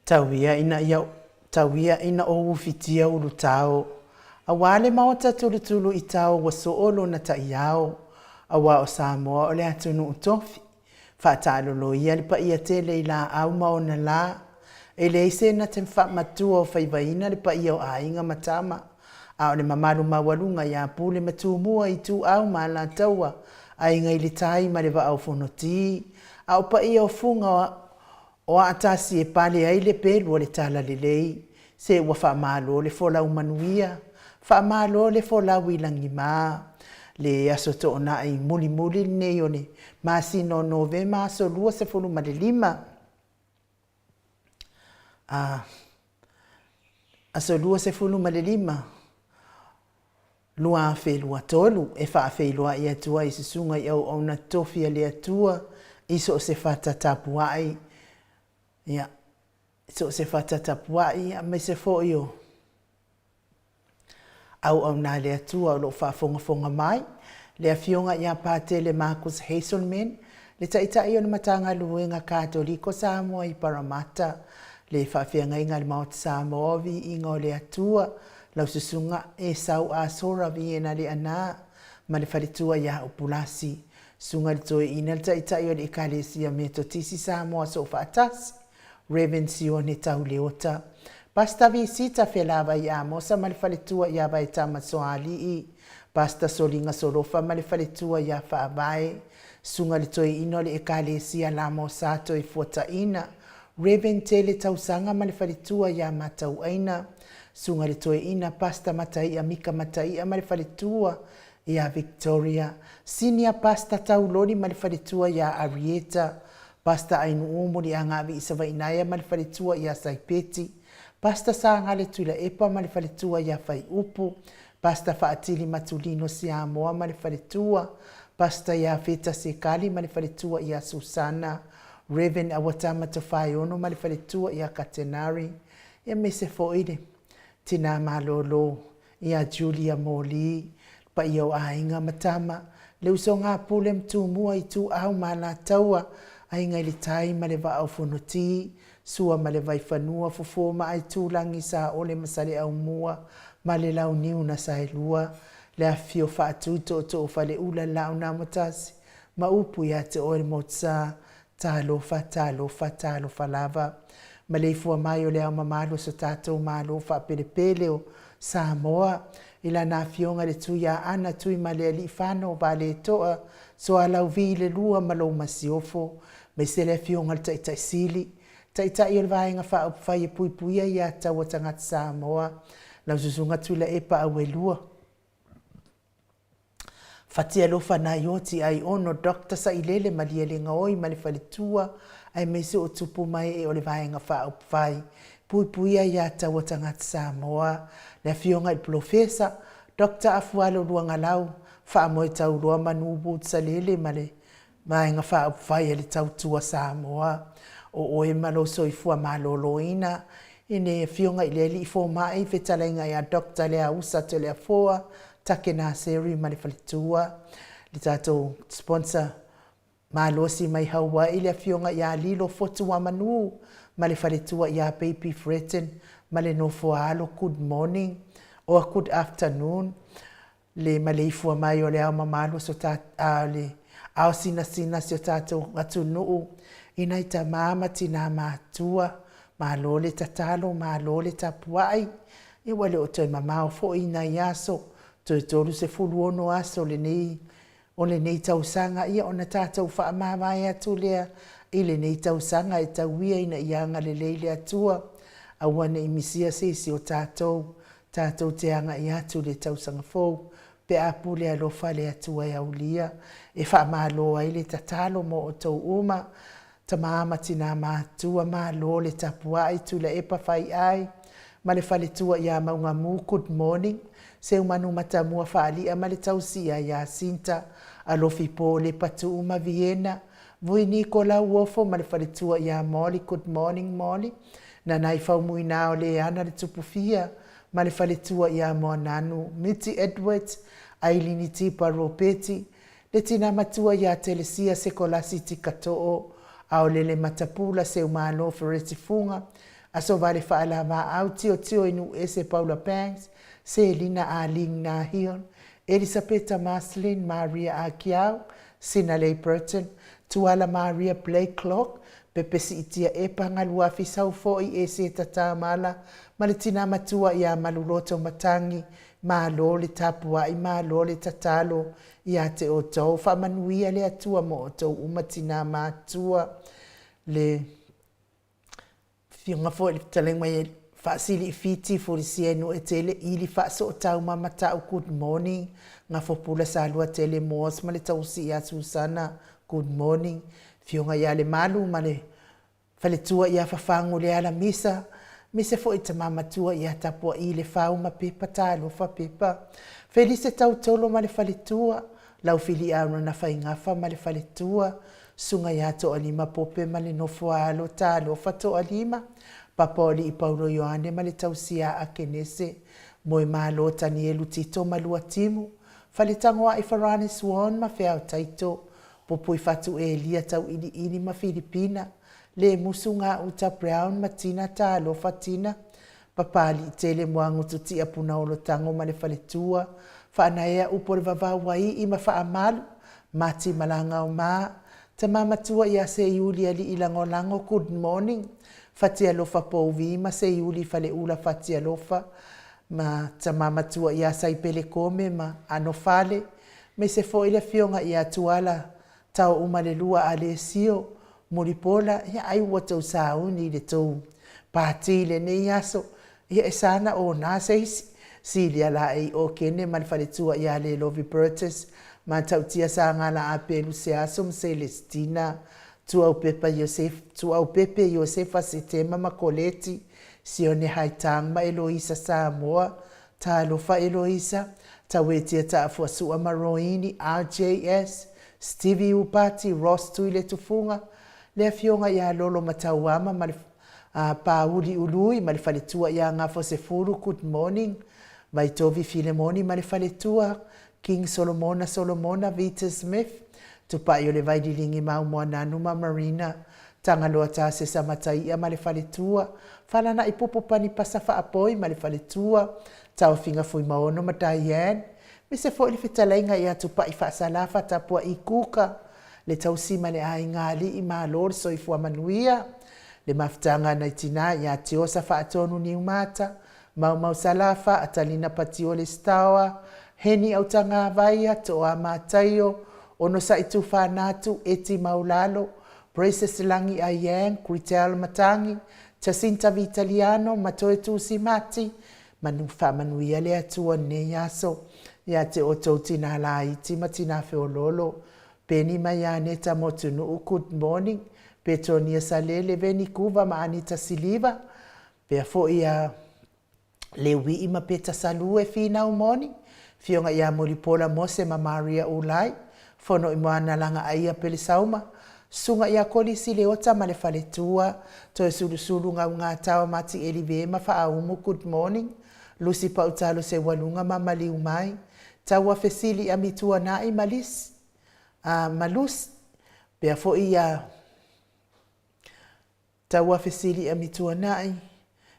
Tau ia ina ia tau ia ina ou ufitia ulutao, Aua le maota tulutulu i tao ua soo lona ta'iao, Aua o Samoa o le atunuu tofi, Faataalolo ia le paia tele i laau ma ona la, E leai se na te faamatua o faivaina le paia o aiga ma tama, A o le mamalu maualuga ia Pule ma Tumua Ituau ma Alataua, Aiga i le Tai ma le Vaa o Fonoti, A o paia o Fuga o Aatasi e pale ai le pelu o le Talalelei, Se ua faamalo le folau manuia, faamalo le folau i lagima. Le Aso Toonai mulimuli lenei o le masina o Novema aso 25, a, aso 25, 2023, e faafeiloai atu ai i susuga i auauna totofi a le Atua i so o se fata tapuai, ia, so o se fata tapuai, aemaise foi o auauna a le Atua o lo o faafogafoga mai, le Afioga ia Patele Marcus Hazelman, le Taitai o le Matagaluega Katoliko Samoa i Parramatta, le Faafeagaiga a le Maota Samoa o Viiga o le Atua, lau Susuga Esau Asora Viena Leaana ma le faletua ia Upulasi, Susuga i le Toeaina le Taitai o le Ekalesia Metotisi Samoa Soofaatasi, Rev. Sione Tauleota, Pastor Visita Felavai Amosa ma le faletua ia Vaetama Soalii, Pastor Soliga Solofa ma le faletua ia Faavae, Susuga i le Toeaina o le Ekalesia Lamo Sa Toefuataina, Rev. Tele Tausaga ma le faletua ia Matauaina, Susuga i le Toeaina Pastor Mataia Mika Mataia ma le faletua ia Victoria, Senior Pastor Tauloli ma le faletua ia Arieta, Pastor Ainuu Muliagavi Isavainaea ma le faletua ia Saipeti, Pastor Sagale Tuilaepa ma le faletua ia Faiupu, Pastor Faatili Matulino Siamoa ma le faletua, Pastor Iafeta Sekali ma le faletua ia Susana, Rev. Awatama Tofaeono ma le faletua ia Katenari, aemaise foi le Tina Malolo ia Julia Moli, le paia o aiga ma tama, le usoga a Pule ma Tumua, Ituau ma Alataua, Aiga i le Tai ma le Vaa o Fonoti, Sua ma le Vaifanua, Fofo ma Aitulagi, Saole ma Saleaaumua ma le Launiu na Saelua, le afifio Faatui, Tootoo o Faleula, Laaunaamotasi ma upu ia te oe le Motusa. Talofa, talofa, talofa lava. Maleifua mai o le Ao Mamalu o so tatou Malo faapelepele o Samoa, i lana Afioga i le Tuiaana Tuimalealiifano Vaaletoa Sualauvi le Lua ma lou Masiofo, aemaise le Afioga i le Taitai Sili, Taitai o le Vaega Faaupufai e Puipuia Ia Taua Tagata Samoa, lau Susuga Tuilaepa Auelua. Fatialofa Naioti Aiono Doctor Sailele Malielegaoi ma le faletua aemaise o tupu ma ee o le Vaega Faaupufai Puipuia ia Taua Tagata Samoa, le Afioga i le Polofesa Doctor Afualo Luagalau Faamoetauloa Manu Woods Salele ma le Vaega Faaupufai a le Tautua Samoa, o oe ma lou soifua maloloina, i le Afioga i le Alii Fomai, Fetalaiga ia Doctor Leausa Toleafoa Take Naseri ma le faletua, le tatou sponsor malosi mai Hawaii, le Afioga ia Lilo Fotuamanu ma le faletua ia Baby Fretton ma le nofoaalo, good morning or good afternoon. Le maleifua mai o le ao mamalu o so ta, a, le ao sinasina si o tatou atunuu i nai tamā ma tinā matua, malo le tatalo, malo le tapuai, ia ua le o toe mamao foi i nai aso, toe 36 aso lenei o lenei tausaga, ia ona tatou faamavae atu lea i lenei tausaga e tau ia ina ia agalelei le Atua, aua ne i misia se isi o tatou. Tatou te agai atu i le tausaga fou pe a pule alofa le Atua e aulia e faamalo ai le tatalo mo outou uma, tama ma tina matua, malo le tapuai, Tuilaepa Faiai ma le faletua ia Maugamu, good morning, Seumanu Matamua Faali'a ma le tausia ia Sinta, Alofi Po Lepa Tuu ma Viena, Vui Nikola Uofo ma le faletua ia Molly, good morning Molly, Nanai Faumuina o Leana le Tupufia ma le faletua ia Moananu, Miti Edwards, Ailini Tipa Ropeti, le tina matua ia Telesia Sekolasi Tikatoo, Aolele Matapula Seumalo Fereti Fuga, Aso Vale Faalavaau, Tiotio i Nuuese Paula Banks, Selina Ah Ling Nahill, Elisapeta Marceline Maria Akiau, Sinalei Burton, Tuala Maria Blakelock, Pepe Siitia Epa Galuafi Saufo'i Eseta Tamala ma le Tina Matua ia Maluloto Matangi, Malo le tapuai, malo le tatalo ia te outou. Faamanuia le Atua mo outou uma tina matua. Le Afioga foi i le fetalaiga mai Faasili i Fiti, Fulisia i Nuuetele, Ili Faasootau ma Matau, good morning. Gafopula Saluatele Moss ma le tausi ia Susana, good morning. Afioga ia Lemalu ma le faletua ia Fafagu Lealamisa, aemaise foi tama matua ia Tapuai Lefau ma Pepa Talofa Pepa. Felise Tautolo ma le faletua, Laufiliaurana Faigafa ma le faletua, Susuga ia Toalima Pope ma le nofo a alo Talofa Toalima, Papa o Alii Paulo Ioane ma le tausi ia Akenese, Moemalo Tanielu Tito ma Luatimu, Faletagoai Farani Swan ma Feao Taito, Pupuifatu Elia Tauiliili ma Filipina, Lemusu Gauta Brown ma Tina Talofa Tina, Papaliitele Moagutu Tia Punaolo Tago ma le faletua, Faanaea Upu o le Vavau Aii ma Faamalu, Mati Malagaoma, Tama Matua ia Seiuli Alii Lagolago Good morning, Fatialofa Pouvi ma Seiuli Faleula Fatialofa ma Tama Matua ia Saipele Kome ma Anofale, aemaise foi le Afioga ia Tuala Taoumalelua Alesio Mulipola, ia ai ua tou sauni i le tou pati i lenei aso, ia e sa na ona se isi. Silia Laei Okene ma le faletua ia Lelovi Burtis, Matautia Sagala Apelu Seaso ma Celestina Tuaupepa Iosef, Tuaupepe Iosefa Setema ma Koleti, Sione Haitang ma Eloisa Samoa, Talofa Eloisa, Tauetia Taafuasua ma Roini, RJS, Stevie Upati, Ross Tuiletufuga, le Afioga ia Lolo Matauama ma le Pauli Ului ma le faletua ia Gafosefulu, good morning, Vaitovi Filemoni ma le faletua, King Solomona Solomona, Vita Smith, Tupai o le Vaililingi Maumoananu ma Marina, Tagaloa Tasesa Mataia ma le faletua, Falana'i Pupu Panipasa Faapoi ma le faletua, Taofiga Fuimaono ma Diane, aemaise foi le fetalaiga ia Tupai Faasalafa Tapua'i Kuka, le tausi ma le aiga alii malo le soifua manuia, le mafutaga a nai tina ia Tiosa Faatonu Niumata, Maumau Salafa, Atalina Patiole Staoa, Heni Autagavaia, Toa Mataio, Onosai Tufanatu, Eti Maulalo, Precious Lagi Ayang, Gritel Matangi, Jacinta Vitaliano, Matoe Tusi Mati, Manu faamanuia le Atua nei aso ia te outou tina laiti ma tina feololo, Peni mai Aneta Motunuu, good morning, Petonia Salele, Veni Kuva ma Anita Siliva, pea foi ia Leuii ma Peta Salue, Finau moni, Fioga ia Mulipola Mose ma Maria Ulai, Fono i Moana Langa Aia Pelesauma, Susuga ia Kolisi Leota ma le Faletua, Toesulusulu Gaugatawa Mati Elive ma Faaumu, good morning, Lusi Pautalo Seualuga ma Maliu Mai, Taua Fesili Amituana'i ma Lis, ma Lusi, pea foi ia Taua Fesili Amituana'i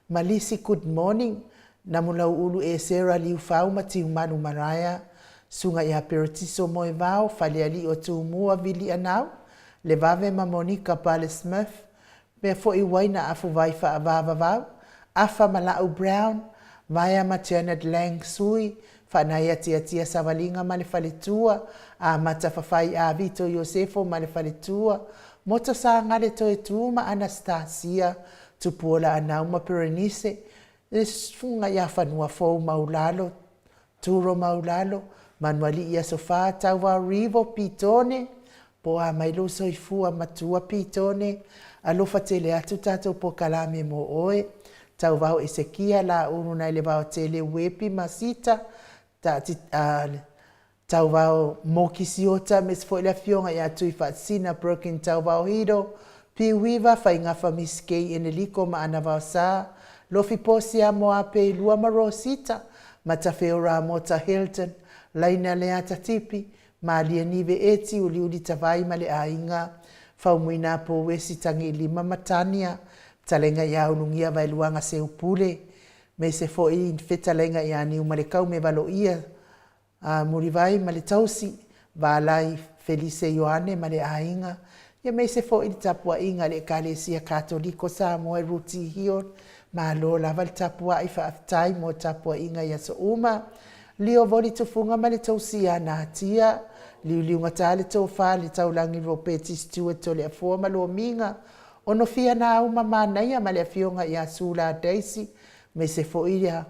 ma Lisi, good morning, Namulau'ulu Esera Liufau ma Tiumalu Maraea, Susuga ia Peretiso Moevao, Falealii o Tumua Vili Anau, Levave ma Monica Pale Smith, Mea foi uaina afu vai faavavavau, Afa ma La'u Brown, Vaea ma Janet Lang Sui, Faanaia Tiatia Savaliga ma le faletua, Amata Fafai a Vito Iosefo ma le faletua, Moto Sagale Toetu ma Anastasia, Tupuola Anau ma Berenice, Le Susuga ia Fanuafou Maulalo, Turo Maulalo, Manualii Aso Fa, Tauvao Rivo, Pitone, Po a mai lou soifua matua Pitone, alofa tele atu tatou pokalame mo oe, Tauvao Esekia, Laulu nai le Vaotele, Uepi ma Sita, Taati, a, Tauvao Mokisiota, aemaise foi le Afioga ia Tuifaasisina Broken Tauvao Hiro, Piuiva, Faigafa Miss Kay Eneliko ma Ana Vaosa, Lofi Posia Moapeilua ma Rosita, Matafeo Ramota Hilton, Laina Leata Tipi, Malia Nive Eti, Uliuli Tavai ma le Aiga, Faumuina Pouesi Tagilima ma Tania, Fetalaiga ia Ulugia Vaeluaga Seupule, aemaise foi Fetalaiga ia Niumalekau Mevaloia Mulivai ma le tausi, Valai Felise Ioane ma le aiga, aemaise foi le tapuaiga a le Ekalesia Katoliko Samoa i Rooty Hill. Malo lava le tapuai, faafetai mo tapuaiga i aso uma. Lio Voli Tufuga ma le tausi ia Natia, Liuliugata le tofa le Taulagi Ropeti Stewart Toleafoa ma Lomiga, Onofia Nauma Manaia ma le afioga ia Sula Daisy, aemaise foi ia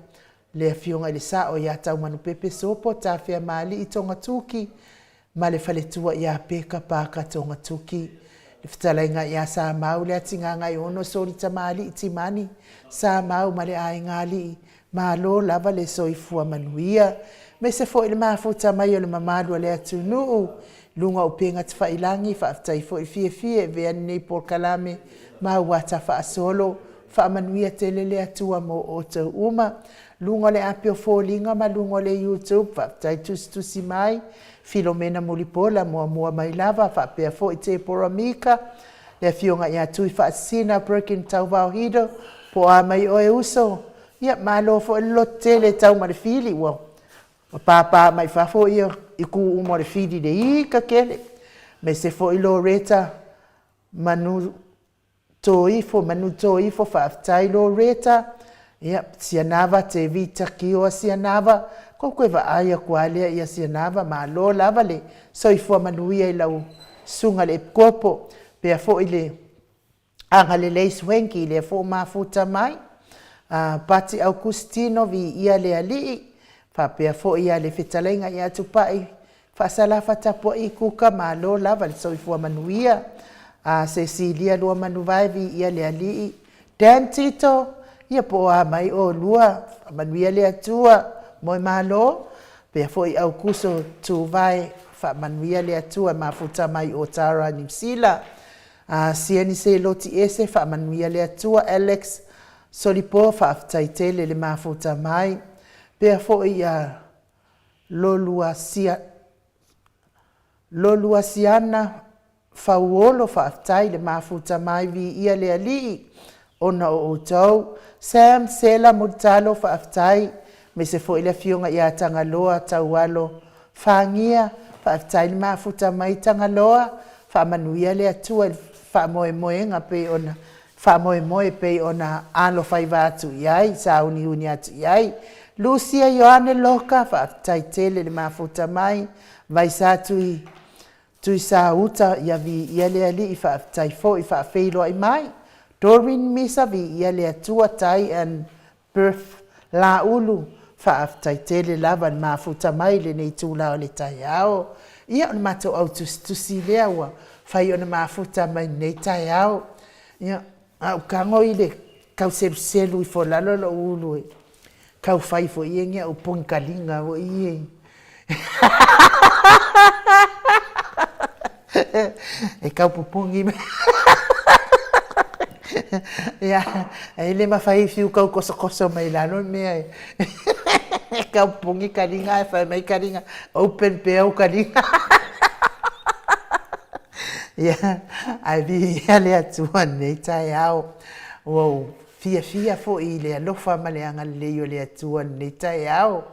le Afioga i le Sao ia Taumanupepe Sopo Tafeamaalii Togatuki ma le faletua ia Peka Parker Togatuki, le fetalaiga ia Samau Leatigagaiono Solitamalii Timani Samau ma le aiga alii, malo lava le soifua manuia. Aemaise foi le mafuta mai o le mamalu o le atunuu i luga o upega tafailagi, faafetai foi le fiafia e avea lenei polokalame ma auata faasolo. Faamanuia tele le Atua mo outou uma. Luga o le api o foliga ma luga o le YouTube, faafetai tusitusi mai, Filomena Mulipola muamua mai lava, faapea foi Tepora Mika, le afioga ia Tuifaasisina Perkin Tauvao Hido, po o a mai oe uso. Ia, malo foi le lototele e tau ma le fili, ua pāpā mai fafo ia itu uma o le fili i le ika tele. Aemaise foi Loretta Manu Toifo, Manu Toifo, faafetai Loretta, ia, Sianava, Tevita Kioa Sianava, kou toe vaai aku lava lea ia Sianava, malo lava le soifua manuia i lau susuga i le Epikopo, pea foi le agalelei Swanky, lea foi ua mafuta mai, Pati Aukustino, viia le Alii, faapea foi le fetalaiga ia Tupai Faasalafa tapuai Kuka malo lava le soifua manuia. A Cecilia Luamanuvae viia le Alii. Dan Tito ia po o a mai olua faamanuia le Atua moe malo pea foi Aukuso Tuvae faamanuia le Atua mafuta mai o Tara Niu Sila. A Sieni Seloti Ese faamanuia le Atua Alex Solipo faafetai tele le mafuta mai pea foi ia Loluasiana Fauolo faafetai le mafuta mai viia le Alii ona o outou. Sam Sela Mulitalo faafetai aemaise foi le afioga ia Tagaloa Taualo Fagia faafetai le mafuta mai Tagaloa faamanuia le Atua i le faamoemoega pei ona faamoemoe pei ona alofaiva atu i ai, sauniuni atu i ai. Lucia Ioane Loka, faafetai tele le mafuta mai, Vaisa Tui, Tuisauta, ia viia le Alii, faafetai foi faafeiloai mai. Doreen Misa, viia le Atua, Tai and Perth Laulu, faafetai tele lava le mafuta mai i lenei itula o le taeao. Ia, o le matou au tusitusi lea ua fai ona mafuta mai lenei taeao. Ia, a ou tago i le tau seluselu ifo i lalo lou ulu e tau fai foi ia ni au pogikaliga foi ia e tau popogi mai. Ia, e le mafai e fiu tau tosotoso mai lalo le mea e tau popogi kaliga ae fai mai kaliga, open pea ou kaliga. Ia, ae viia le Atua i lenei taeao. Ua ou fiafia foi i le alofa ma le agalelei o le Atua i lenei taeao.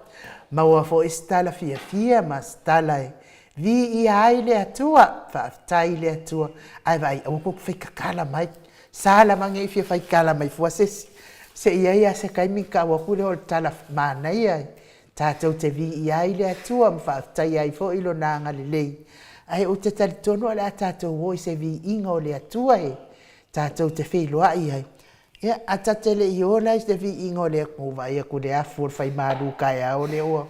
Maua foi se tala fiafia ma se tala e viia ai le Atua. Faafetai i le Atua. Ae vaai, aua tou te fai tatala mai. Sa lava ne i fia fai tala mai fua se isi. Se i ai lava se taimi ona tau atu lea o le tala manaia e tatou te viia ai le Atua ma faafetaia ai foi Lona agalelei. Ae ou te talitonu o le a tatou o i se viiga o le Atua e tatou te feiloai ai. Ia, a ta te le i o la i se viiga o le Atua, ua vaai atu i le afu o le faimalu taeao lea ua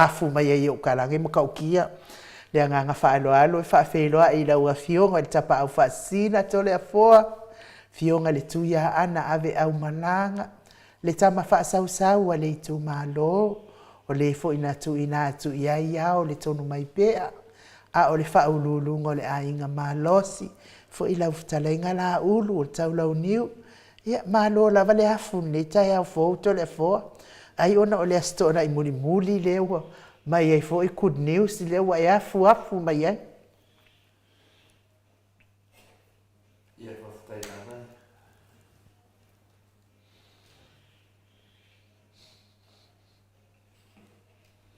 afu mai ai i ou talaane e matautia. Le agaga faaaloalo e faafeiloai i lau Afioga i le Tapaau Faasisina Toleafoa, Afioga i le Tuiaana Aveaumalaga, le tama faasausau a le itumalo, o le foi na tuuina atu i ai ao le tonu mai pea, a o le faauluuluga o le aiga malosi foi lau fetalaiga Laulu o le Taulauniu. Ia, malo lava le afu i lenei taeao fou Toleafoa. Ai ona o le Aso Toonai mulimuli lea ua mai ai foi good news lea ua e afu afu mai ai. Ia, faafetai lava.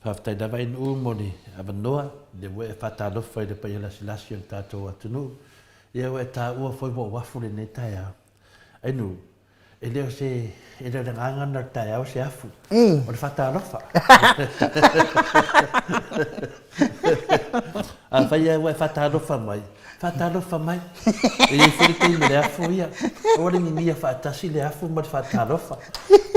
Faafetai lava Ainuu mo le avanoa, lea ua e faatalofa i le paia lasilasi o le tatou atunuu. Ia ua e taua foi ua ou afu lenei taeao. Ainuu, e le o se, e le o le agaga lena o le taeao se afu, o le faatalofa. Afai lava ua e faatalofa mai, faatalofa mai. E i ai foi le taimi o le afu ia. Aua le ninia faatasi le afu ma le faatalofa.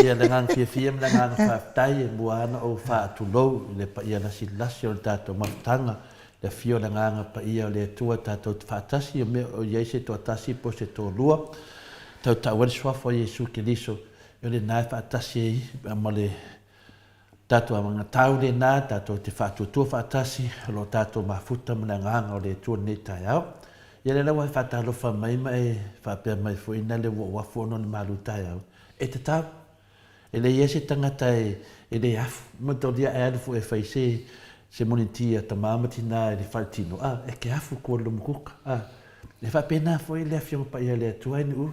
Ia le agaga fiafia ma le agaga faafetai e mua lava ona ou faatulou i le paia lasilasi o le tatou mafutaga, le afio o le Agaga Paia o le Atua tatou te faatasi i mea o i ai se toatasi po o se toalua, tautau ai le Suafa o Iesu Keriso, o lena e faatasi ai ma le tatou anagatau lena tatou te faatuatua faatasi o lo o tatou mafuta ma le Agaga o le Atua i lenei taeao. Ia lea la ua e faatalofa mai ma e faapea mai foi na le ua ou afu ona o le malu taeao, e tatau. E leai se tagata e le afu. Manatua e alu foi e fai se se moniti a tama ma tina i le fale tino, a, e te afu tua i le luma kuka, a. E faapena foi le Afioga Paia a le Atua e Nu'u.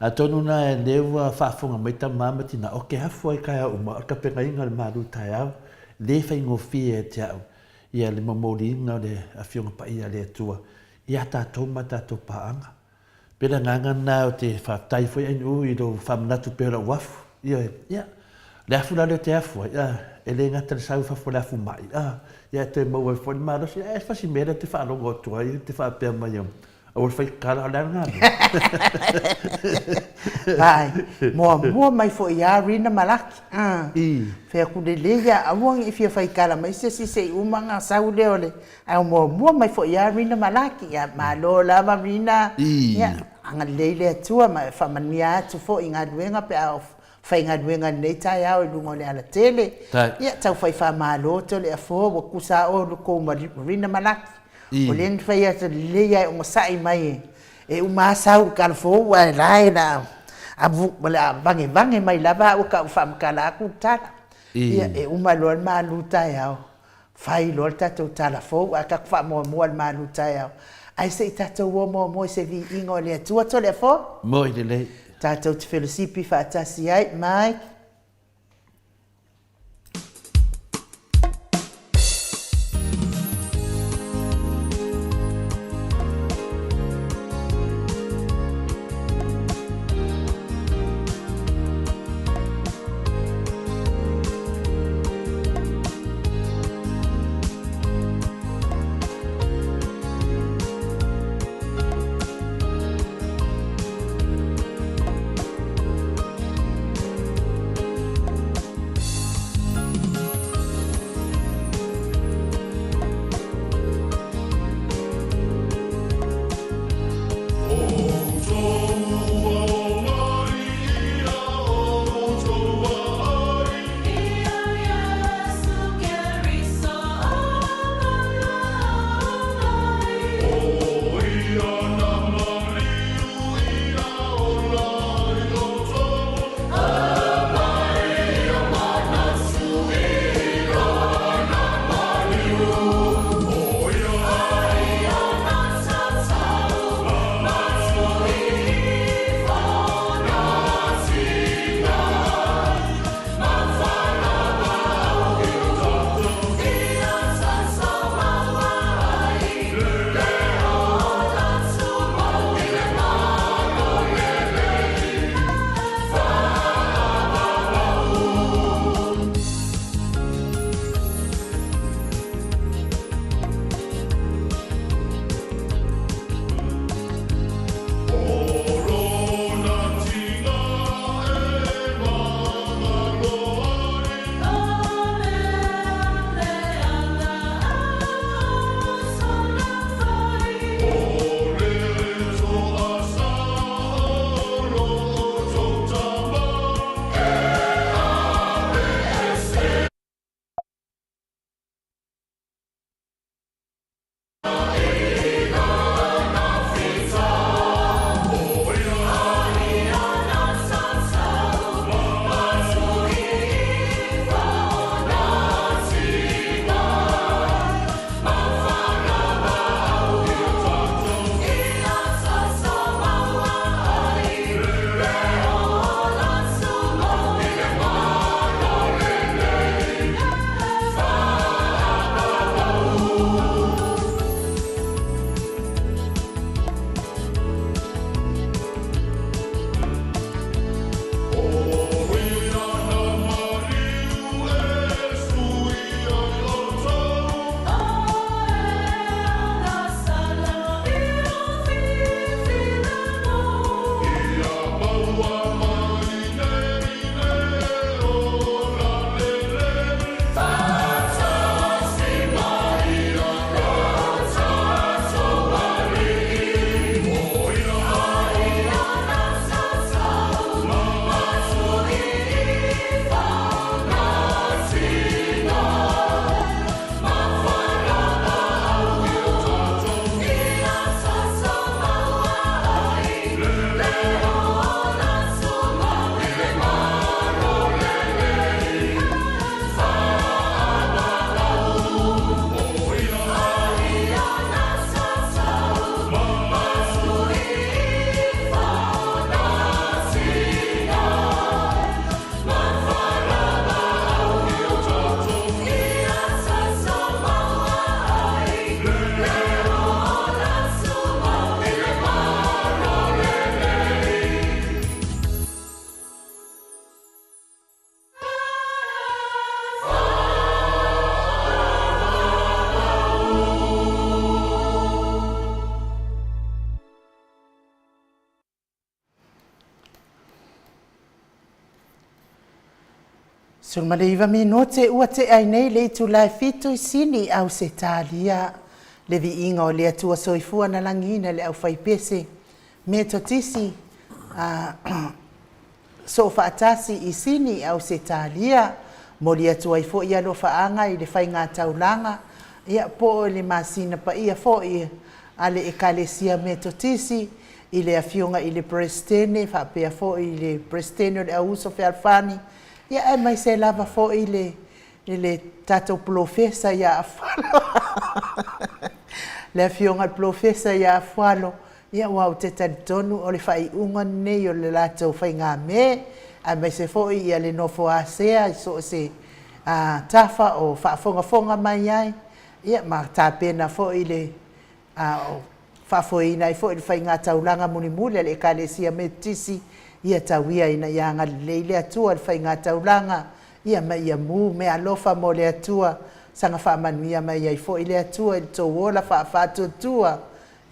Atonu na lea ua faafofoga mai tama ma tina, o te afu ai taeao uma, o le tapenaina o le malu taeao, le faigofie ia te au ia le momoliina o le Afioga Paia a le Atua ia tatou ma tatou paaga. Pei o le agaga lena ou te faafetai foi Ainuu i lou faamanatu pea o lau afu. Ioe, ia, le afu la lea ou te afu ai, a, e le gata i le sau i fafo o le afu mai, a, ia e toe maua ai foi le malosi. Ae fasi mea lea ou te faalogo atu ai, ou te faapea mai, aua le fai tatala, o le a lena mea? Vai, muamua mai foi ia Rina Malaki. Fai atu lelei ia, aua ne i fia fai tala mai se isi se i uma ona sau lea o le Ae muamua mai foi ia Rina Malaki, ia malo lava Rina, ia agalelei le Atua ma faamanuia atu foi i galuega pe a faigaluega i lenei taeao i luga o le alatele. Ia tau fai faamalo Toleafoa ua tusa lava outou ma Rina Malaki. O lea na fai atu lelei lava e onosai mai e uma lava sau i le talafou ae la e o le a vagevage mai lava au e tau faamatala atu le tala. Ia e uma loa le malu taeao Fai loa le tatou tala fou ae tatou faamuamua le malu taeao. Ae se i tatou o muamua i se viiga o le Atua Toleafoa. Moi lelei. Tatou te felosipi faatasi ai. Mai. 19 minute ua tea ai nei le itula e fitu i Sini, Ausetalia. Le viiga o le Atua Soifua na lagiina le aufaipese Metotisi a Soofaatasi i Sini, Ausetalia. Momoli atu ai foi alofaaga i le faigataulaga ia po o le masina paia foi a le Ekalesia Metotisi i le Afioga i le Peresetene faapea foi i le Peresetene o le Au Uso Fealofani, ia aemaise lava foi le le tatou Polofesa ia Afualo, le Afioga i le Polofesa ia Afualo, ia aua ou te talitonu o le faaiuga lenei o le latou faigamē, aemaise foi ia le nofo a sea i so o se tafa o faafogafoga mai ai, ia ma tapena foi le a o faafoeina ai foi le faigataulaga mulimuli a le Ekalesia Metotisi, ia tau ia ina ia agalelei le Atua i le faigataulaga, ia ma ia mu meaalofa mo le Atua, saga faamanuia mai ai foi le Atua i le tou ola faafaatuatua,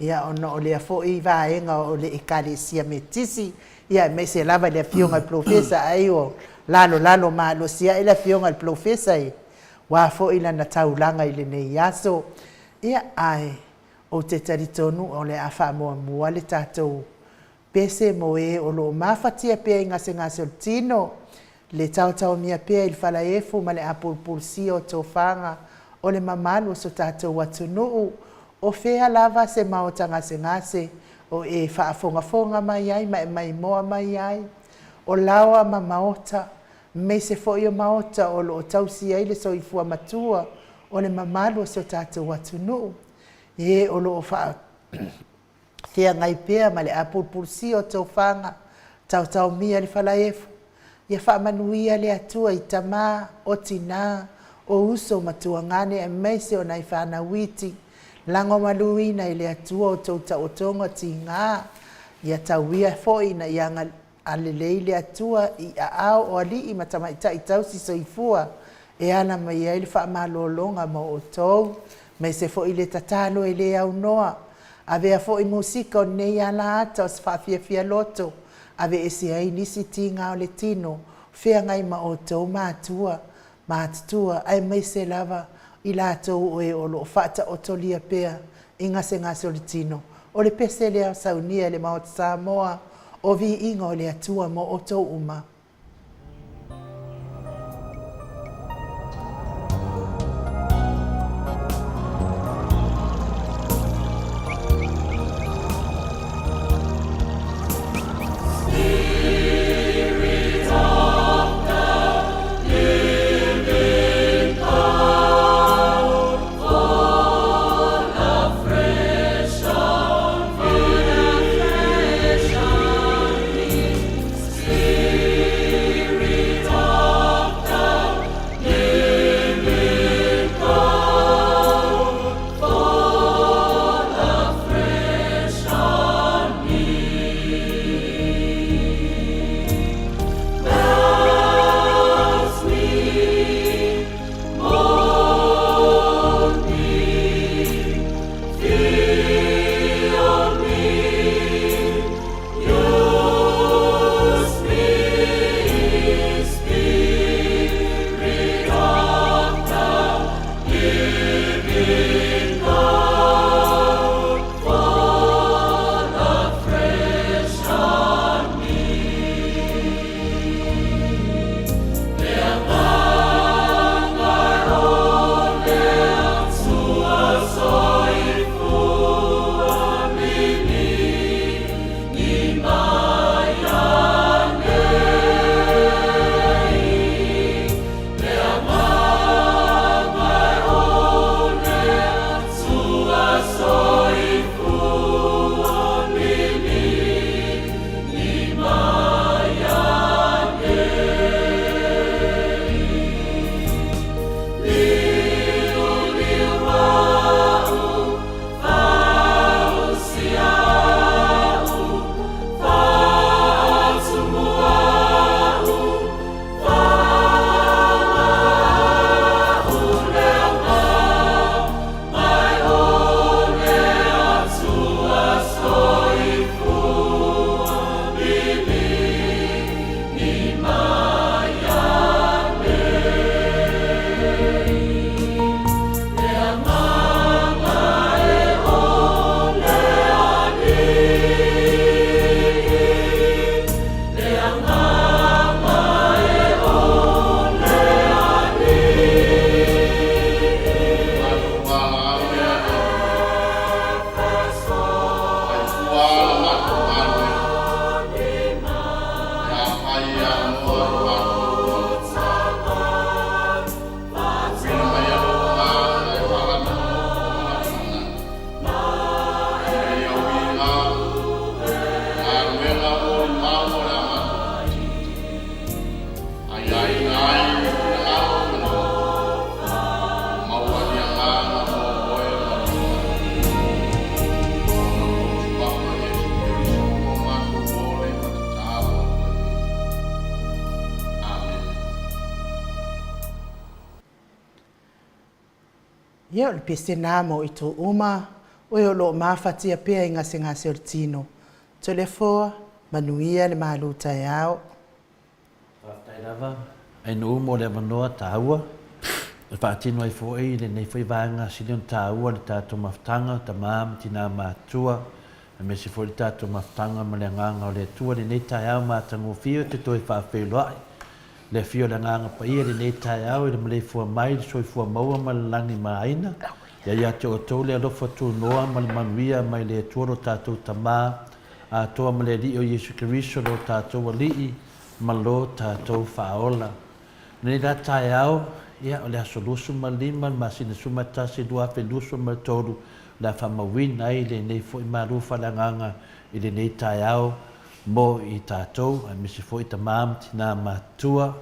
ia ona o lea foi vaega o le Ekalesia Metotisi, ia aemaise lava i le Afioga i le Polofesa, ai ua lalolalo malosi ae le Afioga i le Polofesa aua foi lana taulaga i lenei aso. Ia, ae ou te talitonu o le a faamuamua le tatou pese mo e o lo o mafatia pea i gasegase o le tino, le taotaomia pea i le falaefu ma le apulupulusia o tofaga o le mamalu o so tatou atunuu. O fea lava se maota gasegase o e faafogafoga mai ai ma e maimoa mai ai, o laoa ma maota, aemaise foi o maota o lo o tausi ai le soifua matua o le mamalu o si o tatou atunuu, e o lo o faafeagai pea ma le apulupulusia o tofaga, taotaomia le falaefu, ia faamanuia le Atua i tama, o tina, o uso ma tuagane aemaise o nai fanau iti, lagomaluina e le Atua o tou taotoga tiga, ia tauia foi ina ia alelei le Atua i aao o alii ma tamaitai tausi soifua e ala mai ai le faamalologa mo outou, aemaise foi le tatalo e le aunoa. Avea foi musika o lenei alaata o se faafiafia loto, aveese ai nisi tiga o le tino, feagai ma outou matua, matutua, aemaise lava i latou o e o lo o faataotolia pea i gasegase o le tino. O le pese lea saunia e le Maota Samoa, o viiga o le Atua mo outou uma. vaega molimau o le a matou faatino, aiaina ai le finagalo ma le loto, ua maua ni agaga mo Oe ma Lou Agaga, ona o Lou Suafa Iesu Keriso ua matou ole ma tatalo atu ai nei. Amene. Ia, o le pese na mo itu uma, oe o lo o mafatia pea i gasegase o le tino. Toleafoa, manuia le malu taeao. Faafetai lava Ainuu mo le avanoa taua e faatino ai foi lenei foi vaega sili ona taua i le tatou mafutaga, tama ma tina matutua, aemaise foi le tatou mafutaga ma le Agaga o le Atua i lenei taeao matagofie ou te toe faafeiloai Le afio o le Agaga Paia i lenei taeao i le maleifua mai i le soifua maua ma le lagi maaina. Ia ia te outou le alofa tunoa ma le manuia mai le Atua lo tatou Tama atoa ma le Alii o Iesu Keriso lo tatou Alii ma lo tatou Faaola. O lenei la taeao, ia, o le aso 25 le masina 11 2023 o le a faamauina ai lenei foi malu faaleagaga i lenei taeao mo i tatou, aemaise foi tama ma tina matutua.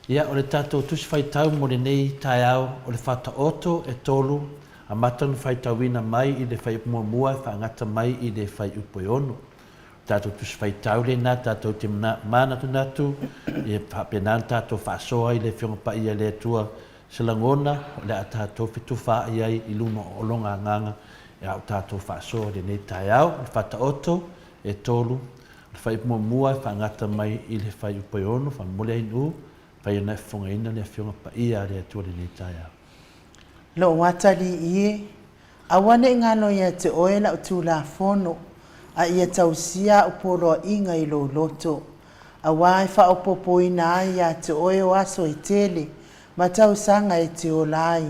Ia, o le tatou Tusi Faitau mo lenei taeao, o le Faataoto e tolu, amata ona faitauina mai i le Fuaiupu muamua e faagata mai i le Fuaiupu e ono. O le tatou Tusi Faitau lena tatou te manatunatu, ia faapena ona tatou faasoa i le Afioga Paia a le Atua se lagona o le a tatou fetufaai ai i luma o lona Agaga i a tatou faasoa i lenei taeao. O le Faataoto e tolu, o le fuaiupu muamua e faagata mai i le fuaiupu e ono, faamomoli ai nuu, fai ona e fofogaina le Afioga Paia a le Atua i lenei taeao. Lou atalii e, aua ne i galo ia te oe lau Tulafono, a ia tausia au poloaiga i lou loto, aua e faaopoopoina ai ia te oe o aso e tele ma tausaga e te ola ai,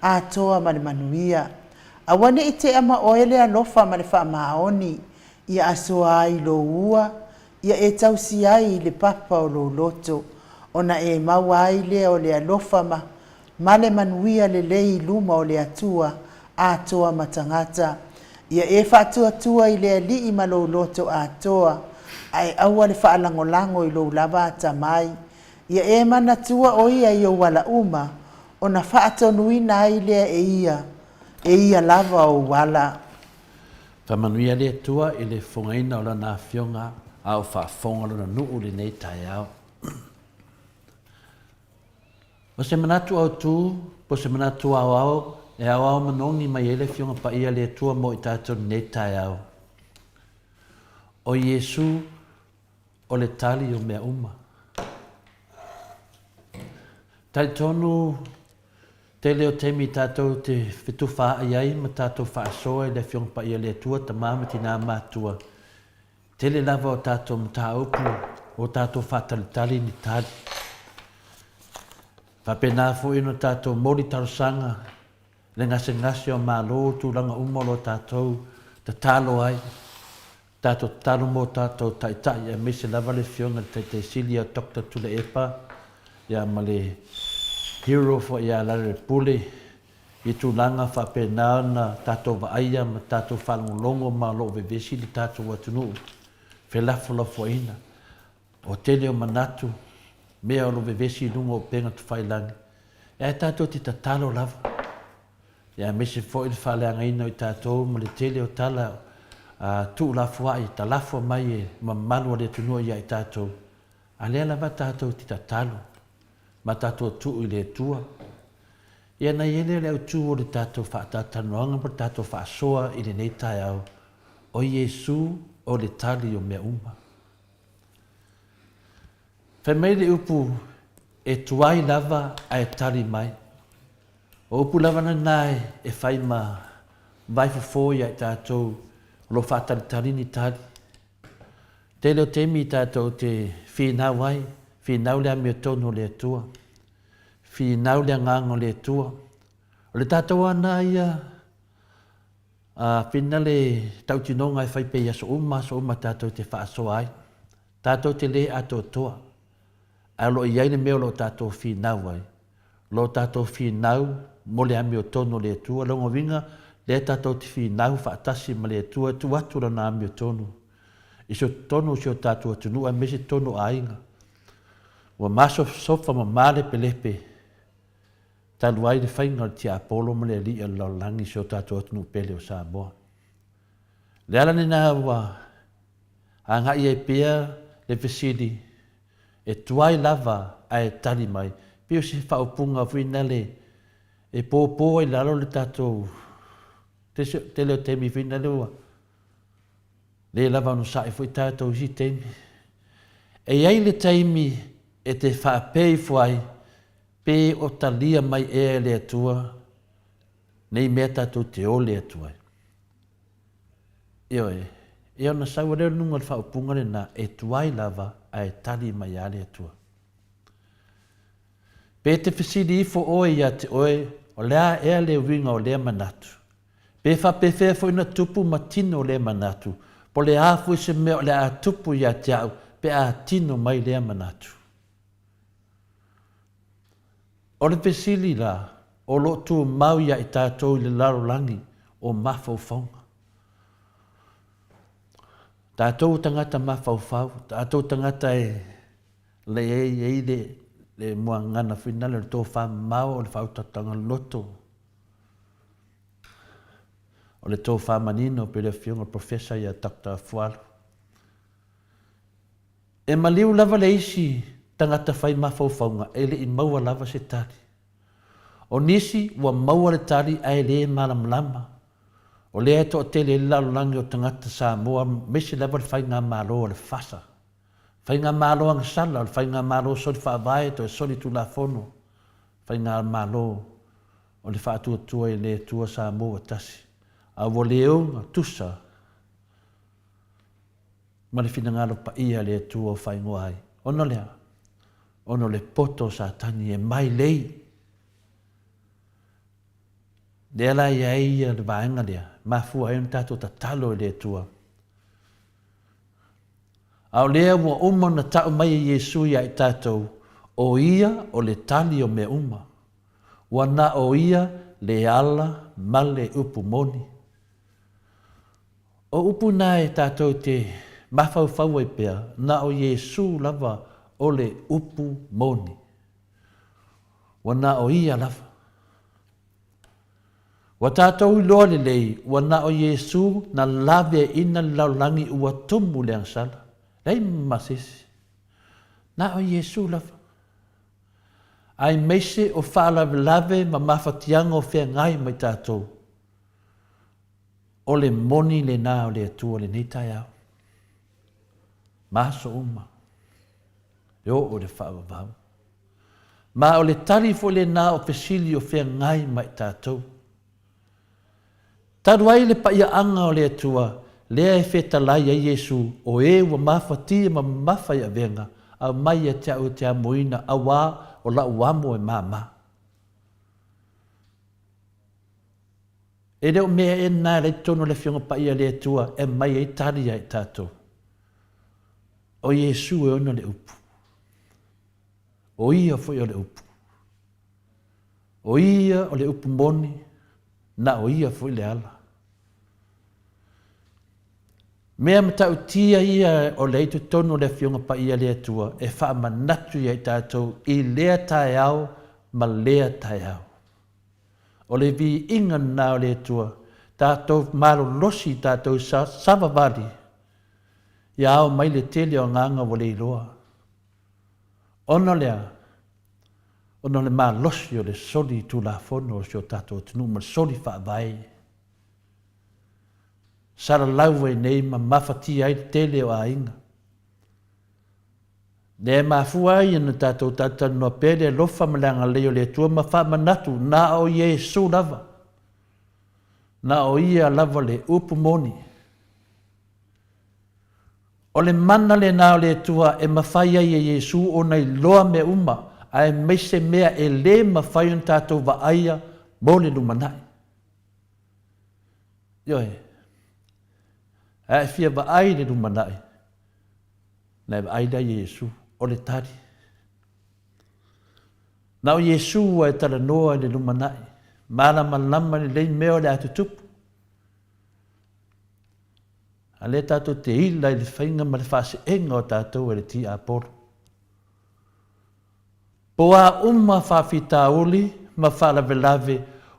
atoa ma le manuia. Aua ne i tea ma oe le alofa ma le faamaoni, ia asoa ai lou ua, ia e tausi ai i le papa o lou loto, ona e maua ai lea o le alofa ma ma le manuia lelei i luma o le Atua atoa ma tagata. Ia e faatuatua i le Alii ma lou loto atoa, ae aua le faalagolago i lou lava atamai. Ia e manatua o Ia i ou ala uma, ona faatonuina ai lea e ia, e ia lava ou ala. Faamanuia le Atua i le fofogaina o Lana Afioga a o faafofoga Lona nuu i lenei taeao. O se manatu autu, po o se manatu aoao e aoao manogi mai ai le Afioga Paia a le Atua mo i tatou i lenei taeao, o Iesu o le tali o mea uma. Talitonu tele o taimi tatou te fetufaai ai ma tatou faasoa i le Afioga Paia a le Atua, tama ma tina matutua. Tele lava o tatou mataupu o tatou faatalitali ni tali. Faapena foi ona tatou moli talosaga le gasegase o Malo, tulaga uma o lo tatou tatalo ai. Tatou tatalo mo tatou Taitai aemaise lava le Afioga i le Taitai Sili ia Doctor Tuilaepa ia ma le Hero foi ia Lealailepule i tulaga faapena ona tatou vaaia ma tatou faalogologo ma o lo o vevesi le tatou atunuu felafolafoaiina. O tele o manatu, mea o lo o vevesi i luga o upega tafailagai, ae tatou te tatalo lava. Ia aemaise foi le faaleagaina o i tatou ma le tele o tala tuulafoai e talafua mai e mamalu o le atunuu ia i tatou, a lea lava tatou te tatalo ma tatou tuu i le Atua. Ia na i ai lea o le autu o le tatou faatalatalanoaga ma le tatou faasoa i lenei taeao, o Iesu o le tali o mea uma. Fai mai le upu, e tuai lava ae tali mai. O upu lava lena e fai ma vaifofo ia i tatou o lo o faatalitali ni tali. Tele o taimi tatou te finau ai, finau le amiotonu o le Atua, finau le Agaga o le Atua. O le tatou ana ia a fina le tautinoga e fai pea i aso uma aso uma tatou te faasoa ai. Tatou te le atoatoa, ae o lo o i ai le mea o lo o tatou finau ai. Lo tatou finau mo le amiotonu o le Atua, lona uiga, lea tatou te finau faatasi ma le Atua e tuu atu Lana amiotonu. i so totonu o si o tatou atunuu aemaise totonu o aiga. Ua masofasofa ma malepelepe talu ai le faiga o le tiapolo ma le alii o le lalolagi i si o tatou atunuu pele o Samoa. Le ala lena ua agai ai pea le fesili e tuai lava ae tali mai, pei o se faaupuga foi nale e pōpō ai i lalo le tatou tele o taimi foi nale ua le lava onosai foi tatou i isi taimi. E i ai le taimi e te faapea ifo ai pe o talia mai ea e le Atua nei mea tatou te ole atu ai. Ioe, ia ona sau ai lea o luga o le faaupuga lena, e tuai lava ae tali mai lava le Atua. Pe te fesili ifo oe ia te oe, o le a ea le uiga o lea manatu? Pe faapefea foi ona tupu ma tino lea manatu? Po o le a foi se mea o le a tupu ia te au pe a tino mai lea manatu? O le fesili la, o lo o tumau ia i tatou i le lalolagi o mafaufauga. Tatou o tagata mafaufau, tatou tagata e leai ai le, le muagana foi nale o le tofa mamao, o le faautautaga loto, o le tofa manino pei le afioga o le Professor ia Doctor Fualu. E maliu lava le isi tagata fai mafaufauga e le i maua lava se tali. O nisi ua maua le tali ae le malamalama. O lea e toatele ai le lalolagi o tagata Samoa aemaise lava le faigamalo a le FASA. Faigamalo agasala, o le faigamalo soli faavae toe soli tulafono, faigamalo o le faatuatua i le Atua Samoa ua tasi, a ua le oga tusa ma le finagalo paia a le Atua o faaigoa ai. Ona o le a? Ona o le poto o Satani e mailei. Lea la e i ai ia le vaega lea, mafua ai ona tatou tatalo i le Atua. A o lea ua uma ona tau mai e Iesu ia i tatou, o Ia o le tali o mea uma. Ua na o Ia le ala ma le upu moni. O upu na e tatou te mafaufau ai pea, na o Iesu lava o le upu moni. Ua na o Ia lava. Ua tatou iloa lelei, ua na o Iesu na laveaiina le lalolagi ua tumu le agasala. Leai ma se isi. Na o Iesu lava. Aemaise o faalavelave ma mafatiaga o feagai ma i tatou. O le moni lena o le Atua lenei taeao, ma aso uma, e oo i le faavavau. Ma o le tali foi lena o fesili o feagai ma i tatou. Talu ai le paiaaga o le Atua, lea e fetalai ai Iesu, o e ua mafatia ma mamafa i avega, aumai ia te au e te amoina, auā o lau amo e māmā. E le o mea ea lena e la i totonu o le Afioga Paia a le Atua e aumai ai tali ia i tatou. O Iesu e ona le upu. O Ia foi o le upu. O Ia o le upu moni, na o Ia foi le ala. Mea matautia ia o lea i totonu o le Afioga Paia a le Atua e faamanatu ia i tatou i lea taeao ma lea taeao. O le viiga lena o le Atua, tatou malolosi tatou savavali, ia ao mai le tele o agaga ua le iloa. Ona o le a? Ona o le malosi o le soli tulafono o si o tatou atunuu ma le soli faavae. Salalau ai nei ma mafatia ai le tele o aiga. Lea e mafua ai ona tatou talatalanoa pea i le alofa ma le agalelei o le Atua ma faamanatu, na o Iesu lava, na o Ia lava le upu moni. O le mana lena o le Atua e mafai ai e Iesu ona iloa mea uma, aemaise mea e le mafai ona tatou vaaia mo le lumanai. Ioe, a e fia vaai i le lumanai, Na e vaai lea ia Iesu, o le tali. Na o Iesu ua e talanoa i le lumanai, malamalama lelei mea o le a tutupu. A lea tatou te ila i le faiga ma le faaseega o tatou e le tiapolo. Po o a uma faafitauli ma faalavelave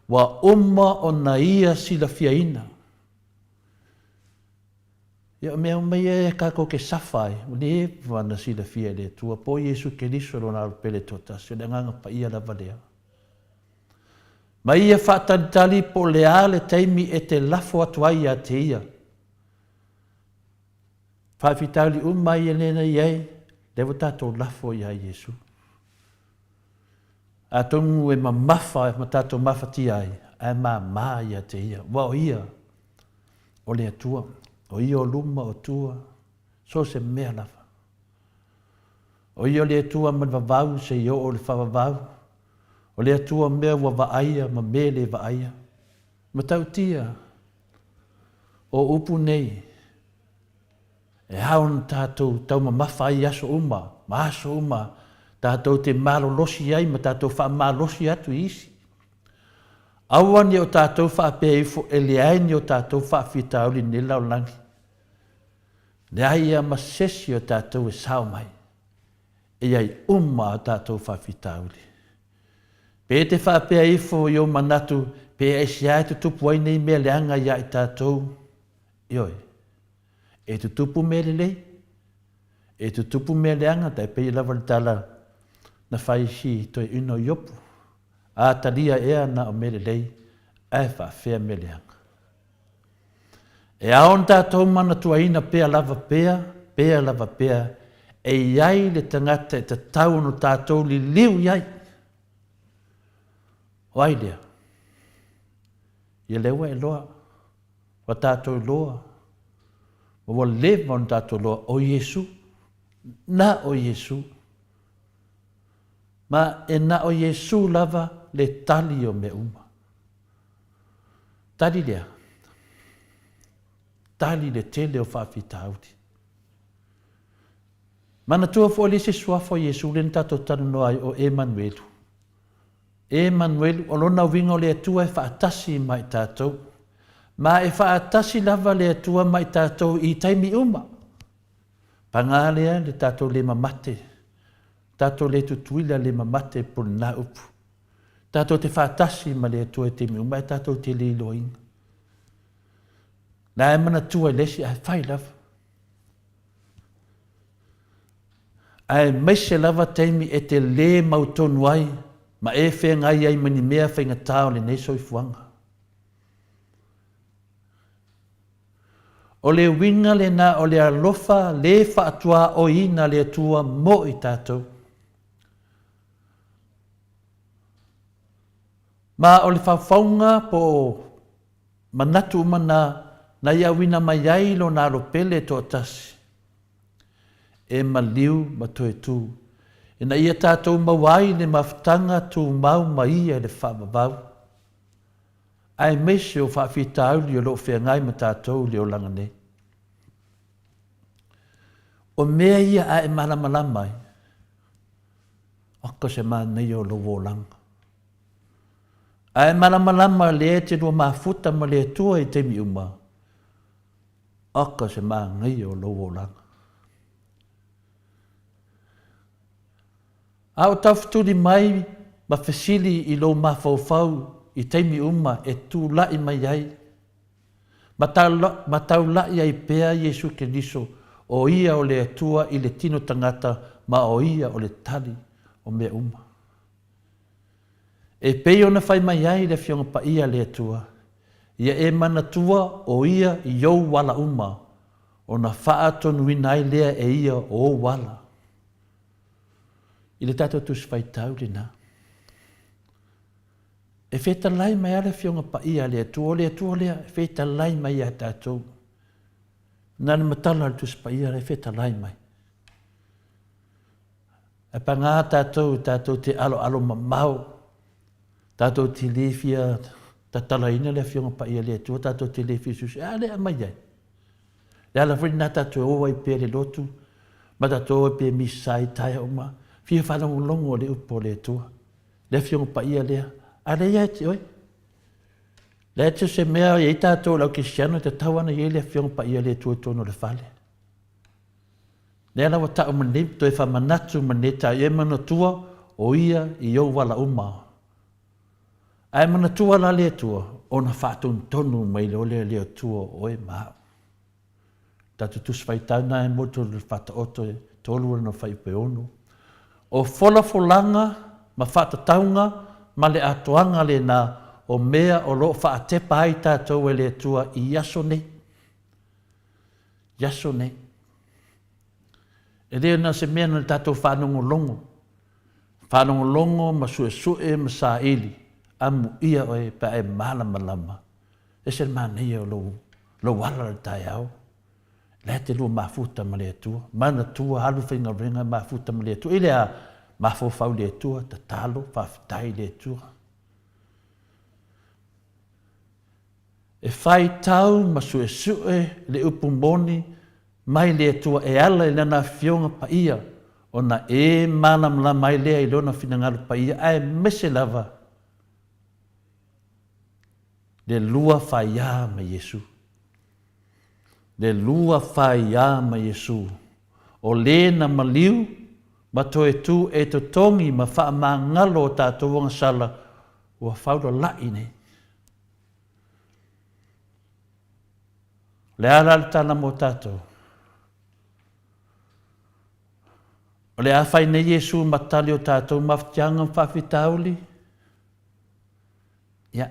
ua uma ona ia silafiaina. Ia o mea uma ia e tatou te safa ai, ua leva ona silafia e le Atua, po o Iesu Keriso Lona Alo Pele Toatasi, o le Agaga Paia lava lea. Ma ia faatalitali po o le a le taimi e te lafo atu ai ia te Ia. Faafitauli uma ia lea na i ai, lea ua tatou lafo ia Iesu. Atonu e mamafa ma tatou mafatia ai, ae mama ia te Ia, aua o Ia o le Atua, o Ia o luma, o tua, so o se mea lava. O Ia o le Atua mai le vavau seia oo i le faavavau, o le Atua o mea ua vaaia ma mea le vaaia. Matautia o upu nei, e ao ona tatou taumamafa ai i aso uma ma aso uma, tatou te malolosi ai ma tatou faamalosi atu i isi. Aua ne i o tatou faapea ifo e leai ni o tatou faafitauli i lenei lalolagi. Leai lava ma se isi o tatou e sao mai, e i ai uma a tatou faafitauli. Pe te faapea ifo i ou manatu pe aisea e tutupu ai nei mea leaga ia i tatou, ioe, e tutupu mea lelei, e tutupu mea leaga, tai pei lava le tala na fai i si toeaina o Iopu, A talia ea na o mea lelei, ae faafea mea leaga? E ao ona tatou manatuaina pea lava pea, pea lava pea, e i ai le tagata e tatau ona tatou liliu i ai. O ai lea? Ia lea ua e iloa, ua tatou iloa, ma ua leva ona tatou iloa, o Iesu, na o Iesu. Ma e na o Iesu lava le tali o mea uma. Tali lea, tali le tele o faafitauli. Manatua foi le isi suafa o Iesu lea na tatou talanoa ai, o Emanuelu. Emanuelu, o lona uiga o le Atua e faatasi ma i tatou. Ma e faatasi lava le Atua ma i tatou i taimi uma. Paga lea le tatou le mamate, tatou le tutuila le mamate po o lena upu. Tatou te faatasi ma le Atua i taimi uma ae tatou te le iloaina. La e manatua i le isi ae fai lava. Aemaise lava taimi e te lē mautonu ai ma e feagai ai ma ni mea faigata o lenei soifuaga. O le uiga lena o le alofa lē faatuaoiina a le Atua mo i tatou. Ma o le faufauga po o manatu uma na, na ia auina mai ai lona alo pele toatasi, e maliu ma toe tu, ina ia tatou maua ai le mafutaga tumau ma ia i le faavavau, aemaise o faafitauli o lo o feagai ma tatou i le olaga nei. O mea ia a e malamalama ai, Aka se manaia o lou olaga. A e malamalama lea e te lua mafuta ma le Atua i taimi uma, aka se manaia o lou olaga. A o taufetuli mai ma fesili i lou mafaufau i taimi uma e tula'i mai ai, ma taula'i ai pea Iesu Keriso, o Ia o le Atua i le tino tagata ma o Ia o le tali o mea uma. E pei ona fai mai ai le Afioga Paia a le Atua, Ia e manatua o Ia i ou ala uma, ona faatonuina ai lea e Ia o ou ala. I le tatou Tusi Faitau lena. E fetalai mai lava le Afioga Paia a le Atua, o le Atua lea e fetalai mai ia tatou. Na le matala o le Tusi Paia lea e fetalai mai. Ae paga tatou, tatou te aloalo mamao, tatou te le fia tatalaina le Afioga Paia a le Atua, tatou te le fia susu, a lea aumai ai. Le ala foi lena tatou e o ai pea i le lotu, ma tatou o ai pea i misa i taeao uma, fia faalogologo i le upu a le Atua. Le Afioga Paia lea, a lea ia te oe. Leai o se mea e i ai tatou le au kerisiano e tatau lava ona i ai le Afioga Paia a le Atua i totonu o le fale. Lea la ua tau mai nei, toe faamanatu mai nei taeao, ia e manatua o Ia i ou ala uma. Ae manatua la le Atua, ona faatonutonu mai loa lea e le Atua o oe ma au. Tatou Tusi Faitau na e motu le Faataoto e 3 lona fuaiupu e 6. O folafolaga ma faatatauga ma le atoaga lena o mea o lo o faatepa ai tatou e le Atua i aso nei. I aso nei. E le na o se mea na le tatou faalogologo, faalogologo ma suesue ma saili, amuia oe pe a e malamalama. Ese le manaia o lou, lou ala i le taeao. La e te lua mafuta ma le Atua. Manatua, alu faigaluega mafuta ma le Atua. I le a? Mafaufau i le Atua, tatalo, faafetai i le Atua. E faitau ma suesue le upu moni mai le Atua e ala i Lana Afioga Paia, ona e malamalama ai lea i Lona finagalo paia, aemaise lava le lua faiā ma Iesu. Le lua faiā ma Iesu, o le na maliu ma toe tu e totogi ma faamagalo o tatou agasala ua faulala'i nei. O le a la le tala mo tatou? O le a fai nei Iesu ma tali o tatou mafatiaga ma faafitauli? Ia,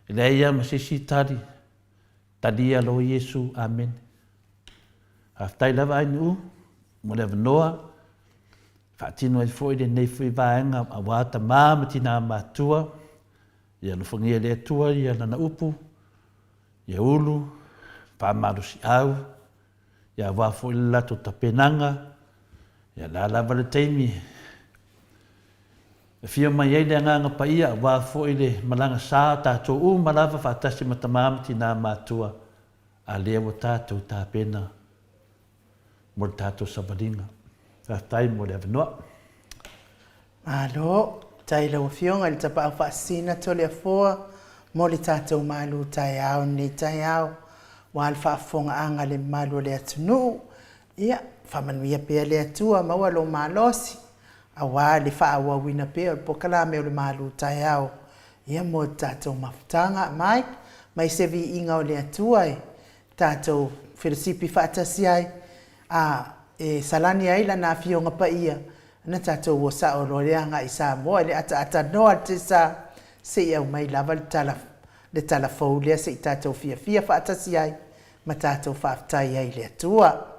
e leai lava ma se isi tali. Talia loa Iesu. Amene. Faafetai lava Ainuu mo le avanoa. Faatino ai foi lenei foi vaega aua tama ma tina matua. Ia alofagia e le Atua ia lana upu, ia ulu, faamalosiau, ia aua foi le latou tapenaga, ia la lava le taimi e afio mai ai le Agaga Paia aua foi le malaga sa tatou uma lava faatasi ma tama ma tina matua, a lea ua tatou tapena mo le tatou savaliga. Faafetai mo le avanoa. Malo, faafetai i lau Afioga i le Tapaau Faasisina Toleafoa mo le tatou malu taeao i lenei taeao aua le faafofogaaga a le mamalu o le atunuu. Ia, faamanuia pea le Atua, maua lou malosi aua le faaauauina pea o le polokalame o le malu taeao ia mo le tatou mafutaga. Mike, mai se viiga o le Atua e tatou felosipi faatasi ai, a e salani ai Lana Afioga Paia, ona tatou o sao loa lea agai i Samoa i le ataata noa le tesa, se i aumai lava le tala, le tala fou lea se i tatou fiafia faatasi ai ma tatou faafetai ai i le Atua.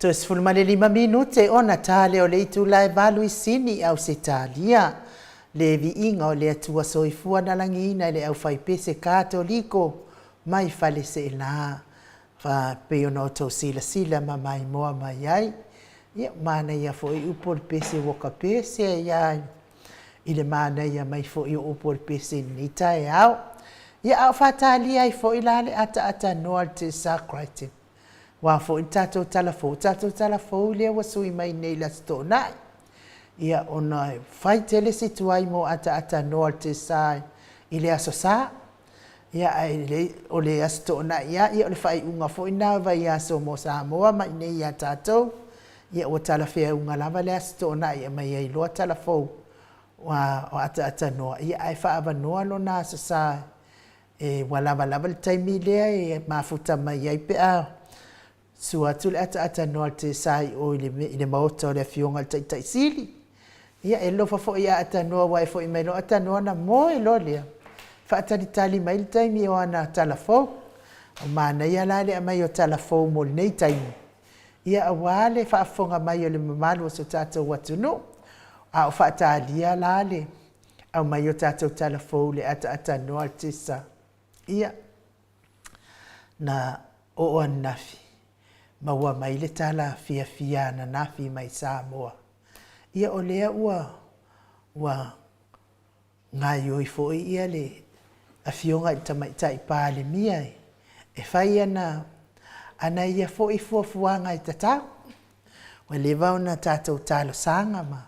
Toe 15 minute ona ta lea o le itula e 8 i Sini i Ausetalia. Le viiga o le Atua Soifua na lagiina e le aufaipese Katoliko mai Faleseela. Fa pei ona outou silasila ma maimoa mai ai. Ia, manaia foi upu o le pese ua ka pese ai lava i le manaia mai foi o upu o le pese i lenei taeao. Ia, a o faatalia ai foi la le ataatanoa a le Tesa Crichton. Aua foi le tatou tala fou, tatou tala fou lea ua sui mai nei i le Aso Toonai. Ia, ona e fai tele si tuai mo ataatanoa o le Tesa i le Aso Sa. Ia, ae le, o le Aso Toonai lava, ia o le faaiuga foi lena o le vaiaso mo Samoa ma i inei ia tatou. Ia, ua talafeauga lava le Aso Toonai e aumai ai loa tala fou o ataatanoa, ia, ae faaavanoa lona Aso Sa e ua lava lava le taimi lea e mafuta mai ai pe a sua atu le ataatanoa a le Tesa i o i le maota o le Afioga i le Taitai Sili. Ia, e alofa foi ia atanoa aua e foi mai loa atanoa ona moe loa lea, faatalitali mai le taimi o ana tala fou. O manaia la le aumai o tala fou mo lenei taimi, ia aua le faafofoga mai o le mamalu o si o tatou atunuu. A o faatalia la le aumai o tatou tala fou i le ataatanoa a le Tesa. Ia, na oo ananafi, maua mai le tala fiafia ananafi mai Samoa. Ia o lea ua ua gaioi foi ia le Afioga i le Tamaitai Palemia e fai ana ana ia foi fuafuaga e tatau. Ua leva ona tatou talosaga ma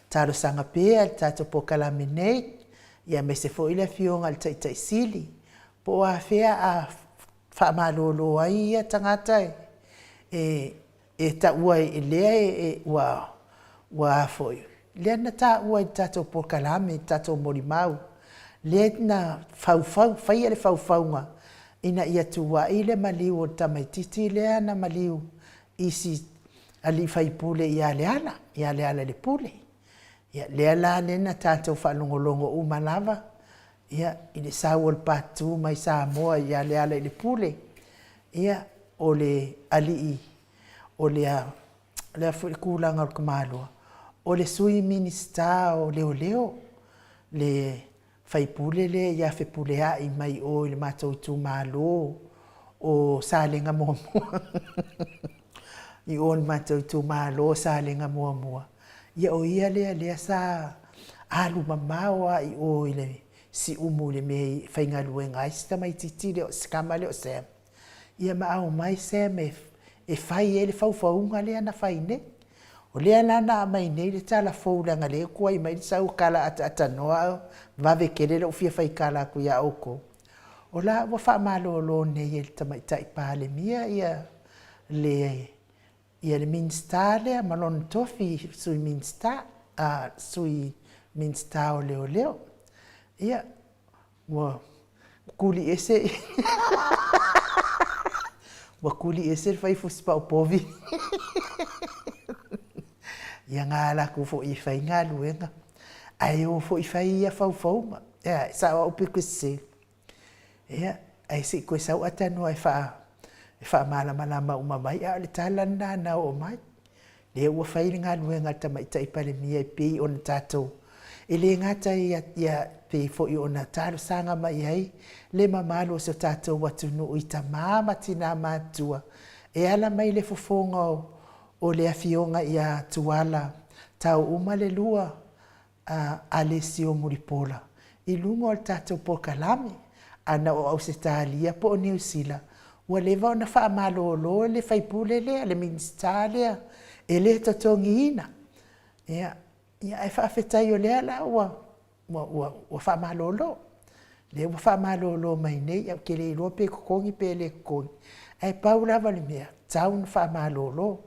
talosaga pea i le tatou polokalame nei, ia aemaise foi le Afioga i le Taitai Sili, po o afea a faamalolo ai ia tagata e e taua e lea e ua ua a foi lea na taua i le tatou polokalame i le tatou molimau lea na faufau faia le faufauga ina ia tuuai le maliu o le tamaititi lea na maliu i si alii faipule ia Leala ia Lealailepule. Ia lea la lea na tatou faalogologo uma lava ia i le sau o le patu mai Samoa ia Lealailepule, ia o le alii o le a le a foi le tulaga o le tamaloa, o le Sui Minisita o Leoleo, le faipule lea ia Fepuleai mai o i le matou itumalo o Salega Muamua i o i le matou itumalo o Salega Muamua, ia o ia lea lea sa alu mamao lava i o i le Siumu i le mea e faigaluega ai si tamaitiiti lea, si tama lea o Sam. Ia ma aumai Sam e, e fai ai le faufauga lea na fai nei. O lea la na aumai nei le tala fou leaga lea e tuai mai le sau tala ataatanoa a vave tele lou fia faitala atu ia outou. O la ua faamalolo nei e le Tamaitai Palemia ia le ia le Minisita lea ma lona tofi Sui Minisita, a Sui Minisita o Leoleo. Ia ua kuli ese ua kuli ese le fai fusi pau povi. Ia nga lakou foi e fai galuega, ae o foi fai ia faufauga. Ea, e sao au pe koe sese. Ia, ae se i koe sau atanoa e faa e faamalamalama uma mai, a o le tala lena na oo mai. Lea ua fai le galuega a le Tamaitai Palemia e pei ona tatou e le gata ia, ia pei foi ona talosaga mai ai le mamalu o si o tatou atunuu i tamā ma tinā matutua e ala mai le fofoga o, o le Afioga ia Tuala Tauuma le lua a Alessio Mulipola i luga o le tatou polokalame, ana o Ausetalia po o Niu Sila, ua leva ona faamalolo le faipule lea, le Minisita lea, e le totogiina. Ia, ia ae faafetai o lea la ua, ua, ua, ua faamalolo. Lea ua faamalolo mai nei, ia ou te le iloa pe totogi pe le totogi, ae pau lava le mea, tau ona faamalolo.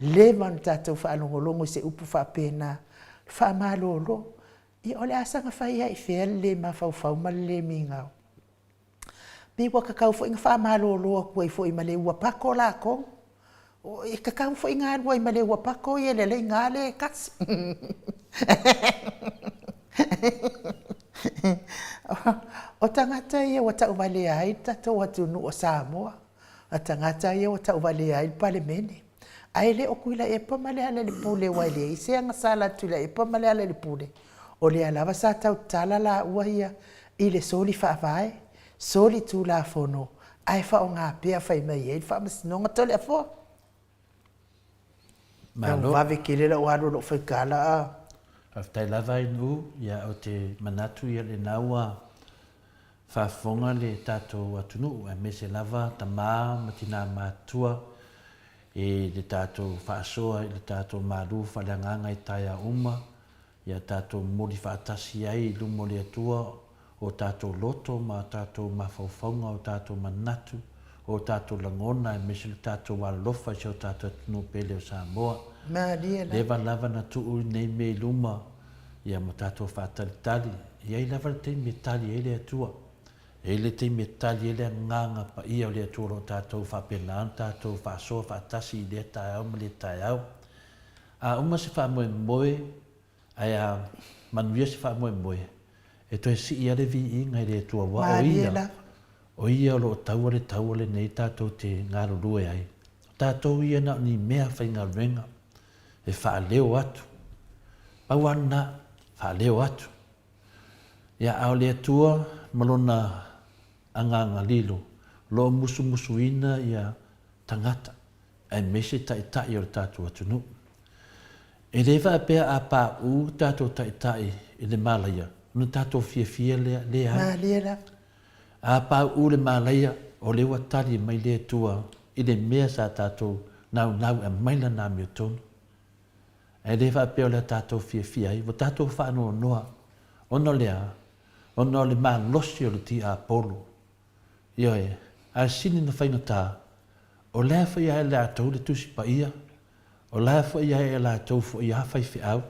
Leva ona tatou faalogologo i se upu faapena, faamalolo. Ia o le a saga fai lava i fea le le mafaufau ma le le migao? Pei ua tatau foi ona faamalolo atu ai foi ma le ua pato latou. E tatau foi ona alu ai ma le ua pato ia le laina lea e tasi. O tagata ia ua tauvalea ai le tatou atunuu o Samoa. O tagata ia ua tauvalea ai le Palemene. Ae le o Tuilaepa ma Lealailepule aua e leai se agasala a Tuilaepa ma Lealailepule, o lea lava sa tautala laua ia i le soli faavae, soli tulafono ae faaaoga pea fai mai ai le Faamasinoga Toleafoa. Malo. Vave tele lau alu o lou faigala a. Faafetai lava Ainu, ia ou te manatu ia lena ua faafofoga le tatou atunuu aemaise lava tama ma tina matutua i le tatou faasoa i le tatou malu faaleagaga i taeao uma ia tatou momoli faatasi ai i luma o le Atua o tatou loto ma tatou mafaufauga, o tatou manatu, o tatou lagona aemaise le tatou alolofa i si o tatou atunuu pele o Samoa. Malie lava. Leva lava na tuu nei mea i luma ia ma tatou faatalitali. E i ai lava le taimi e tali ai le Atua. E i ai le taimi e tali ai le agaga paia o le Atua o lo o tatou faapena ona tatou faasoa faatasi i lea taeao ma lea taeao. A uma se faamoemoe ae a manuia se faamoemoe, e toe sii lava le viiga i le Atua aua o Ia, o Ia o lo o taua le taua lenei tatou te galulue ai. O tatou ia na o ni mea faigaluega e faaleo atu. Pau lava lena, faaleo atu. Ia, a o le Atua ma Lona agaga lilo, o lo o musumusuina ia tagata. aemaise taitai o le tatou atunuu. E le faapea a paʻu tatou taitai i le malaia ona tatou fiafia lea, leai. Malie lava. A paʻu le malaia, o lea ua tali mai le Atua i le mea sa tatou naunau e aumai lana amiotonu. Ae le faapea o le a tatou fiafia ai, ua tatou faanoanoa ona o le a? Ona o le malosi o le tiapolo. Ioe, ae sili na faigata, o la e foi a e latou le Tusi Paia, o la e foi a e latou foi a faifeau,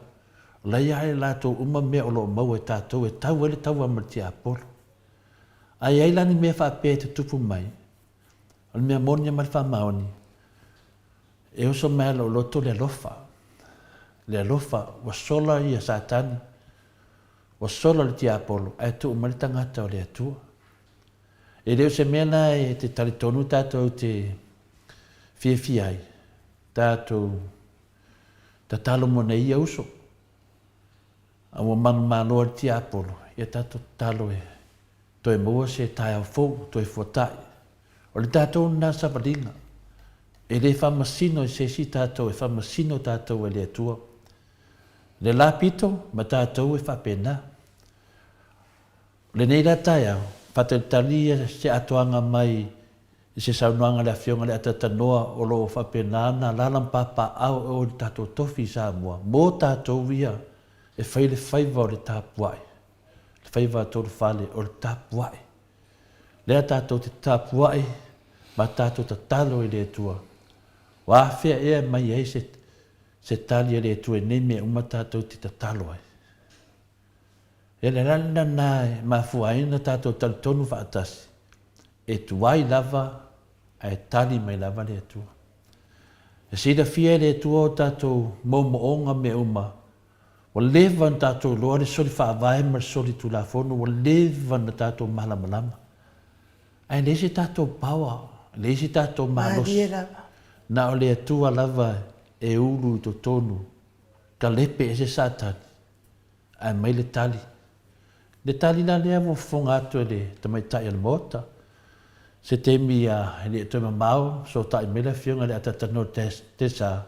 o la ia e latou uma mea o lo o maua e tatou e tau ai le taua ma le tiapolo. A i ai la ni mea faapea e tutupu mai, o le mea moni ma le faamaoni, e oso mai a lou loto le alofa, le alofa, ua sola ia Satani, ua sola le tiapolo, ae tuu mai le tagata o le Atua. E le o se mea la e te talitonu tatou te fiafia ai, tatou tatalo mo nei ia uso, a ua manumalo ai le tiapolo, ia tatou tatalo e toe maua se taeao fou, toe fuatai. O le tatou lena savaliga, e le faamasino e se isi tatou, e faamasino tatou e le Atua. Le la pito ma tatou e faapena. O lenei la taeao, faatalitali ia se atoaga mai i se saunoaga a le Afioga i le Atatanoa o lo o faapena ona alaala ma papaaao e o i le tatou tofi i Samoa mo tatou ia e fai le faiva o le tapuai, le faiva a Tolufale o le tapuai. Lea tatou te tapuai ma tatou tatalo i le Atua, ua afea ea mai ai se, se tali a le Atua i nei mea uma tatou te tatalo ai. E le ala lena e mafua ai ona tatou talitonu faatasi, e tuai lava ae tali mai lava le Atua. E silafia e le Atua o tatou moomooga mea uma, ua leva ona tatou iloa le soli faavae ma le soli tulafono, ua leva ona tatou malamalama. Ae leai se tatou power, leai se tatou malosi, na o le Atua lava e ulu i totonu, kalepe ese Satani. Ae mai le tali. Le tali la lea ua fofoga atu e le tamaitai o le Maota, se taimi e le toe mamao, fesootai mai le Afioga i le Atatanoa Tesa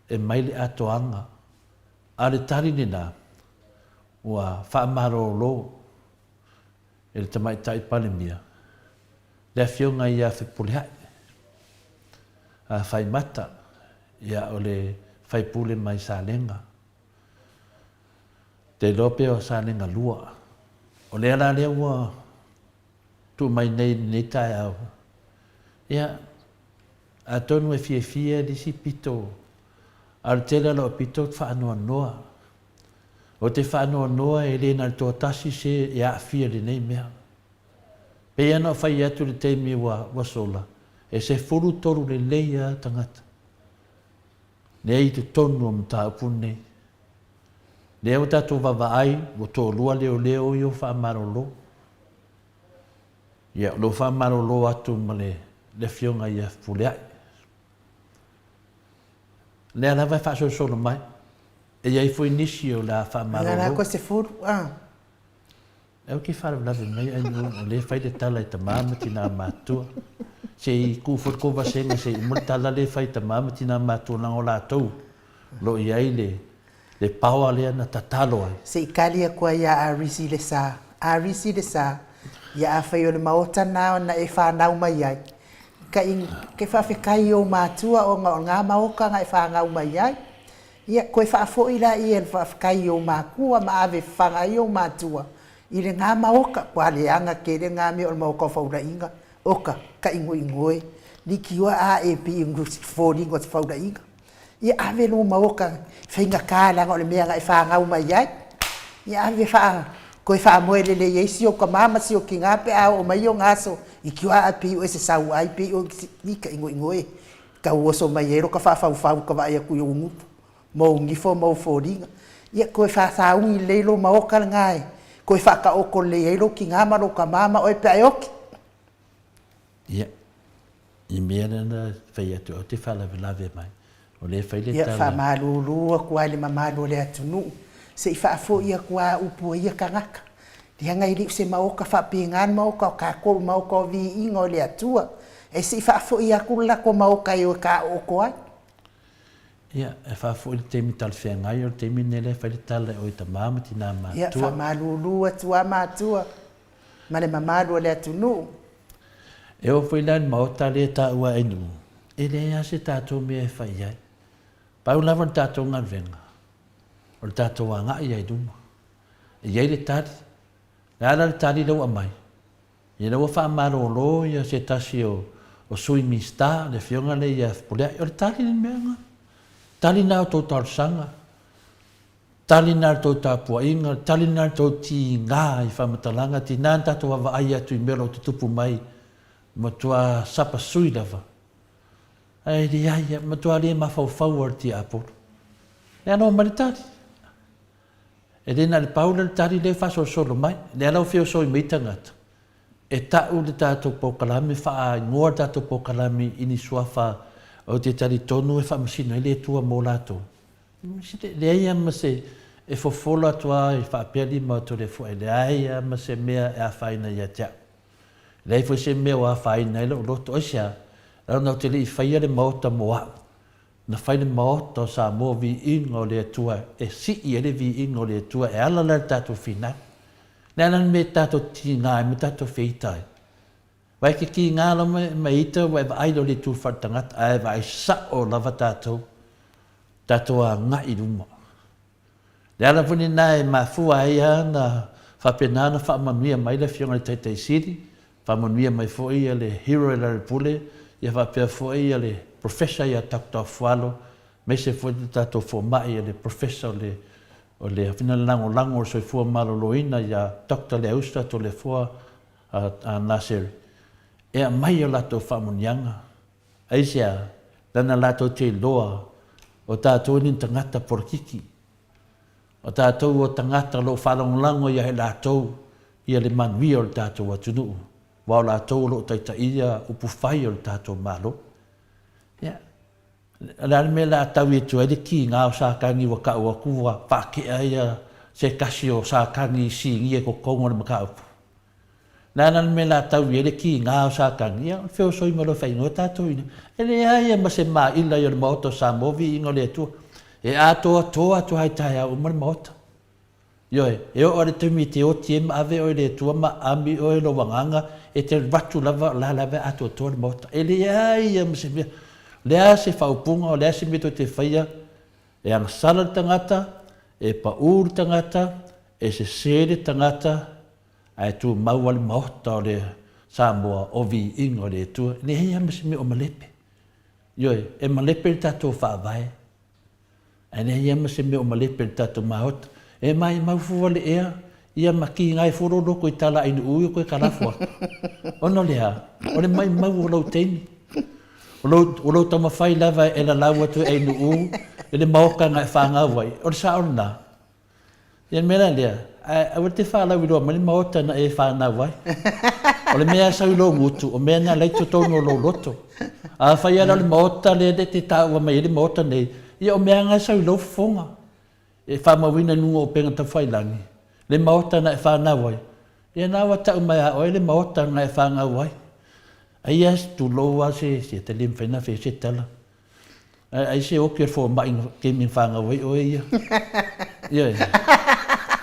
e mai le atoaga. A o le tali lena, ua faamalolo e le Tamaitai Palemia le Afioga ia Fepuleai Faimata, ia o le faipule mai Salega. Te iloa pea o Salega 2. O lea la lea ua tuu mai nei i lenei taeao, ia, atonu e fiafia le isi pito, a o le tele o lau pito ou te faanoanoa. Ou te faanoanoa e le na o le toatasi se e aafia i lenei mea. Pei lava ona ou fai atu i le taimi ua sola, e 13 lelei lava tagata. Lea i totonu o mataupu nei. Lea ua tatou vaavaai ua toalua leoleo ia ua faamalolo. Ia, o lo o faamalolo atu ma le, le afioga ia Fepuleai. Lea lava e faasolosolo mai. E i ai foi nisi o le a Lea la faamalolo. koe sefulu, a. Aua te faalavelave mai ai o lea e fai le tala i tama ma tina matutua. Se i tuu foi le tou vasega se i uma le tala lea e fai i tama ma tina matutua leaga o latou o lo o i ai le le power lea na tatalo ai. Se i kali aku ai ia Arisi le sa. Arisi le sa, ia afai o le maota na ona e fanau mai ai, ka i ke faafetai i ou matua ona o na maota na e fanau mai ai. Ia, toe faafoi laia i le faafetai i ou makua ma ave fafaga ai ou matua i lena maota, ua leaga tele na mea o le maota o faulaiga, oka, tainoinoe, liki-oa a e pei o se foliga o se faulaiga. Ia ave lou maota faigata leaga o le mea na e fanau mai ai. Ia ave faa, toe faamoe lelei ai si ou tama ma si ou tina pe a oo mai ona aso, liki-oa a pei oe se sauai, pei oe se, i tainoinoe. Tau oso mai ai lota faafaufau ka vaai atu i ou gutu ma ou gifo ma ou foliga. Ia toe faasauni lelei lou maota lena e toe faataoto lelei ai lou tina ma lou tama ma oe pe a e oti. Ia, i mea lea na fai atu ou te faalavelave mai, o lea e fai le Ia, tala. faamalulu atu lava i le mamalu o le atunuu, se i faafoi atu lava upu a ia tagata. Leaga e le o se maota faapena le maota o tatou, o le maota o viiga o le Atua. Ae se i faafoi atu le latou maota e o e taooto ai. Ia, e faafoi i le taimi talafeagai, o le taimi lenei lea e fai le tala e oe tama ma tina Ia, matutua. faamalulu atu lava matua ma le mamalu o le atunuu. E oo foi la i le maota lea e taua e Ainuu, e leai lava se tatou mea e fai i ai. Pau lava le tatou galuega, o le tatou agai lava i luma. E i ai le tali. O le a la le tali lea ua aumai? Ia lea ua faamalolo ia se tasi o, o Sui Minisita, le Afioga lea ia Fepuleai. O le tali le mea lena. Tali lena o tou talosaga, tali lena o le tou tapuaiga, tali lena o le tou tiga i faamatalaga, tiga na tatou vaavaai atu i mea o lo o tutupu mai, matua sapasui lava. Ae leai, matua le mafaufau lava o le tiapolo. Lea na omai le tali. E le na o le pau lea o le tali lea e faasolosolo mai. Lea la ua feosoi mai tagata e ta'u le tatou polokalame, faaigoa le tatou polokalame i ni suafa ou te talitonu e faamasino ai le Atua mo latou. Leai lava ma se, e fofola atu lava e faapea lima o Toleafoa, e leai lava ma se mea e afaina ia te au. Leai foi se mea ua afaina ai lou loto. Aisea? Leaga ou te le i faia le maota mo au. Na fai le Maota o Samoa viiga o le Atua e sii ai le viiga o le Atua e ala la i le tatou finau. Le a la le mea e tatou tiga ai ma tatou feita ai? Vaai ke tiga lava ma ita ua e vaai loa i le itu faale-tagata ae vaai sao lava tatou, tatou agai i luma. Le ala foi lena e mafua ai lava ona faapena ona faamanuia mai le Afioga i le Taitai Sili, faamanuia mai foi le Hero i Lalipule, ia faapea foi le Professor ia Doctor Afualo, aemaise foi le tatou fomai le Professor o le o le Lagolago o le Soifua Maloloina ia Doctor Leausa Toleafoa Naseri, e aumai a latou faamanuiaga. Aisea? Leaga latou te iloa o tatou e ni tagata polokiki. O tatou o tagata o lo o faalagolago ia i latou ia le manuia o le tatou atunuu, aua o latou o lo o taitaia upufai o le tatou Malo. Ia, o le a le mea o le a taui atu ai le kiga o Satani ua tau atu ua faatea ia se tasi o Satani i sinia i totonu o le mataupu? Le a la le mea o le a tau i ai le kiga o Satani? Ia, o le feosoi mai loa e faaigoa tatou ina. E leai lava ma se maila i o le Maota o Samoa, viiga o le Atua. E atoatoa atu lava i taeao uma le Maota. Ioe, e oo lava i le taimi e te oti ai ma ave oe i le Atua ma ami oe i lou agaga, e te alu atu lava o la lava e atoatoa le Maota. E leai lava ma se mea. O le a se faaupuga, o le a se mea tou te faia, e agasala le tagata, e pau le tagata, e sese le tagata, Ae tumau lava le maota o le Samoa o viiga o le Atua. E leai lava ma se mea o malepe. Ioe, e malepe le tatou Faavae, ae leai lava ma se mea o malepe i le tatou maota. E maimau fua le ea, ia ma kiga ai fua lou loto i tala ainuʻu ia koe kalafo atu. Ona o le a? O le maimau o lou taimi. O lou, o lou taumafai lava e lalau atu e ainuʻu i le maota na e fanau ai, o le sao lena. Ia le mea la lea, aua te faalauiloa mai le maota na e fanau ai. O le mea e sau i lou gutu, o mea na la i totonu o lou loto. Afai lava la o le maota lea e te taua mai ai le maota nei, Ia o mea lava na e sau i lou fofoga, e faamauina i luga o upega taufailagi, le maota na e fanau ai, ia na ua tau mai a oe le maota na e fanau ai. Aia tulou lava se, se ta le mafai ona fai se tala. Ae ai se oki o le fomai na taimi na fanau ai oe ia. Ioe.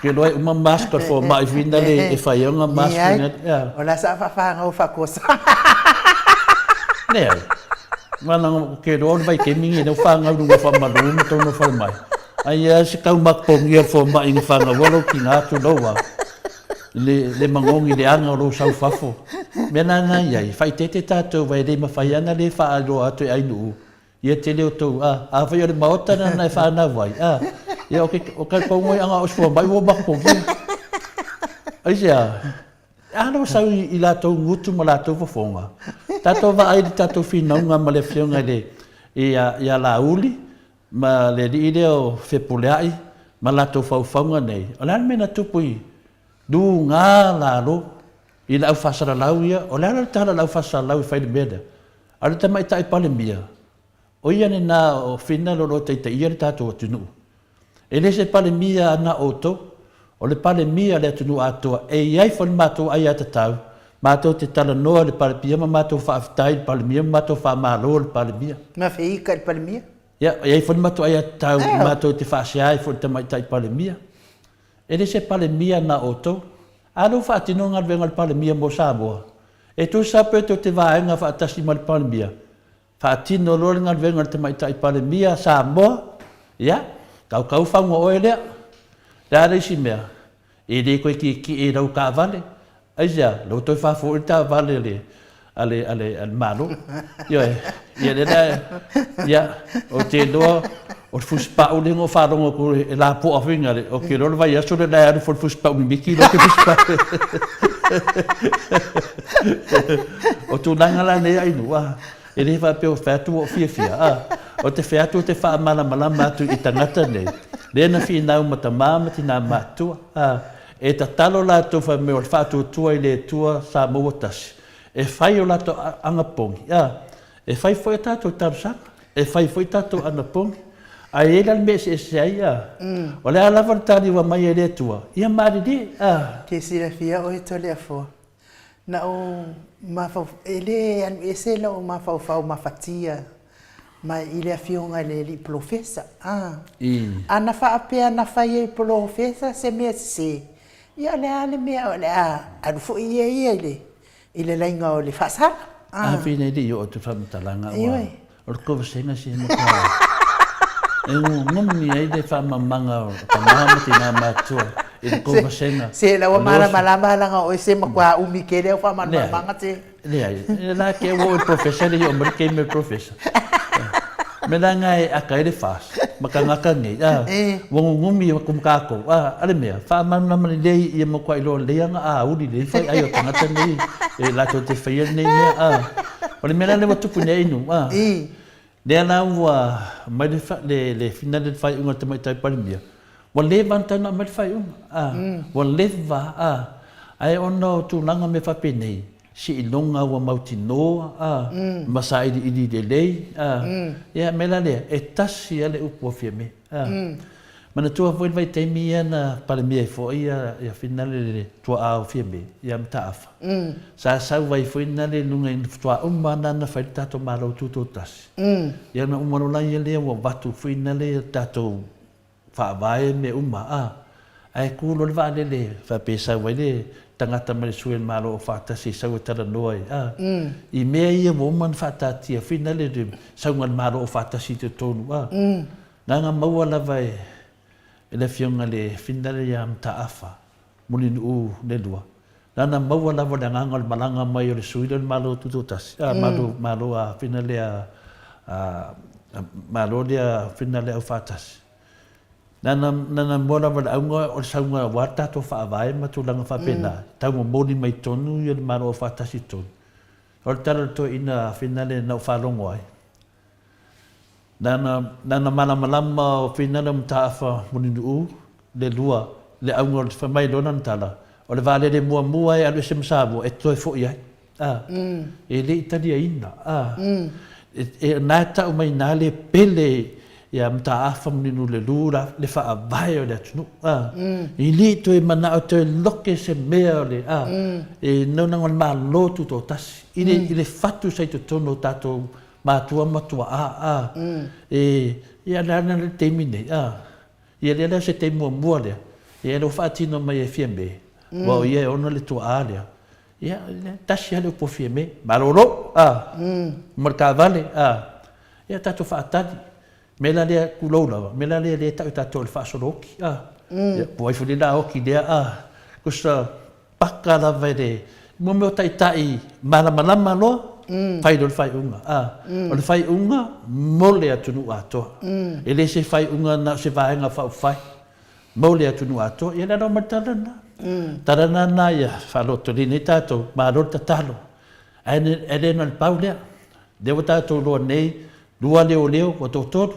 Ke loa e uma mask o le fomai fina le e fai ai ona mask fina. Ia. O la sa faafanau faakosa. Leai. Mana ke loa o le vaitaimi ni lea ua fanau i luga o faamalu ma tau nofo mai. Ai ia se tau mapogia o le fomai na fanau ai lou tina tulou lava. Le le magogi leaga o lou sau fafo. Mea la na i ai, faaeteete tatou aua e le mafai lava ona le faailoa atu e Ainuu ia tele o tou, a, afai o le maota lena na e fanau ai, a, ia o ke, o ke kou ai anga o sua mai ua mapogia. Aisea? A lou sau i, i latou gutu ma latou fofoga. Tatou vaai i le tatou finauga ma le afioga i le, ia, ia Laauli ma le alii lea o Fepuleai ma latou faufauga nei. O le a le mea na tupu i luga lalo i le au faasalalau ia, o le a la le tala a le au faasalalau e fai le mea lea? A o le tamaitai Palemia, o ia lena o Fina o lo o taitaia le tatou atunuu. E le se Palemia na outou, o le Palemia a le atunuu atoa. E i ai foi le matou aiatatau, matou te talanoa i le Palemia ma matou faafetai i le Palemia ma matou faamalo i le Palemia. Ma feika i le Palemia? Ia, e i ai foi le matou aiatatau matou te faasea ai foi i le tamaitai Palemia. E le se Palemia na outou. A lea ua faatino galuega a le Palemia mo Samoa, e tusa pe tou te vaega faatasi ma le Palemia, faatino loa le galuega a le Tamaitai Palemia a Samoa, ia, kaukau fauga oe lea. O le a le isi mea? E le toe tietie i lau taavale. Aisea? Lea ua toe faafoi le taavale a le, a le, a le, a le Malo. Ioe, ia lea la, ia, ou te iloa, o le fusipau lea na ou faalogo atu e lapoa foi na le, ou te iloa o le vaiaso lea la e alu foi le fusipau mimiti i lo te fusipau. O tulaga la nei Ainuu, a, e le faapea ua fai atu ua ou fiafia, a, ou te fai atu ou te faamalamalama atu i tagata nei, lea na finau ma tama ma tina matutua, a, e tatalo latou fai mai o le faatuatua i le Atua sa maua tasi, e fai o latou anapogi, a, e fai foi a tatou talosaga, e fai foi tatou anapogi, ae i ai la le mea e eseese ai, a, o le a lava le taliua mai e le Atua, ia malilie, a. Ke silafia oe Toleafoa, na ou mafaufau, e le alu ese lou mafaufau mafatia mai i le afioga i le alii polofesa, a. A na faapea na fai e polofesa se mea sese, ia o le a le mea o le a alu foi ia ia i le i le laina o le faasala. A pei nei le i oo atu le faamatalaga aua o le kovasega se matua e gogoni ai le faamamaga o tama ma tina matutua i le kovasega. Se la ua malamalama laga o oe se matua umi tele au faamalamalamaga se. Leai, la ke ua oe professor le i oo mai le taimi o le professor. Mea la nga e aka ai le FAS ma kangaka nei, a, ua gugumi atu ma kakou, a, a le mea, faamalamalama lelei ia matua iloa lelei ana auli lelei fai ai o tagata nei e latou te faia lenei mea, a. O le mea la lea ua tupu nei inu, a, lea la ua aumai le, le, le finale le faaiuga a le Tamaitai Palemia, ua leva ona tatau ona aumai le faaiuga, a, ua leva, a, ae ona o tulaga mea faapenei, Seiloga ua mautinoa, a, ma sailiili lelei, a, ia, mea la lea, e tasi lava le upu a Fiame, a. Manatua foi le vaitaimi ia na Palemia ai foi ia, ia finale le tuaa o Fiame, ia Mataafa. Sa sau ai foi nale i luga i faatoa uma lava na fai le tatou Malo Tutoatasi. Ia na uma loa la ia lea ua avatu foi nale ia tatou Faavae mea uma, a. Ae tu loa le vaalele faapea e sau ai le tagata mai le sui o le Malo o faatasi e sau e talanoa ai, a. I mea ia ua uma ona faataatia finale le sauga a le Malo o faatasi i totonu, a. Na ona maua lava e le Afioga i le finale ia Mataafa, Mulinuu le lua, na ona maua lava le agaga o le malaga mai o le sui lea o le Malo Tutoatasi, a, Malo, Malo a finale a, a, Malo lea finale aufaatasi. Na ona, na ona maua lava le auga o le sauga aua le tatou Faavae ma tulaga faapena, tau momoli mai tonu ia le Malo Aufaatasi i totonu. O le tala o le toeaina finale na ou faalogo ai, Nana, nana malamalama o Finale o Mataafa Mulinuu le lua, le auga o le fai mai loa lana tala, o le vaalele muamua e alu ese ma Samoa e toe foi ai. A, e le i taliaina. A, e, e, na e tau mai na le pele ia Mataafa Mulinulelu la le faavae o le atunuu a. E le i toe manao e toe loke se mea o le a e naunau o le Malo Tutoatasi i le i le fatu sa i totonu o tatou matua ma tuaa a. E ia le a le taimi nei a. Ia lea la o se taimi muamua lea ia lea ua faatino mai e Fiame aua o ia e ona le tuaa lea. Ia, tasi lava le upu a Fiame, malolo, a, ma le taavale, a. Ia tatou faatali. Mea la lea, tulou lava, mea la lea lea e tau e tatou o le faasolo oti, a. Ia, po o ai foi lea o le a oti lea, a. Tusa paka lava i le, mo mea o taitai malamalama loa, fai loa le faaiuga, a. O le faaiuga mo le atunuu atoa. E le se faaiuga na o se vaega faaupufai. Mo le atunuu atoa. Ia le ala mai le tala lena. Tala lena na ia faalotolina ai tatou, malo le tatalo. Ae le na o le pau lea. Lea ua tatou iloa nei, lua leoleo ua toatolu.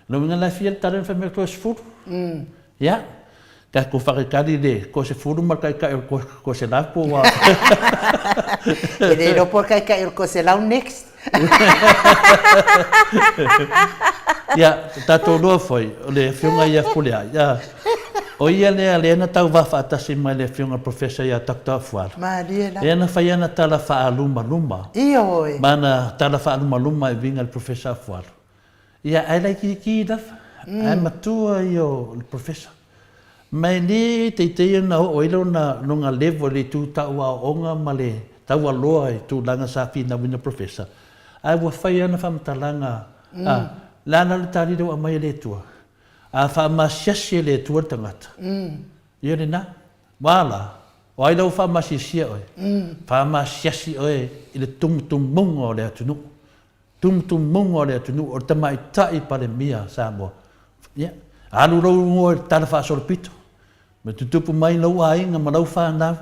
Lona uiga la e fia le tala na fai mai o le toasefulu. Ia, tatou faatalitali i le toasefulu ma le taitai o le toaselau po ua... E le iloa po o le taitai o le toaselau next. Ia, tatou iloa foi, o le Afioga ia Fepuleai, ia, o ia lea lea na tauva faatasi mai le Afioga Professor ia Doctor Afualo. Malie la. Lea na fai ana tala faalumaluma. Ioe. Ma ana tala faalumaluma e uiga i le Professor Afualo. Ia, ae laitiiti lava, ae matua ia o le Professor. Ma e le teitei ona oo ai lona, lona level i le itu tau aoaoga ma le taualoa i tulaga sa finauina Professor, ae ua fai ana faamatalaga, a, le a la le tali lea ua aumai e le Atua? A faamasiasi e le Atua le tagata, ia lena. Ua a la? O ai la ua faamasiasia oe? Faamasiasi oe i le tumutumuga o le atunuu. Tumutumuga o le atunuu, o le tamaitai Palemia Samoa. Ia, alu lou igoa i le tala faasolopito, ma tutupu mai lou aiga ma lau fanau,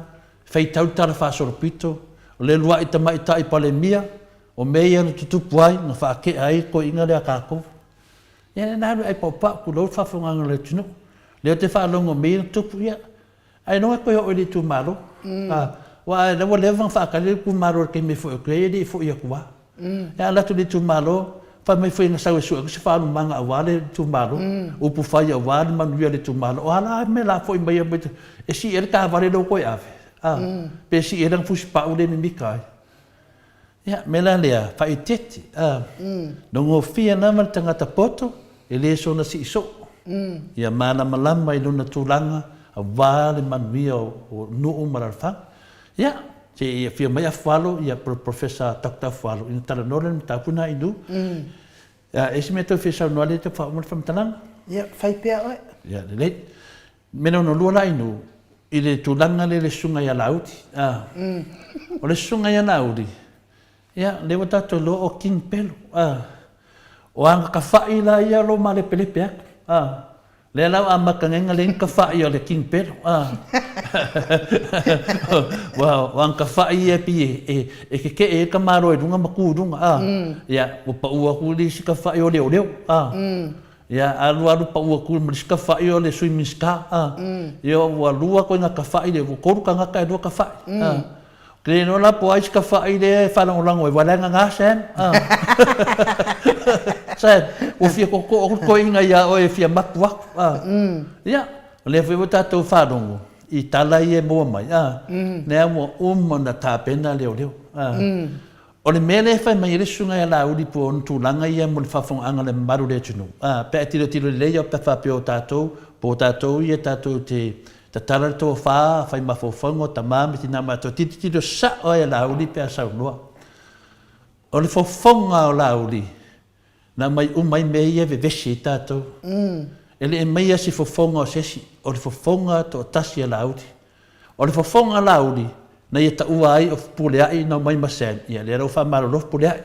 faitau le tala faasolopito, o le uluai tamaitai Palemia, o mea ia na tutupu ai, na faatea ai le toeaina lea a tatou. Ia, na alu e ai paupau, tulou le faafofogaaga a le atunuu. O lea ou te faalogo o mea ia na tutupu, ia, Ailoga e toe oo i le itumalo. Aua o la ua leva ona faatali le itumalo i le taimi e foi atu ai, e le i foi atu lava. Ae alu atu i le itumalo, fai mai foi na sau e sue atu se faalumaga aua le itumalo, upu fai aua le manuia o le itumalo. O a la mea o le a foi mai ai, e sii ai le taavale lea ua toe ave, pe sii ai lana fusipau lea e mimita ai. Ia, mea la lea, faaeteete, a. Nogofia lava le tagata poto, e le soona sii soo. Ia malamalama i lona tulaga aua le manuia o nuu ma alaalafaga. Ia, se i afio mai Afualo, ia Professor Doctor Afualo, ina talanoa lea i le mataupu lena i Lu. Ia, e isi mea toe fia saunoa lea e tau faauma le faamatalaga? Ia, fai pea oe. Ia, lelei. Mea lona lua la inu, i le tulaga lea i le susuga ia Laauli, a. O le susuga ia Laauli, ia, lea ua tatou iloa o King Pelo, a. O Agakafai la ia o lo o malepelepe atu, a. Lea la ua amata nei ona leai ni tafa'i o le King Pelo, a. Ua o Agakafai ia e pei e, e tete'e ai le tamaloa i luga ma tu i luga, a. Ia, ua pau atu le isi tafa'i o leoleo, a. Ia, alu alu pau atu ma le isi tafa'i o le Sui Minisita, a. Ia, ua lua ituaiga tafa'i lea, ua tolu tagata e lua tafa'i, a. Ou te le iloa la po o ai isi tafa'i lea e faalagolago ai, aua o la e nana Sam, a. Sam, ua fia tootoo atu le toeaina ia oe e fia mapu atu, a. Ia, o lea foi ua tatou faalogo i tala ia e maua mai, a, lea ua uma ona tapena leoleo, a. O le mea lea e fai mai ai le Susuga ia Laauli po o ona tulaga ia mo le faafofogaaga a le mamalu o le atunuu, a, pe a e tilotilo lelei au pe a faapea o tatou, po o tatou ia tatou te tatala le tofa, fai mafaufauga o tama ma tina ma toe tilotilo sao ai a Laauli pe a saunoa. O le fofoga o Laauli, na aumai uma ai mea ia e vevesi ai tatou. E le i aumaia se fofoga o se isi, o le fofoga toatasi a Laauli. O le fofoga a Laauli, na ia taua ai o Fepuleai na omai ma Sam, ia lea la ua faamalolo Fepuleai.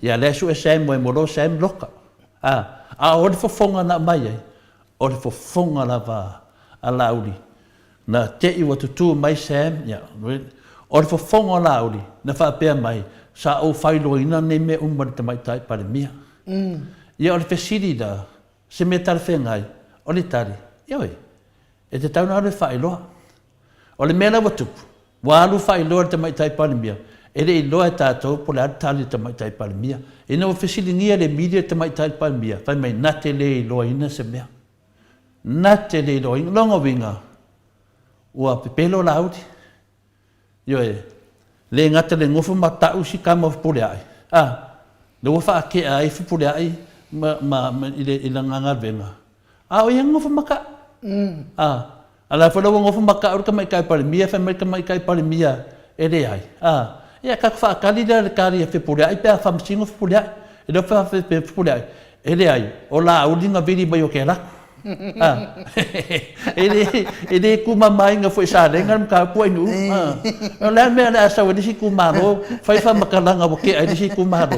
Ia lea e sue Sam ua e molo Sam loka. A, a o le fofoga na aumai ai, o le fofoga lava a Laauli. Na te i ua tutū mai Sam, ia, o le fofoga o Laauli, na faapea mai, sa ou faailoaina nei mea uma i le Tamaitai Palemia. Ia o le fesili la, se mea talafeagai, o le tali, ioe, e tatau ona alu e faailoa. O le mea la ua tupu, ua alu faailoa i le Tamaitai Palemia, e E le i iloa e tatou po o le a le tali a le Tamaitai Palemia. Ina ua fesiligia e le media le Tamaitai Palemia, fai mai na te le iloaina se mea. Na te le iloaina. Lona uiga, ua pepelo Laauli. Ioe, le gata i le nofo ma tau si tama o Fepuleai, a, lea ua faatea ai Fepuleai ma, ma, ma i, le, i lana galuega, a o ia na nofo ma tau. A, a la foi la ua nofo ma tau le Tamaitai Palemia, fai mai le Tamaitai Palemia e leai. A, ia tatou faatali lea i le tali a Fepuleai pe a faamasino Fepuleai. E le o faapea Fepuleai, e leai, o Laauli na vili mai o Kelaku. E le tumamaina foi e Salega le mataupu Ainuu. O le a le mea o le a sau ai le isi itumalo fai faamatalaga ua tea ai le isi itumalo.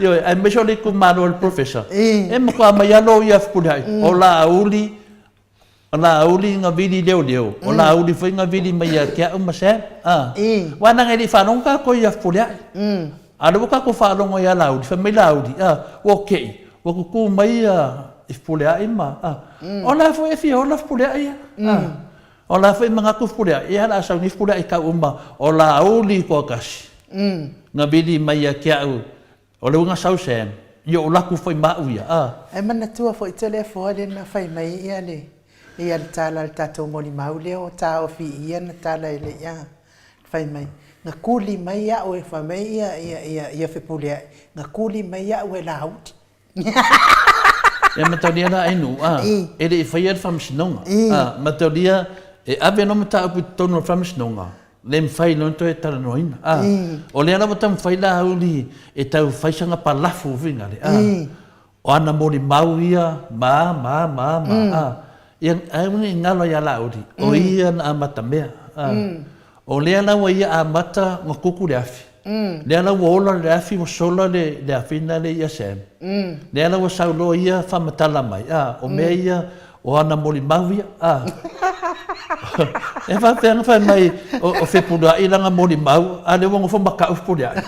Ioe, aemaise o le itumalo o le Professor, e matua aumai lava loia a Fepuleai, o Laauli, O Laauli na vili leoleo, o Laauli foi na vili mai ia te au ma Sam. A. Aua leaga e le i faalogo tatou ia Fepuleai. A o lea ua tatou faalogo ia Laauli, fai mai Laauli, a, ua okei, ua tutu mai ia Fepuleai ma, a. O la foi e fia ola Fepuleai ia. A. O la foi e manatu Fepuleai, ia o le a sau nei Fepuleai e tau uma, o Laauli toatasi na vili mai ia te au O le uiga sau Sam, ia o laku foi ma au ia, a. Ae manatua foi Toleafoa lea na fai mai ia le ia le tala a le tatou molimau lea o taofi i ia na tala e le ia fai mai na kuli mai au e fai mai ia ia ia ia Fepuleai na kuli mai au e Laauli. Ia mataulia la Ainuu a, e le i faia le faamasinoga a, mataulia e ave loa mataupu i totonu o le faamasinoga, Le mafai loa ona toe talanoaina. A, o lea lava taumafai Laauli e tau fai sana palafu foi nale, a, o ana molimau ia, ma, ma, ma, ma, a, ia, ae aua ne i galo ia Laauli, o ia na amata mea, a. O lea la ua ia amata ona kuku le afi. Lea la ua ola le afi ua sola le, le afi nale ia Sam. Lea la ua sau loa ia faamatala mai, a, o mea ia, O ana molimau ia, a. E faapea ona fai mai o Fepuleai lana molimau, a o lea ua nofo ma kau Fepuleai.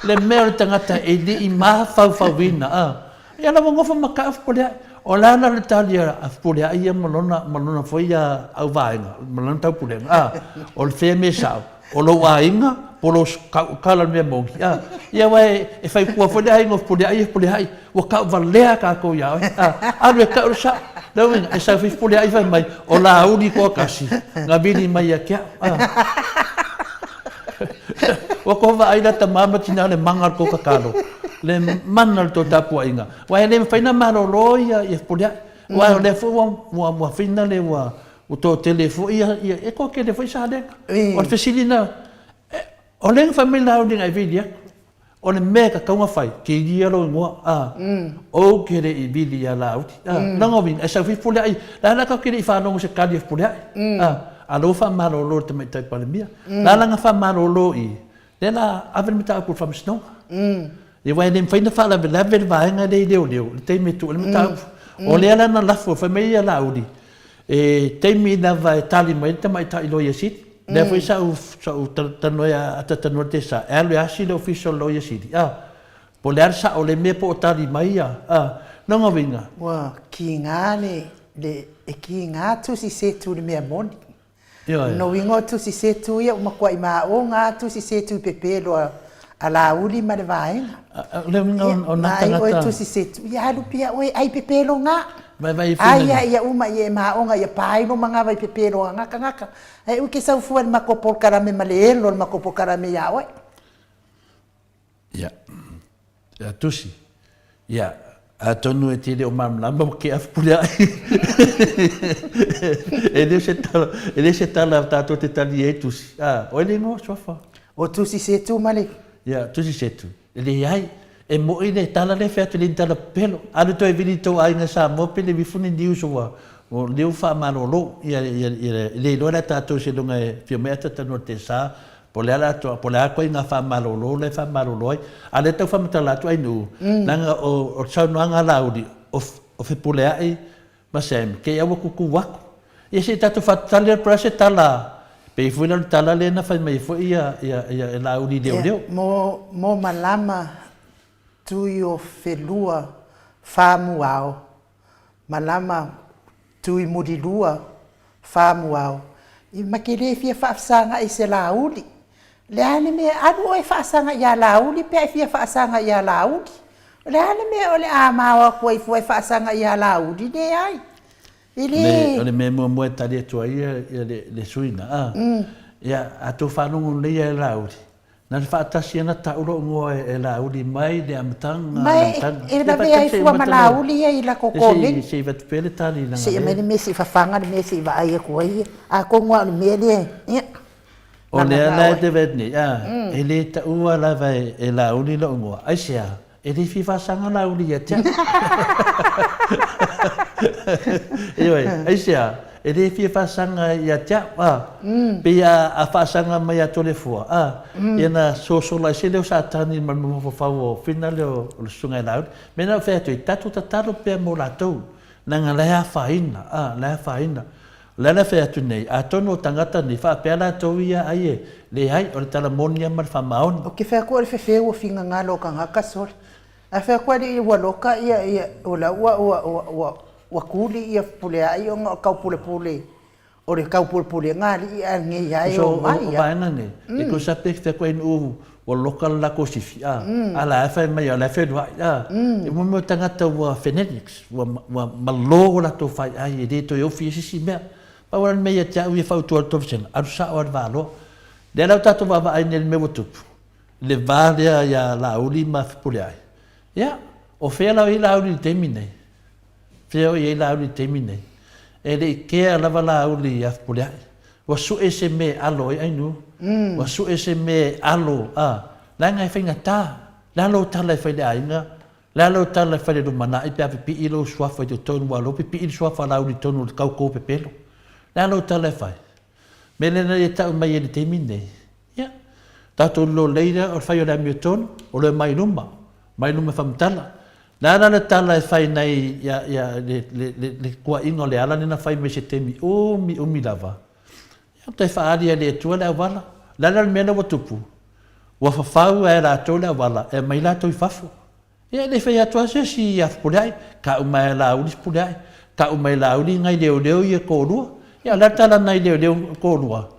Le mea o le tagata e le i mafaufauina, a. Ia la ua nofo ma kau Fepuleai. O le a la le tali a Fepuleai ia ma lona, ma lona foi auvaega, ma lona taupulega, a. O le fea mea sao? O lou aiga po o lou tala o le mea moni, a. Ia aua e fai tua foi le aiga o Fepuleai ia Fepuleai, ua tauvalea tatou ia oe, a. Alu e tau le sao. Lona uiga, e sau foi Fepuleai fai mai, o Laauli toatasi na vili mai ia te au, a. Ua tou vaai la tama ma tina le maga o le tou tatalo, le mana o le tou tapuaiga, aua e le mafai ona malolo ia Fepuleai, aua o lea foi ua fina le ua Ua toatele foi ia, ia e toatele foi Salega. O le fesili lena, o lea na fai mai Laauli na e vili atu, o le mea e tatau ona fai, kilia lou igoa, a, ou te le i vili ia Laauli. A, lona uiga, e sau foi Fepuleai, la la tatou te le i faalogo i se tali a Fepuleai, a, a o lea ua faamalolo e le Tamaitai Palemia. La la na faamalolo i, lea la ave le mataupu i le Faamasinoga. Ia aua e le mafai ona faalavelave le vaega lea i leoleo i le taimi e tuu ai le mataupu. O lea la na lafo, fai mai ia Laauli, E taimi lava e tali mai ai le tamaitai Loia Sili. Lea foi sa ou, sa ou talanoa ia Atatanoa le Tesa, e alu e asi le Ofisa o le Loia Sili, a, po o le a le sao o le mea po o tali mai ia, a. Lona uiga. Ua kiga le, le, e kiga tusi setu i le mea moni. Ioe. No uiga o tusi setu ia ua matuai maoga a tusi setu i pepelo a Laauli ma le vaega. O le uiga o na tagata. Ia, oe tusi setu, ia alu pia oe ai pepelo nga. Vaivai e fina. Ai ia ia uma ia e maoga ia pailo ma nga vai pepelo a nga kangaka. Ae ui ke sau fua i le matou polokalame ma le elo o le matou polokalame ia oe. Ia, ia Tusi, ia, atonu e te le o malamalama ua kea Fepuleai. E le o se tala, e le o se tala tatou te tali ai Tusi. A, o ai le igoa suafa? O Tusi Setu ma le. Ia, Tusi Setu. E leai, e moi le tala lea e fai atu e le ni tala pepelo. Alu toe vili i tou aiga Samoa pe le vifu ni news ua, o lea ua faamalolo. Ia, ia, ia, e le iloa la e tatou seiloga e afio mai Atatanoa i le Tesa Po o le a le atoa, po o le a ituaiga faamalolo la e faamalolo ai. A o lea e tau faamatala atu Ainuu, leaga o le saunoaga a Laauli, o Fepuleai ma Sam, kei a ua tutu atu. Ia se i tatou faatali atu po o le a se tala, pei foi la o le tala lea na fai mai ai foi Laauli i leoleo. Ia, mo malama tui o felua famuao, malama tui mulilua famuao. Ma te le fia faafesagai i se Laauli. O le a le mea, alu oe e faasaga ia Laauli pe a e fia faasaga ia Laauli. O le a le mea o le a mao atu ai fua e faasaga ia Laauli? Leai. E le. O le mea muamua e tali atu ai le sui usufono, ia, a outou faalogo lelei lava i Laauli, Na le faatasi ana tau lou igoa e Laauli mai le amataga Ma le amataga. e lavea ai fua ma Laauli ia i latou komeni. Se i avatu pea le tali leaga Se i aumai le mea se i fafaga le mea se i vaai atu ai ia. Atonu lava o le mea lea, ia. O lea la e te vaai atu nei, a, e le taua lava e Laauli lou igoa. Aisea? E le fia faasaga Laauli ia te au. Ioe, aisea? E le fia faasaga ia te au, a. Pei a, a faasaga mai ia Toleafoa, a, ia na sosola ese lea o Satani ma le mafaufau o Fina lea o le Susuga ia Laauli. Mea na ou fai atu ai, tatou tatalo pea mo latou, leaga la e afaina, a, la e afaina. O le ala e fai atu nei, atonu o tagata nei, faapea latou ia ai e leai, o le tala moni lava ma le faamaoni. Ou te fai atu o le fefeu o finagalo o tagata sole. Ae fai atu alii ua loka ia ia o la ua ua ua ua ua tuli ia Fepuleai ona o le taupulepule o le taupulepulega a alii ae lenei lava e o mai O vaega nei, e tusa pe fai atu ai nuu ua loka le latou sifi, a, a la e fai mai o la e feluai, a. E mo mea o tagata ua fanatics, ua, ua malo o latou faiai e le toe ofi ai se isi mea. Pau lava le mea ia te au ia fautua i le Tovesena, alu sao lava i le va loa. Lea la ua tatou vaavaai nei i le mea ua tupu, le va lea ia Laauli ma Fepuleai. Ia, o fea la o i ai Laauli i le taimi nei? Fea o i ai Laauli i le taimi nei? E le i kea lava Laauli ia Fepuleai. Ua sue se mea e alo ai Ainuu. Ua sue se mea e alo, a, leaga e faigata. Le a lou tala e fai i le aiga? Le a lou tala e fai i le lumanai pe a pipii lou suafa i totonu aua o lou pipii le suafa a Laauli i totonu o le tauto pepelo? Le a lou tala e fai? Mea lea na ia tau mai ai i le taimi lenei, ia, tatou lolei lea o le fai o le amiotonu, o le mai luma, mai luma e faamatala. Le a la le tala e fai nei ia, ia, le, le, le, le kuaʻiga o le ala lea na fai mai se taimi umi, umi lava, ia, toe faaali e le Atua le auala. Le a la le mea lea ua tupu? Ua fafau lava e latou le auala e aumai latou i fafo. Ia e le fai atu lava se isi ia Fepuleai, tau mai e Laauli Fepuleai, tau mai e Laauli nai leoleo ia e toalua. Ia o le a le tala a nai leoleo e toalua?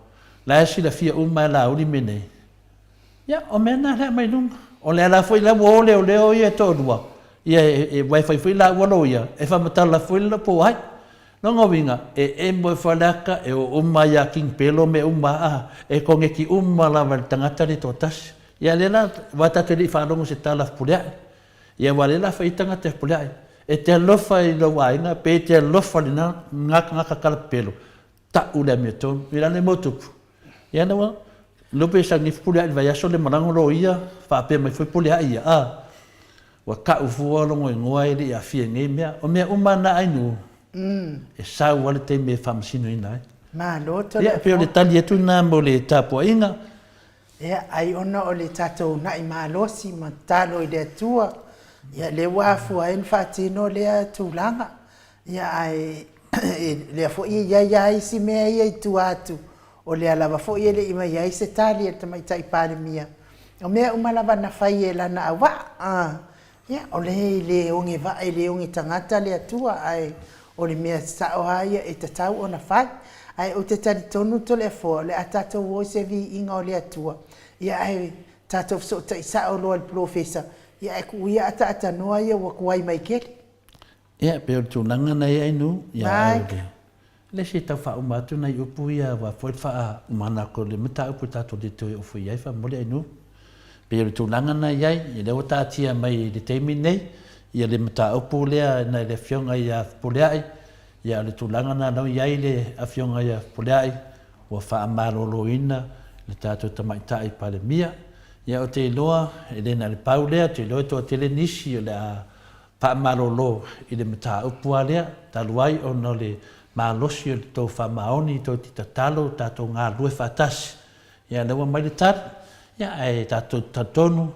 La e silafia uma e Laauli mea nei. Ia, o mea na lea aumai luga. O le ala foi la ua o leoleo ia e toalua, ia e, aua e fai foi laua loia, e faamatala foi le po ai. Lona uiga, e emo e Faleata, e o uma ia King Pelo mea uma a, e koneti uma lava i le tagata lea e toatasi. Ia lea la, aua tatou te le i faalogo i se tala Fepuleai. Ia aua lea la fai ai tagata e Fepuleai. E te alofa i lou aiga, pe e te alofa i lena tagata kalapepelo, tau le amiotonu. Ia la le mea ua tupu, ia la ua iloa pe sauni Fepuleai i le vaiaso le malaga loia, faapea mai foi Fepuleai ia, a, ua tau fua lona igoa e le i aafia i nei mea. O mea uma na Ainuu, e sau lava le taimi e faamasinoina ai. Malo Toleafoa. Ia, pei o le tali atu lena mo le tapuaiga. Ia, ai ona o le tatou uunai malosi ma tatalo i le Atua, ia lea ua afua ai ona faatino lea tulaga. Ia, ae lea foi e i ai lava isi mea ia i tua atu, o lea lava foi e le i mai ai se tali a le Tamaitai Palemia. O mea uma lava na fai e lana auvaa, Ia, o lea e le oge vaa, e le oge tagata le Atua, ae o le mea sao lava ia e tatau ona fai. Ae ou te talitonu Toleafoa, o le a tatou o i se viiga o le Atua, ia ae tatou fesootai sao loa i le polofesa, ia ae tuu ia ataaatanoa ia ua tuai mai tele. Ia, e pei o le tulaga na i ai Nuu, ia ae o le le isi e tau faauma atu nai upu ia aua foi le faaumana atu o le mataupu e tatou te toe oo foi i ai faamolemole Ainuu. E pei o le tulaga na i ai, ia lea ua taatia mai i le taimi lenei, ia le mataupu lea nai le Afioga ia Fepuleai, ia o le tulaga na la i ai le Afioga ia Fepuleai, ua faamaloloina le tatou Tamaitai Palemia. Ia ou te iloa e le na o le pau lea, ou te iloa e toatele nisi o le a faamalolo i le mataupu a lea, talu ai ona o le malosi o le tou faamaoni, tou te tatalo tatou galulue faatasi. Ia lea ua aumai le tali, ia ae tatou te talitonu,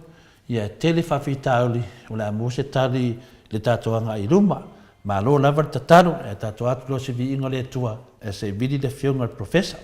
ia e tele faafitauli o le a maua se tali i le tatou agai i luma. Malo lava le tatalo, ae tatou atu loa se viiga o le Atua ae se i vili le Afioga i le Professor.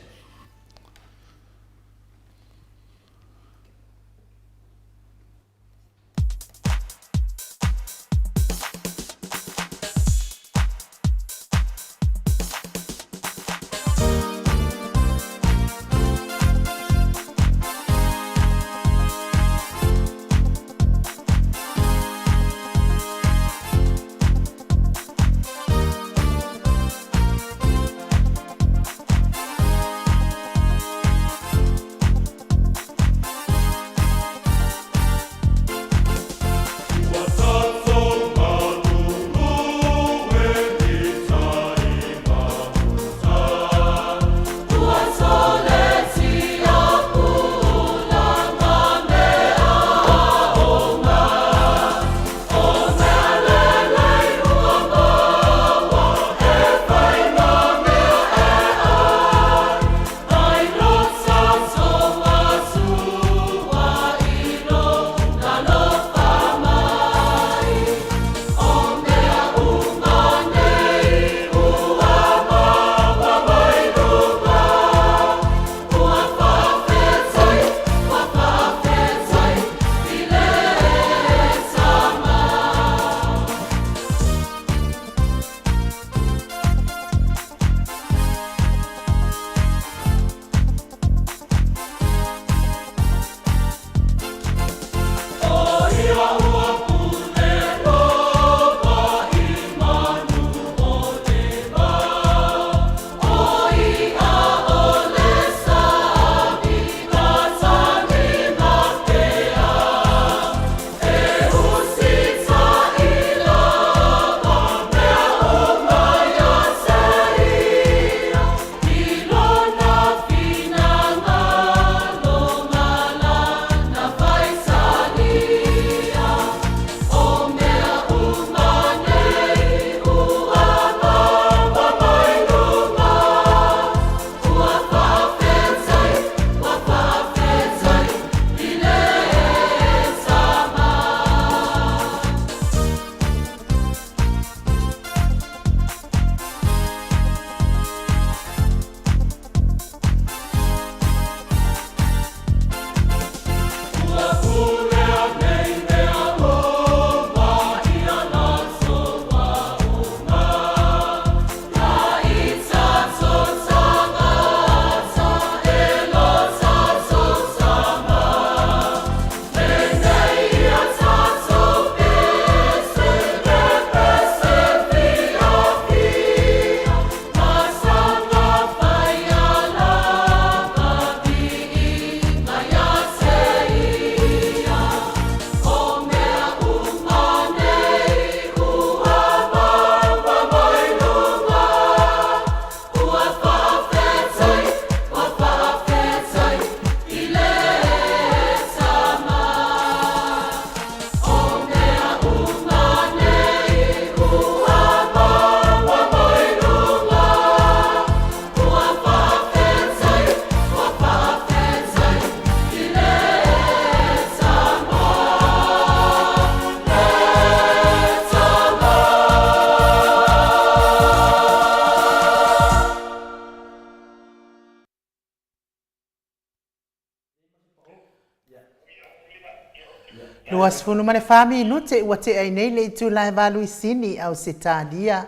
24 minute ua tea ai nei le itula e valu i Sini, Ausetalia.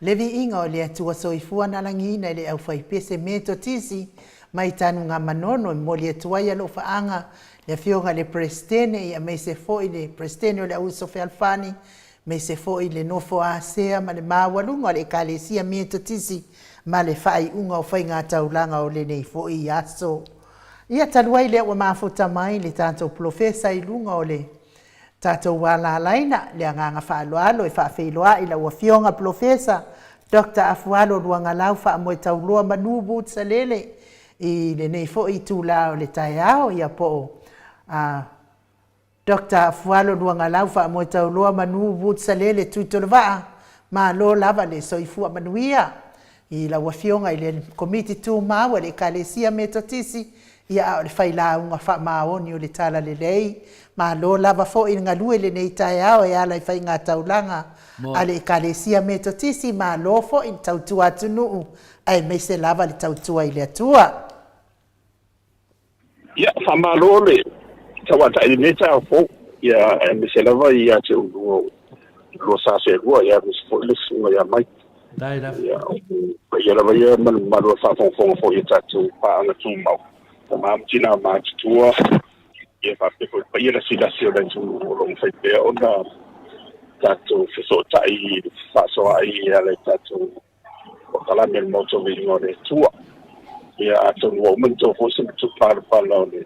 Le viiga o le Atua Soifua na lagiina i le aufaipese Metotisi mai Tanugamanono e momoli atu ai alofaaga le Afioga i le Peresetene ia aemaise foi le Peresetene o le Auuso Fealofani aemaise foi le nofo a sea ma le maualuga o le Ekalesia Metotisi ma le faaiuga o faigataulaga o lenei foi aso. Ia, talu ai lea ua mafuta mai le tatou polofesa i luga o le tatou alalaina, le agaga faaaloalo e faafeiloai lau Afioga Polofesa Doctor Afualo Luagalau Faamoetauloa Manu Wood Salele i lenei foi itula o le taeao, ia po o Doctor Afualo Luagalau Faamoetauloa Manu Wood Salele Tuitolovaa, malo lava le soifua manuia i lau Afioga i le Komiti Tumau a le Ekalesia Metotisi, ia a o le failauga faamaoni o le Talalelei. Malo lava foi le galue i lenei taeao e ala i faigataulaga a le Ekalesia Metotisi, malo foi le tautua atunuu aemaise lava le tautua i le Atua. Ia, faamalo le tauatai i lenei taeao fou, ia, aemaise lava ia te oulua o lua sa seelua, ia, aemaise foi le susuga ia Mike. Ia, o le paia lava ia ma le mamalu o le faafogafoga foi i a tatou paaga tumau, tama ma tina matutua, ia faapea foi le paia lasilasi o le atunuu o lo o mafai pea ona tatou fesootai i le fefaasoaai e ala i tatou polokalame o le Maota o Viiga o le Atua. Ia, atonu ua uma ona to foi se matupalapala o le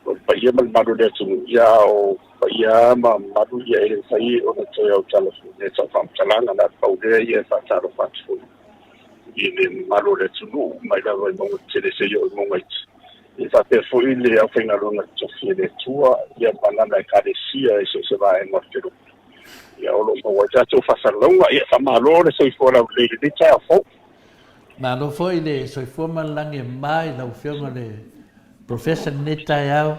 o le paia ma le mamalu o le atunuu, ia a o paia ma mamalu ia e le mafai ona toe autala foi i tau faamatalaga, na o le pau lea ia e faatalofa atu foi i le mamalu o le atunuu mai lava i mauga tetele seia oo i mauga iti. Ia faapea foi le aufaigaluega totofi a le Atua ia ma lana Ekalesia i so o se vaega o le kelupe. Ia o lo o maua ai tatou faasalalauga. Ia faamalo le soifua laulelei i lenei taeao fou. Malo foi le soifua ma le lagi e mama i lau Afioga i le Professor i lenei taeao.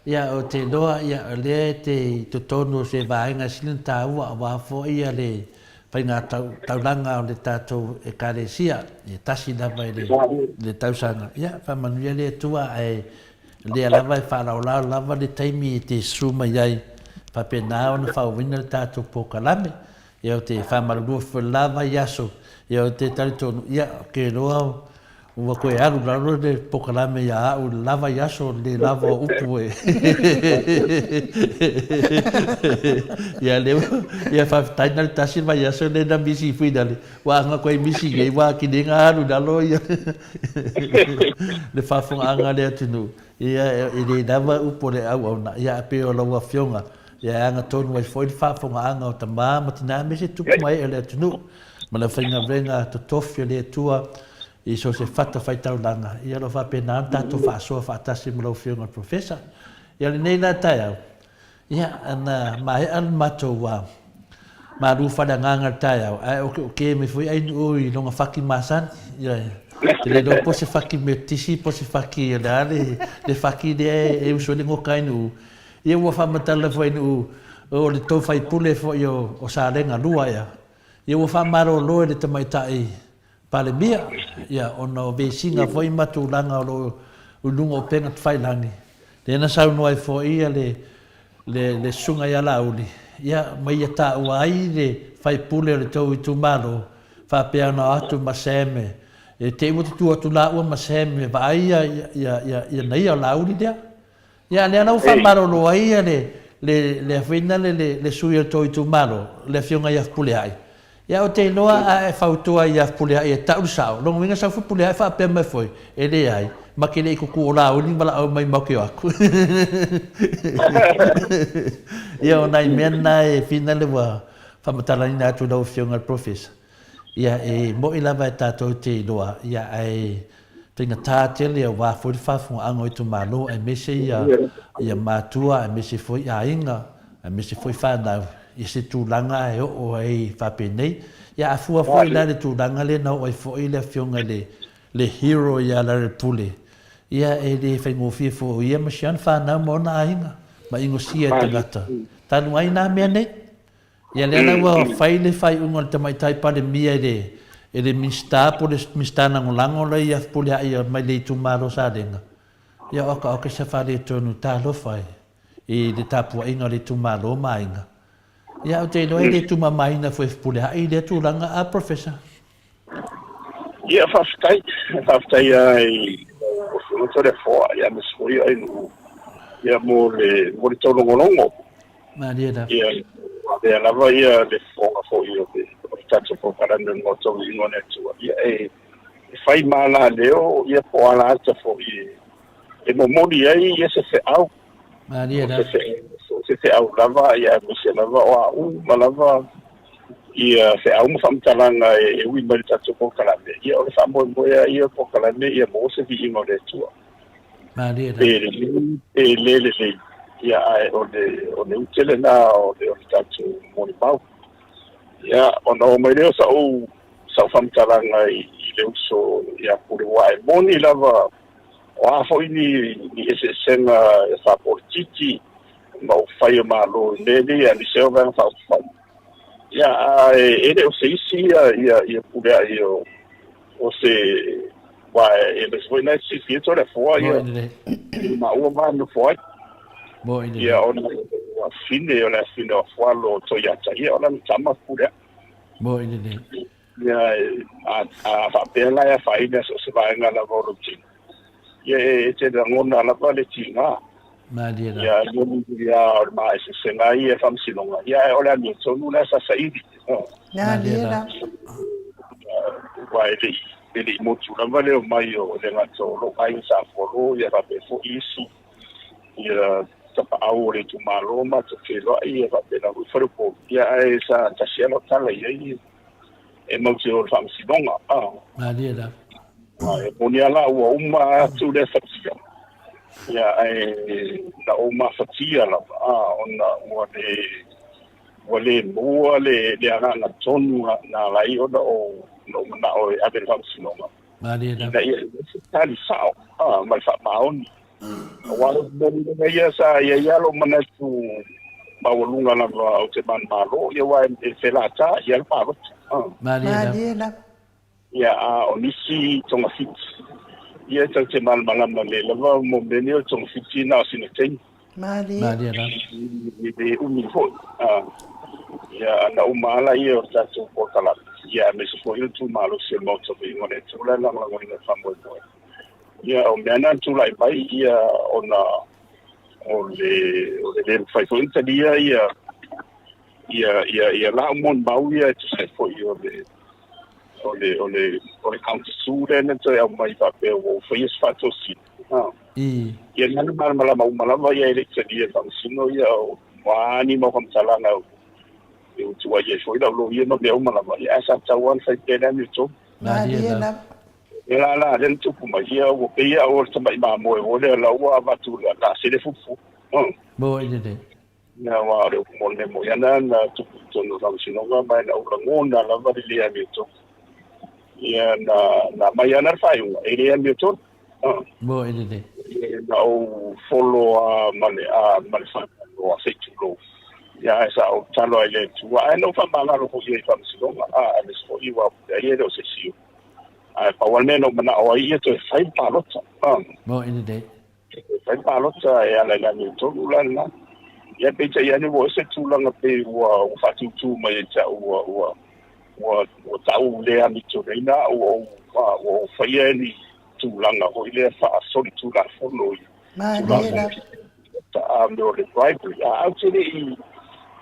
Ia ou te iloa ia o lea e te i totonu o se vaega e sili ona taua aua foi ia le faiga taulaga o le tatou Ekalesia, e tasi lava i le tausaga. Ia faamanuia le Atua ae lea lava e faalaolao lava le taimi e te susu mai ai faapena ona faaauauina le tatou polokalame. Ia ou te faamalulua foi i le la vaiaso, ia ou te talitonu, ia ou te iloa ua toe alu i lalo le polokalame ia au i le la vaiaso i le le lava o upu e. Ia lea ua, ia faafetai na o le tasi le vaiaso lea na misi finale, ua aga koe misi nei ua atili ai ona alu i lalo ia le faafofogaaga a le atunuu. Ia, e le lava upu a le auauna, ia ae pei o lau Afioga, ia e agatonu ai foi le faafofogaaga o tama ma tina aemaise tupu ma ee o le atunuu, ma le aufaigaluega totofi a le Atua i so o se fatafaitaulaga, ia o lo o faapena ona tatou faasoa faatasi ma lau Afioga i le Professor. Ia o lenei la taeao, Ia, na maea le matou malu faaleagaga i le taeao, ae okeoke mai foi Ainuu i lona faki masani. Ia, te le iloa po o se faki metotisi po o se faki o le a le faki lea e usu ai le goka Ainuu. Ia, ua faamatala foi Ainuu o le tou faipule foi o Salega 2 ea. Ia, ua faamalolo e le tamaitai Palemia, ia, ona o vesiga foi ma tulaga o lo o i luga o upega tafailagi, lea na saunoa ai foi ia le, le, le Susuga ia Laauli, ia, ma ia taua ai le faipule o le tou itumalo, faapea ona o atu ma Sam e, e te i ua tutu atu laua ma Sam e vaai ia, ia, ia, ia naia o Laauli lea. Ia, lea la ua faamalolo ai ia le, le, le foi na le, le, le sui o le tou itumalo, le Afioga ia Fepuleai. Ia, ou te iloa a e fautua ia Fepuleai e tau le sao, lona uiga sau Fepuleai faapea mai foi, e leai, ma te le i tutu o Laauli ni valaau mai matou te o atu. Ia, o nai mea na e finale ua faamatalaina atu i lau Afioga i le Professor. Ia, e moni lava e tatou te iloa, ia, ae faigata tele aua foi le faafofogaaga o itumalo, aemaise ia, ia matua, aemaise foi aiga, aemaise foi fanau, i se tulaga e oo ai faapenei. Ia, a fua foi la i le tulaga lea na oo ai foi le afioga i le, le hero ia Larry Pule, ia, e le faigofie foi o ia ma si ana fanau ma ona aiga, ma inosia e tagata. Talu ai nā mea nei. Ia lea la ua fai le faaiuga a le Tamaitai Palemia i le i le Minisita po o le Minisita Lagolago la ia Fepuleai mai le itumalo o Salega, ia oka oka se faaletonu, talofa e. i le tapuaiga o le itumalo ma aiga. Ia, ou te iloa e le tumamaina foi e Fepuleai lea tulaga, a Professor? Ia, faafetai. Faafetai lava i lau Afioga Toleafoa, ia aemaise foi o Ainuu, ia mo le, mo le taulogologo. Malie lava. Ia, avea lava ia le fofoga foi o le, o le tatou polokalame o le Maota o Viiga o le Atua. Ia, e, e fai ma alaleo, ia po o alaata foi e, e momoli ai ia se feau. Malie lava. O se feau lava, ia aemaise lava o a uma lava ia feau ma faamatalaga e ui mai i le tatou polokalame, ia o le faamoemoe lava ia o le polokalame ia maua se viiga o le Atua. Malie lava. Pe lelei pe le lelei, ia ae o le o le ute lena o le o le tatou molimau. Ia ona oo mai lea o sa'u sa'u faamatalaga i le uso ia Pule aua e moni lava O a foi ni ni eseesega faapolitiki ma upufai o Malo i mea nei aemaise o Vaega Faaupufai, ia ae e le o se isi ia ia ia Pulea'i o o se aua e aemaise foi na e silafia Toleafoa ia i le maua ma nofo ai. Ia ona o afafine o le afafine o Afualo o Toiata, ia o lana tama Pulea'i. Ia, a, a faapea la e afaina so o se vaega lava o lou tino, ia e, e te lagona lava le tiga. Malie lava. Ia, e moni ia o le maeseesega ai ia faamasinoga, ia ae o le amiotonu la sa saili. Oh. Malie lava. Aua e le i, e le i motu lava le omai o le gata o lou aiga sa Fualo, ia faapea foi isi, ia tapaau o le itumalo matou feiloai, ia faapena foi faleupolu, ia ae sa tasi lava lau tala i ai, e mau te o le faamasinoga. Ah. Malie lava. Ah, e moni lava la ua uma atu lea fatia. Ia, ae na ou mafatia lava, ah, ona ua le, ua le maua le, le agaga tonu na ala ai ona ou, ona ou manao e ave i le faamasinoga. Malie lava. Ina ia i ai se tali sao, ah, ma le faamaoni. Aua o le moni lava ia sa i ai lava lou manatu maualuga lava o te manumalo, ia aua e felata ia le palota. Malie lava. Ia, a o nisi togafiti, ia e tau te malamalama lelei lava mo mea nei o le togafiti na o sina taimi. Malie lava. E le umi foi. Ia, ana uma lava lea o le tatou polokalame, ia aemaise foi o le tumalosi o le Maota o Viiga o le Atua la e lagolagoina le faamoemoe. Ia, o mea na na tulai mai, ia, ona o le, o le le mafai foi ona talia ia, ia, ia, ia lau molimau ia e tusa ai foi o le, o le, o le, o le counter sue lea na toe aumai faapea ua ou faia se faatosina. Ah. Ia, na malamalama uma lava ia e le i talia e le faamasino ia, o a ni mau faamatalaga e utu ai ai foi lau loia ma mea uma lava, ia, ae sa tatau lava ona fai pea le amiotonu. Malie lava. Ia la la lea na tupu mai, ia ua pei au o le tamai mamoe foi lea la ua avatu le atase le fufu. Moe lelei. Ia aua o le upu mo le mea moni ana na tupu i totonu o le faamasinoga ma e na ou lagona lava le le amiotonu. Ia na na aumai ana le faaiuga e le amiotonu. Moe lelei. Ia na ou follow a ma le a ma le faanoanoa se i tulou. Ia ae sa ou tatalo ai i le Atua ae na ou faamagalo foi i ai i faamasinoga a aemaise foi aua e le o se isi o Ae pau lava le mea na ou manao ai ia toe fai le palota. Moni lelei. Toe fai le palota e ala i le amiotonu la lena. Ia peitai ane ua ese tulaga pei ua ua faatūtū mai ia te au ua ua ua ua tau le amiotonuina au ua ou ua ou faia ni tulaga foi lea faasolitulafono i Tulafono a mea o le bribery. A ou te le i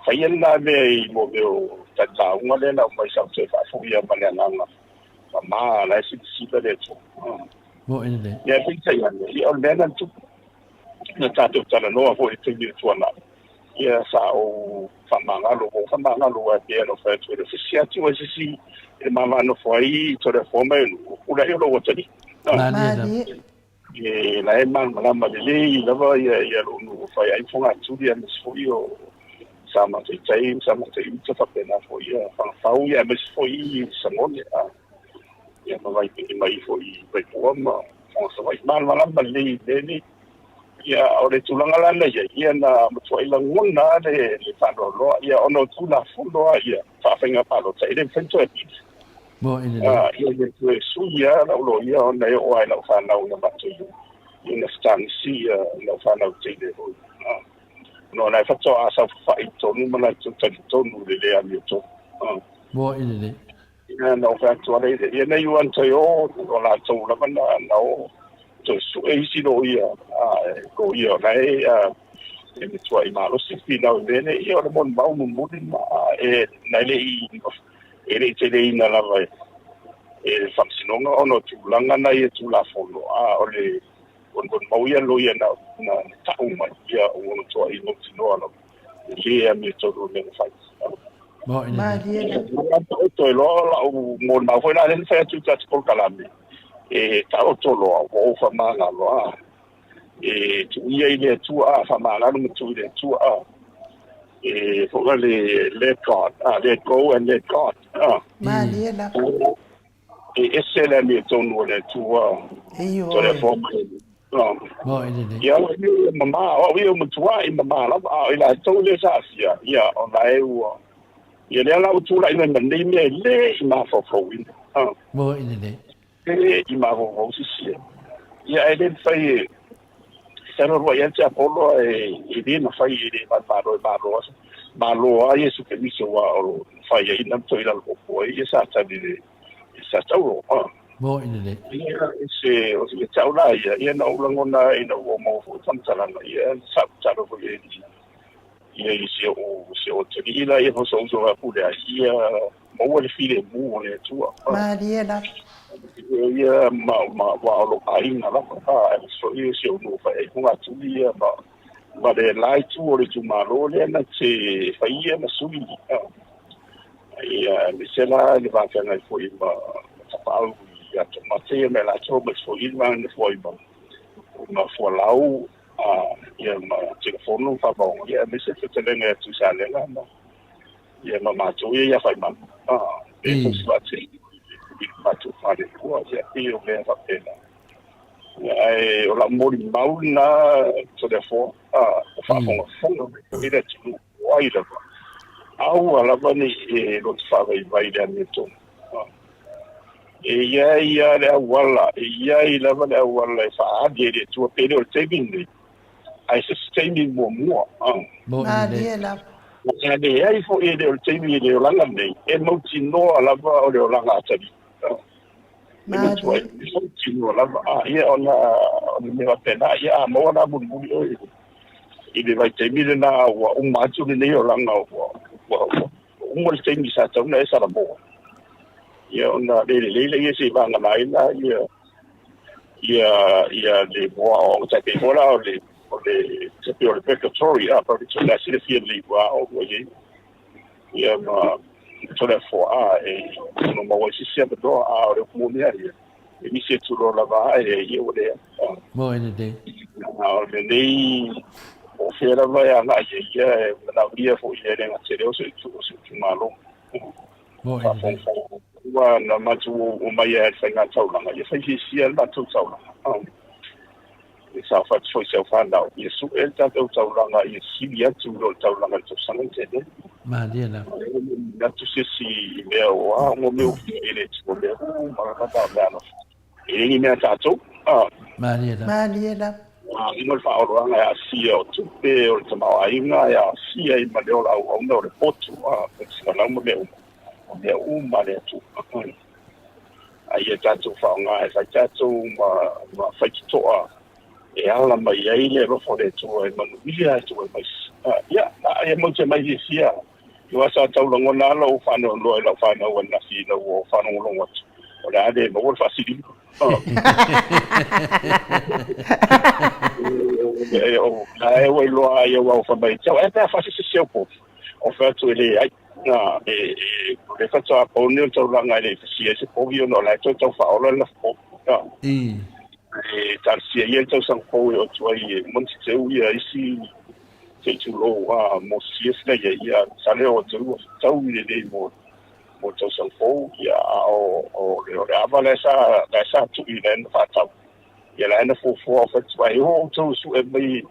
faia lena mea i mo mea o talilauga lea na aumai sa ou toe faafoi lava ma le agaga mama la e silasila le Atua. Moe lelei. Ia peitai ane, ia o le mea lena na tupu. Na tatou talanoa foi i le taimi ua tuanai, ia sa ou faamagalo, ua ou faamagalo aua e pei ona ou fai atu, e le o se isi atu ai se isi e ma va nofo ai Toleafoa ma Ionuu, pule ai o lou atalii. Malie. E la e malamalama lelei lava ia ia lou nuu fai ai fogatuli aemaise foi o sa matai sa matai uta faapena foi ia Fagafau ia aemaise foi Sagone a ia ma Vaipili mai foi Vaipua ma Fogasavaii. Malamalama lelei i mea nei. Ia o le tulaga la na i ai, ia na matuai lagona le le faanoanoa ia ona o Tulafono lava ia faafaiga palota e le mafai ona toe apili. Mo ina le. Ia le toe sui lava lau loia ona e oo lava i lau fanau na matou i Uganda i lau fanau teine foi. Ona o la e faatoa saofafai i totonu ma latou talitonu i le le amiotonu. Mo'i lelei. Ia, na ou fai atu lava lea, ia nei ua na toe o, o latou lava na, na o toe sue isi loia, loia o la e, e matuai malosi finau i mea nei, ia o le molimau mulimuli ma, e, na e le i, e le i teleina lava e, e le Faamasinoga ona o tulaga na ia Tulafono, a o le molimau ia loia na, na tau mai, ia ua matuai mautinoa lava e le amiotonu le mea na fai. Malie lava. Taoto loa lau molimau foi la lea na fai atu i tatou polokalame, e taoto loa ua ou faamagalo a e tuuia i le Atua a faamagalo ma tuu i le Atua a e foi le let God a let go and let God a. Malie lava. E ese le amiotonu o le Atua. Ioe. Mo'i lelei. Ia, o ia mamā, o au ia ua matuai mamā lava, a o i latou lea sa aafia, ia, o la e ua, ia lea la ua tulai mai ma lenei mea e le i mafaufauina. Mo'i lelei. E le i mafaufau se isi. Ia, ae le mafai e, sa alu ia te Apolo e le mafai e le malo e malo malo a Iesu Keriso wa o fai ai na toi lalo popo ai ia Satani le sa tauro a. Mo'i lelei. Ia se o se tau la ia ia na ou lagona ina ua maua foi faamatalaga ia sa talo foi e ia i se o se o te ila ia fo so uso a pule ai ia maua le filemu o le Atua. Malie lava. Ia ma ma wa o lo aiga lava a e so ia se o no fa e hunga tuli ia ma ma le lai tu o le itumalo lea na te fai ia ma sui ia me se la le vafeagai foi ma tapaau ia tomate ia me latou ma foi ma na foi ma ma fualau ia ma telefono faavaoga ia me se fetelega ia Tuisalega ma ia ma matou ia ia faimanu e tausi faatele i le matou falelua ia pei o mea faapena. Ae o lau molimau lena Toleafoa, o faafogafoga mai foi le atunuu o ai lava, aua lava ne i e loto faavaivai i le amiotonu. E i ai lava le auala, e i ai lava le auala e faaali ai le Atua, pe le o le taimi lenei, ae se isi taimi muamua. Malie lava. A leai foi e le o le taimi i le olaga lenei, e mautinoa lava o le olaga atalii. E Malie. Mautinoa lava. Ia ona o le mea faapena, ia a maua la mulimuli oe i le vaitaimi lena ua uma atu lenei olaga ua uma le taimi sa tatau ona e salamoa. Ia ona le lelei lea se i vagana ai la ia ia ia le moa o tai pei foi la o le o le se pei o le purgatory a purgatory la silafia lelei ua aoga ua i ai ia ma Toleafoa a e ono maua ai se isi avanoa a o le upu moni lava ia e nisi atu loa lava e ia ua leai. Moe lelei. A o lenei po o fea lava e agai ai ia e manaomia foi e le gatele o se itumalo. Moe lelei. Faafogafoga ua na matou omai ai i le faiga taulaga ia fai fiafia le matou taulaga. E saofai atu foi i si au fanau, ia sue le tatou taulaga ia sili atu i lo le taulaga i le tausaga na tea nei. Malie lava. E atu se isi i mea o a o mea e le tua mea uma lava na o mea alofa. E le ni mea a tatou. Malie lava. Malie lava. Uma le faaoloaga e aasia o tupe, o le tamaoaiga e aasia ai ma le ola auauna o le potu, o le sigalau ma mea uma. O mea uma a le Atua. A ia tatou faaaoga e fai tatou ma faitotoa e ala mai ai le alofa o le Atua e manuia atu ai ma isi. Ia, ia mau te mai fiafia. Aua sa tau lagona lava lou faanoanoa i lau fanau ananafi ina ua ou faalogologo atu, o le a le maua le faasiliga. La e ua iloa ai aua ua fai mai, Tau ea pe a faasese au povi? Ou fai atu e leai. E, o lea faatoa pau lenei o le taulaga e le i fasia ai se povi ona o la e toe tau faaola le lafo povi. E talosia ia le tausaga fou e oo atu ai e uma ona teteu ia isi se i tulou mo sia sina ia ia sa lea o atu ua fetau i lenei mo mo le tausaga fou ia a o o le o le ava la sa la sa tui la na faatau ia la na fuafua o fai atu ai o outou sue mai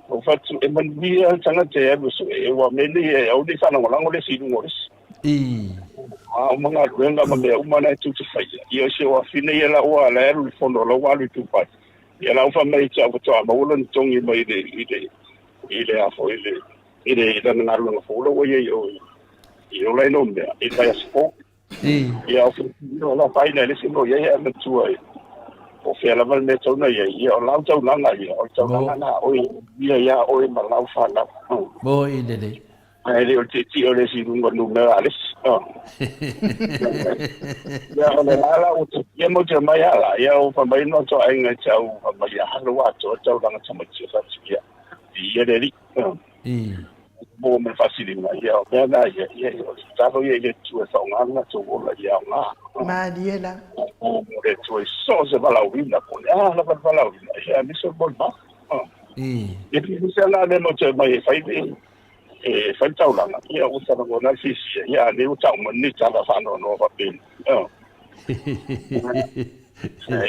o fai atu e manuia le tagata e alu e sue e ua mea nei e aua ne i faalagolago le isi i luga o le isi. A uma galuega ma mea uma na e tou te faia, ia o si ou afine ia la ua la e alu i le fono la ua alu i Dubai. Ia la ua fai mai ia te au faatoa maua lona togi mai i le i le i le a foi i le I le lana galuega fou la ua i ai i o i ola ai lou mea i le vaiaso fou. Ia o o la faina e le isi mea o i ai ae matua e po o fea lava le mea e tatau ona i ai, ia o lau taulaga ia, o le taulaga lena a oe, ia ia oe ma lau fanau. Moi lelei. Ae le o le tietie o le isi i luga o le numera a le isi. Ia o le la la ua ia mo te mai ala, ia o fa mai no to aiga i te au fa mai ia halo atoa taulaga tamaiti o fatu ia. Ia le alii. Mo ma le faasiliga, ia o mea na ia, ia o le tatalo ia i le Atua e faaaoga le latou ola ia aoga. Malie la. Mo le Atua i so o se valaauina, po o le a lava le valaauina, ia aemaise o le molimau. Ia pe se ala lea mo te mai e fai le e fai le taulaga, ia ua talanoa le fiafia, ia a lea ua tau mai ni tala faanoanoa faapena. E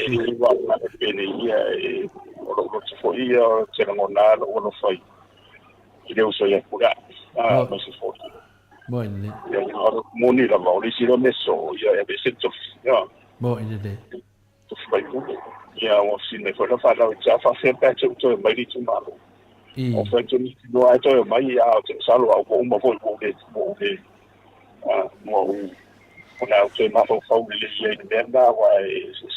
le ua penei ia e o lou loto foi ia ou te lagona lava lou alofa i i le uso ia Pule a ma se foi. Moi lelei. Ia moni lava o le isi lea mea soo ia e aveese le tofi. Ia. Moi lelei. Tofi faipule. Ia ua fesili mai foi lau fanau i te au faafefea pe a te toe mai le itumalo. O fea te noa e toe mai a o te masalo a ua uma foi ua ou le ua ou le ua ou ona ou toe mafaufau lelei ai i le mea lena aua e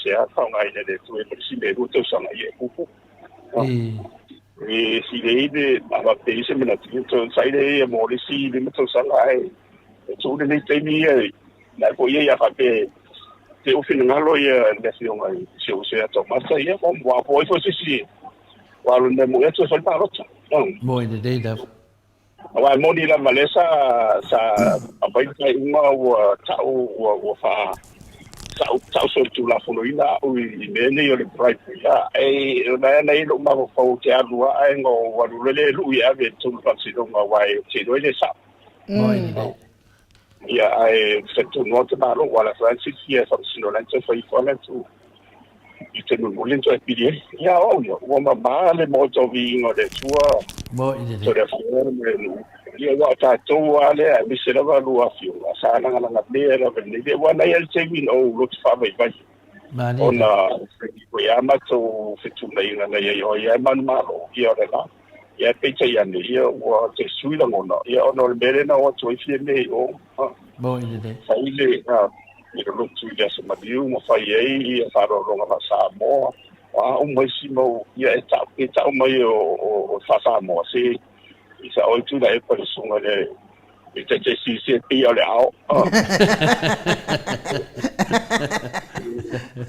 se a faaaogaina e le Atua ma le isi mea e 2 tausaga ia e puupuu. E sili ai le avatu ai se manatu ia toe onosai lea ia mo le isi 5 tausaga ae e tuu lenei taimi ia na foi ia ia faapea te ua finagalo ia le afioga i si ou uso ia Tomasa ia ua po ai foi se isi ua alu i le mea moni atu e fai le palota. Moi lelei lava. Aua e moni lava lea sa sa aumai le faaiuga ua tau ua ua faa tau tau solitulafonoina au i mea nei o le bribery. A e o na na i lou mafaufau ou te alu lava ae na ou alu loa lea e lui e ave i totonu o le faamasinoga aua ou te iloa e le sao. Moi lelei. Ia ae talitonu lava te Malo aua o la foi lava na silafia e faamasino la na toe fai ifo lava le atu i te mulimuli na toe pili ai. Ia o au ia, ua mamā le maota o viiga o le Atua, Moi le afioga ma le nuu. Ia aua o tatou lava lea, aemaise lava lua afioga, sa lagalagamea lava i lenei mea. Aua na i ai le taimi na ou loto faavaivai, ona foi lava matou fetuunaiga na i ai o ai lava e manumalo, ia o le la. Ia peitai ane, ia ua te sui lagona, ia ona o le mea lea na o atu ai Fiamē i o. Moi lelei. Fai le i le lotu i le Aso Maliu ma fai ai ia faaaloaloga faa-Samoa, o a uma isi mau, ia e tau, e tau mai o, o, o faa-Samoa, se i sa oi Tuilaepa le susuga i le E taitai sisi e pei o le ao.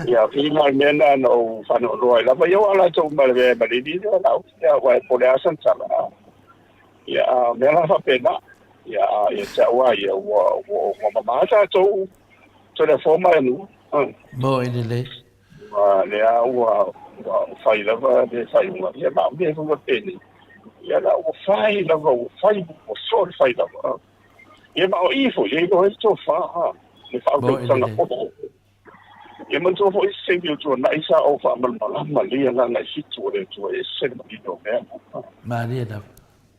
Ia, whiringa o le mea na na ou whanoanoa ai lava. Ia, ua ala tou ma le mea malili lea lau. Ia, ua e po le a sana tala. Ia, a mea la faapena. Ia, a ia te au a ia, ua, ua, ua mamā tātou telefo ma e nuu. Mo i lelei. Ua lea ua, ua fai lava le faaiuga. Ia, ma o mea foi faapena. Ia la ua fai lava, ua fai, ua soo le fai lava. Ia ma o i foi, e iloa ai le tofa, ha, le faautautaga poto. Ia manatua foi se taimi o tuanai sa ou faamalamalama lelei agaga i fitu o le Atua e ese le manino o mea. Malie lava.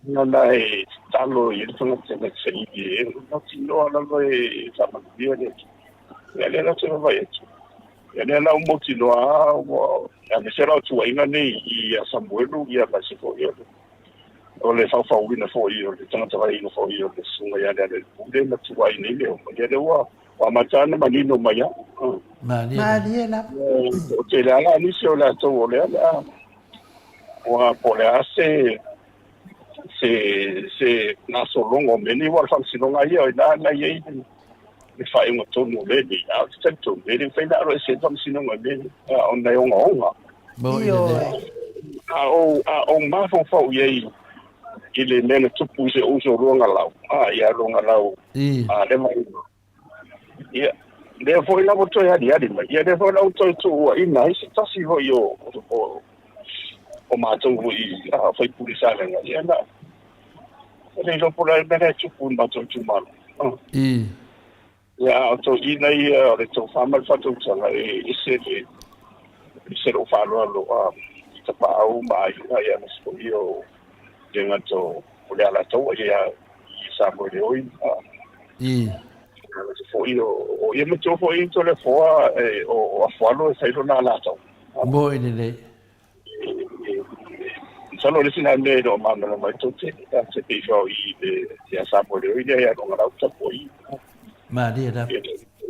Ia la e tatalo i ai le tagata na te saili e mautinoa lava e faamanuia le Atua. Ia lea la ou te vaavaai atu. Ia lea la ua mautinoa lava ua aemaise la o tuuaiga nei ia Samuelu ia ma se foi o le o le faufauina foi o le tagata vaiina foi o le susuga ia Lealailepule na tuuai nei le uma. Ia lea ua amata ona manino mai lava. Malie lava. O tele lava la nisi o latou o lea la ua po o le a se se se gasologa o mea nei aua o le faamasinoga ia o i ina na i ai le faaiuga tonu o mea nei, a ou te talitonu e le mafai ona aloese ai le faamasinoga i mea nei, ona e ogaoga. Ioe. A ou, a ou mafaufau i ai i le mea na tupu i si ou uso Luagalau, a, ia Luagalau, a le vaaiga. Ia, lea foi la ua toe aliali mai, ia lea foi la ua toe tuuaina ai se tasi foi o, o, o matou foi a, sui usufono Salega, ia na, e le iloa po o le a le mea la e tupu i le matou itumalo. Ia, a o toeaiina ia o le tofa ma le faatautaga e ese le, ese lou faaaloalo a, i tapaau ma aiga, ia aemaise foi o le gata o le Alataua, ia i Samoa i le oi. Foi o ia matua foi Toleafoa o Afualo e fai lona alataua. Moi lelei. Masalo o le isi lena mea e le o malamalama ai tou tele, a te pei fao i le ia Samoa le oi lea ia Luagalau tapuai. Malie lava. Ia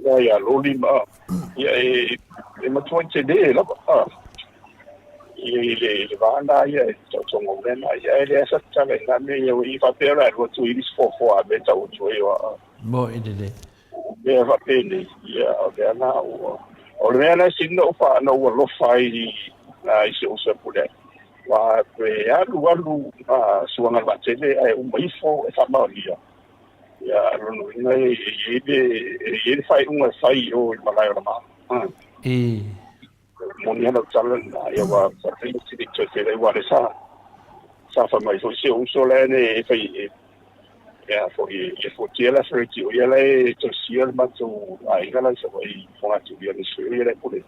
le ia Loli ma ia e e matua tele lava. A ia i le i le va na ia e taotoga o mea na ia e leai sa tatala i na mea ia i faapea la e alu atu i nisi foafoa a mea tau atu ai o Mo i lelei. Mea faapenei, ia, o lea la ua... O le mea la e sili ona ou faa, ona ou alofa ai i si ou uso e pule ai. Aua e alu alu a suaga le vaatele ae uma ifo e faamaonia. Ia, o lona uiga e i ai le, e i ai le faaiuga e fai i o i le malae o Lama. I. Moni lava lau tala lena, ia ua fai si le toe feiloai aua o lea sa, sa fai mai foi si ou uso la e fai e ia foi e fuatia le Afereti o ia la e tausia le matou aiga la i Savaii i Fogatuli le sui o ia la e pule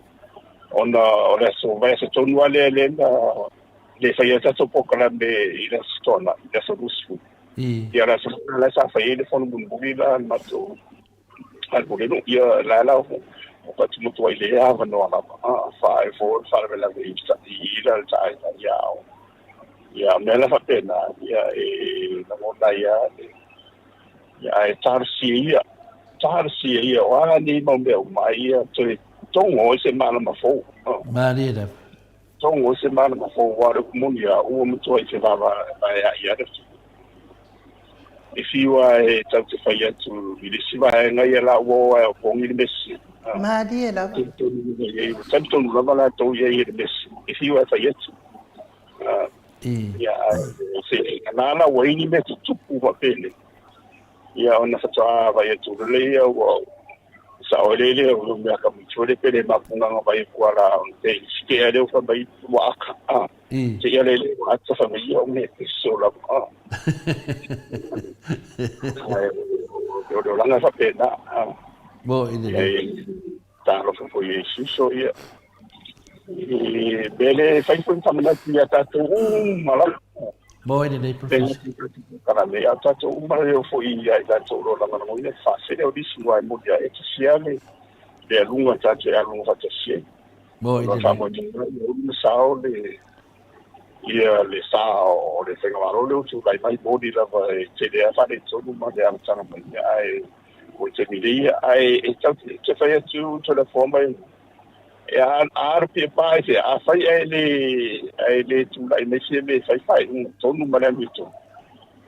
ona o le aso vaiaso tonu lava lea lea na le faia ai tatou polokalame i le aso Toanai i le aso 20. Ia o le aso foi la sa fai ai le fono mulimuli la a le matou Alboleno, ia la la o ka tumotu ai le avanoa lava a fa e fo faalavelave i i la le taaiga ia o ia mea la faapena ia e lagona ai lava le ia ae talosia ia talosia ia o a nei mau mea uma ai ia toe togo ai se malama fou. Malie lava. Togo ai se malama fou aua o le upu moni a ua matua i fevaevaea'i lava le atunuu. E fiu lava e tatou te fai atu i le isi vaega ia la ua o ae opogi le mea sese. Malie lava. Ua talitonu lava latou ia i le mea sese. E fiu lava e fai atu. Ia, ae se na la ua i ni mea tutupu faapenei. Ia ona faatoa vaai atu lea ia ua sao ai lea o mea ka mutu le pele mapunga vai ku ala on te ske ale o fa mai ua aka a te ia le le ua ata fa mai o me so la a o le langa fa pena a mo i le talofa foi e suso ia e bele fai foi famanatu ia tatou uma lava. Mo i lenei Professor. Kana me ia tatou uma leo foi ia i tatou lo lagolagoina le faasele o nisi aua e moni a e tasi lava le le aluga tatou e aluga faatasi ai. Mo i lenei. Faamoemoe ia ulu ma sao le ia le sa o le faigamalo lea ua tulai mai moni lava e tele lava faaletonu ma le amataga mai ae o le taimi nei ia ae e tatou te fai atu Toleafoa mai E alu pea pa i fea, afai ae le, ae le tulai mai se mea e fai faaiuga tonu ma le amiotonu,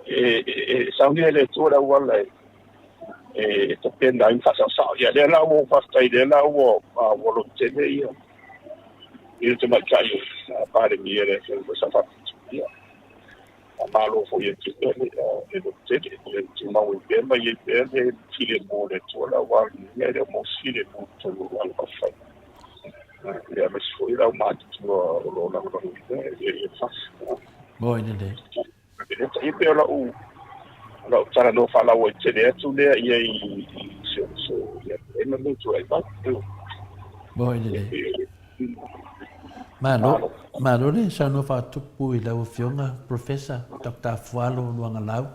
e, e, e saunia e le Atua le auala e, e tapena ai ma faasaosao. Ia, lea la ua ou faafetai, lea la ua, ua lototele ia, ia le tamaitai o Palemia le Afioga foi sa faapito. Ia, faamalo foi ia te oe le lototele, ia tumau ai pea ma i ai pea le filemu o le Atua la aua o le mea lea o mau filemu i totonu o ala faafaufai. Ia, aemaise foi le aumatutua o lo o lagolagoina ia fasi. Moe lelei. Ia pei o lau lau talanoa faalauaitele atu lea ia i si ou uso ia e ma tulai mai. Moe lelei. Malo, malo le saunoa faatupu i lau Afioga Professor Doctor Afualo Luagalau.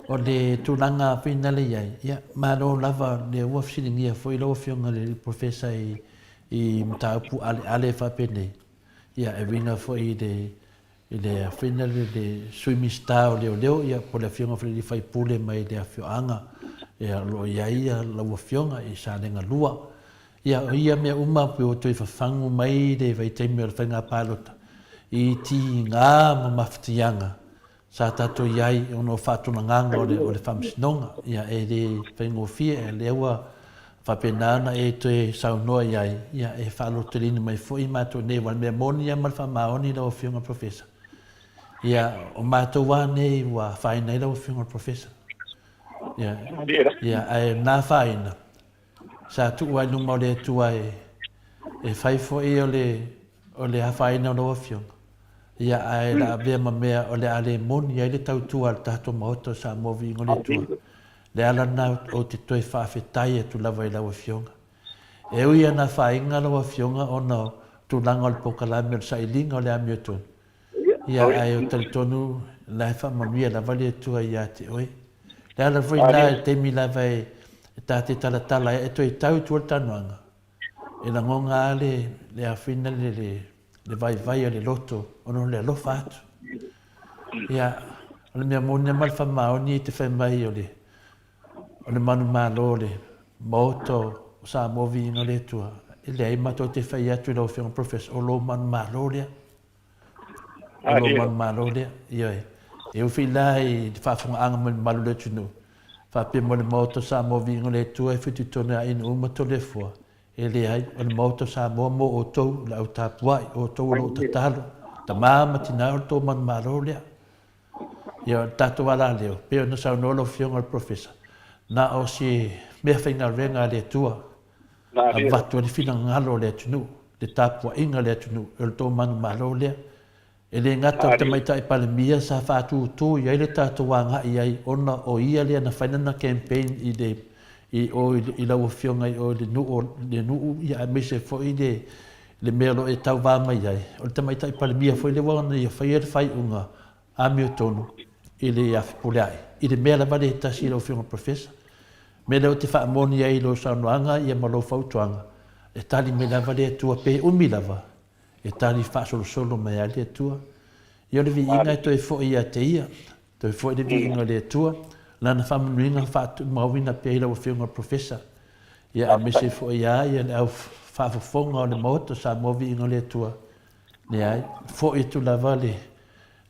O le tulaga finale i ai, ia, malo lava lea ua fesiligia foi lau Afioga i le Professor i, i mataupu aleale faapenei. Ia, e uiga foi i le, i le finale le Sui Minisita o Leoleo, ia, po o le Afioga foi i le Sui Usufono mai le afioaga, ia, o lo o i ai lau Afioga i Salega 2. Ia, o ia mea uma pei ua toe fafagu mai le vaitaimi o le faiga palota i tiga ma mafatiaga sa tatou i ai ona o faatulagaga o le, o le Faamasinoga. Ia, e le faigofie, o lea ua faapena ona e toe saunoa i ai, ia, e faalototeleina mai foi matou nei, aua o le mea moni lava ma le faamaoni lau Afioga Professor. Ia, o matou lava nei ua afaina ai lau Afioga Professor. Ia, ia, ae na afaina, Sa tuu ai luma o le Atua e, e fai foi o le, o le afaina o lau Afioga, ia ae la avea ma mea o le a le moni ai le tautua a le tatou Maota o Samoa Viiga o le Atua. Le ala lena ou te toe faafetai atu lava i lau Afioga. E ui ana afaina lau Afioga ona o tulaga o le polokalame o le sailiga o le amiotonu, Ia, ae ou talitonu la e faamanuia lava le Atua ia te oe. Le ala foi lena i le taimi lava e ta te talatala ai, e toe tau i tua le talanoaga, e lagona lava le, le afina le, le, le vaivai o le loto ona o le alofa atu. Ia, o le mea moni lava ma le faamaoni e te fai mai o le, o le manumalo o le Maota o Samoa Viiga o le Atua. E leai matou te fai atu i lau Afioga Professor, o lou manumalo lea. O lou manumalo lea. Ioe. E ui foi la i le faafofogaaga mai le mamalu o le atunuu, faapea mo le Maota o Samoa Viiga o le Atua e fitoitonu ia Inu uma Toleafoa, E leai, o le Maota o Samoa mo outou, le au tapuai, o outou o lo o tatalo, tama ma tina o le tou manumalo lea. Ia, o le tatou alaleo, pei ona saunoa lau Afioga i le Professor, na o se meafaigaluega a le Atua, avatu ai le finagalo o le atunuu, le tapuaiga a le atunuu, o le tou manumalo lea. E le gata o le Tamaitai Palemia sa faatūtū i ai le tatou agai i ai ona o ia lea na fai lana campaign i le i o i lau Afioga i o i le nuu o le nuu ia aemaise foi le le mea o lo o e tauva mai ai. O le Tamaitai Palemia foi lea ua ona ia faia le faaiuga amiotonu i le ia Fepuleai i le mea lava lea e tasi lau Afioga Professor. Mea lea ou te faamoni ai i lou saunoaga ia ma lou fautuaga, e tali mai lava le Atua pe umi lava E tali faasolosolo mai ai le Atua. Ia o le viiga e toe foi ia te Ia, toe foi le viiga o le Atua, Lana faamanuiga faatumauina pea i lau Afioga i le Professor, ia aemaise foi ia ia le au faafofoga o le Maota o Samoa viiga o le Atua. Leai, foi atu lava le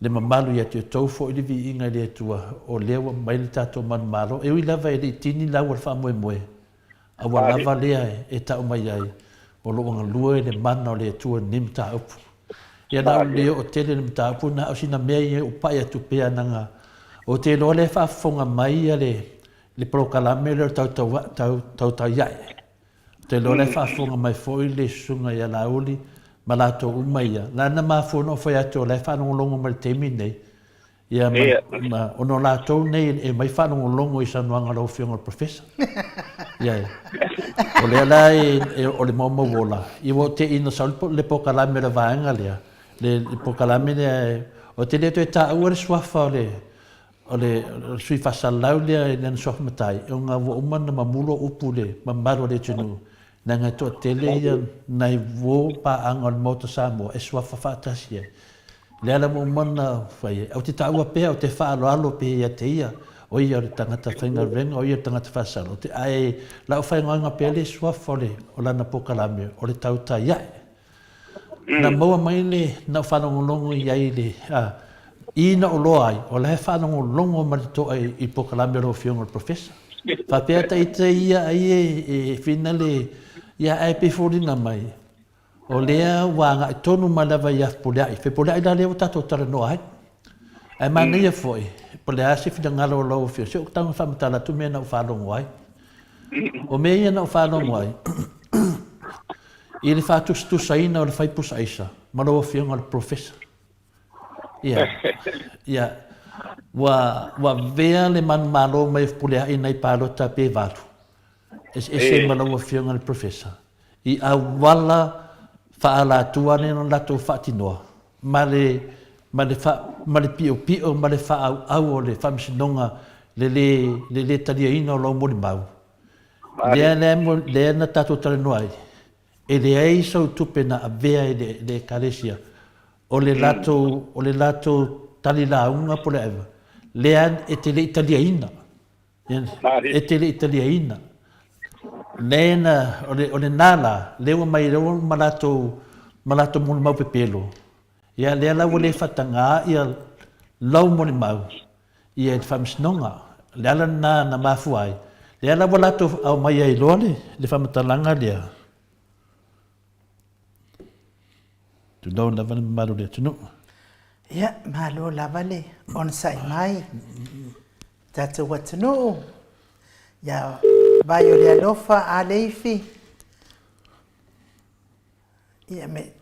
le mamalu ia te outou foi le viiga i le Atua, o lea ua mai le tatou manumalo, e ui lava e le i tini lau o le faamoemoe, A ua lava lea e tau mai ai, o lo o galue le mana o le Atua i lenei mataupu. Ia na ou le oo tele i le mataupu, na o sina mea ia ou pai atu pea naga ou te iloa lea e faafofoga mai ia le le polokalame lea o le tau tautai ae. Ou te iloa lea e faafofoga mai foi le susuga ia Laauli ma latou uma ia. La na mafua ona ou fai atu o la e faalogologo mai i le taimi lenei, Ia, ma, ma, ona o latou nei e mai faalogologo i saunoaga a lau Afioga i le Professor. Ia, o lea la e, e, o le maumau ola, ia ua te ina sau le polokalame o le vaega lea, le, le polokalame lea, e, o te le toe taua le suafa o le, o le, o le sui faasalalau lea i lana suafa matai, ona ua uma ona mamulo upu le mamalu o le atunuu, leaga e toatele ia nai uo paaga o le Maota Samoa e suafa faatasi ai. Le ala ua uma ona fai ai. Ou te taua pea, ou te faaaloalo pea ia te ia, o ia o le tagata faigaluega, o ia o le tagata faasala. Ou te, ae lau faigauga pea le suafa o le, o lana polokalame, o le tautai ae. Na maua mai le, na ou faalogologo i ai i le, a, i na ou loa ai, o la e faalogologo ma le toa i, i polokalame o lau Afioga i le Professor. Faapea ta ita ia ai e, e whina le, ia ae pei foliga mai, O lea ua agai tonu mai lava ia Fepuleai. Fepuleai la lea ua tatou talanoa ai. Ae manaia foi, po o le a se finagalo o lau Afioga, se i ou tago e faamatala atu mea na ou faalogo ai. O mea ia na ou faalogo ai, i le faatusatusaina o le fai pusa aisa ma lau Afioga o le Professor. Ia, ia, ua, ua avea le manumalo mai o Fepuleai nai palota pe valu. Eseese ma lau Afioga i le Professor i auala faaalatua ane ona latou faatinoa ma le ma le fa, ma le piopio ma le faaauau o le Faamasinoga le le le le taliaina o lau molimau. Lea lea lea na tatou talanoa ai, e leai sou tupe na avea e le le Ekalesia o le latou o le latou tali lauga po o le ava, lea e te le i taliaina. E te le i taliaina. Lea na, o le, o lena la, lea ua mai loa ma latou, ma latou molimau pepelo, ia lea la ua le faatagā ia lau molimau ia i le faamasinoga. O le ala lena na mafua ai, lea la ua latou aumai ai loa le, le faamatalaga lea. Tulou lava le mamalu o le atunuu. Ia, malo lava le onosai mai. Tatou atunuu, ia vai o le alofa a Leifi. Ia me.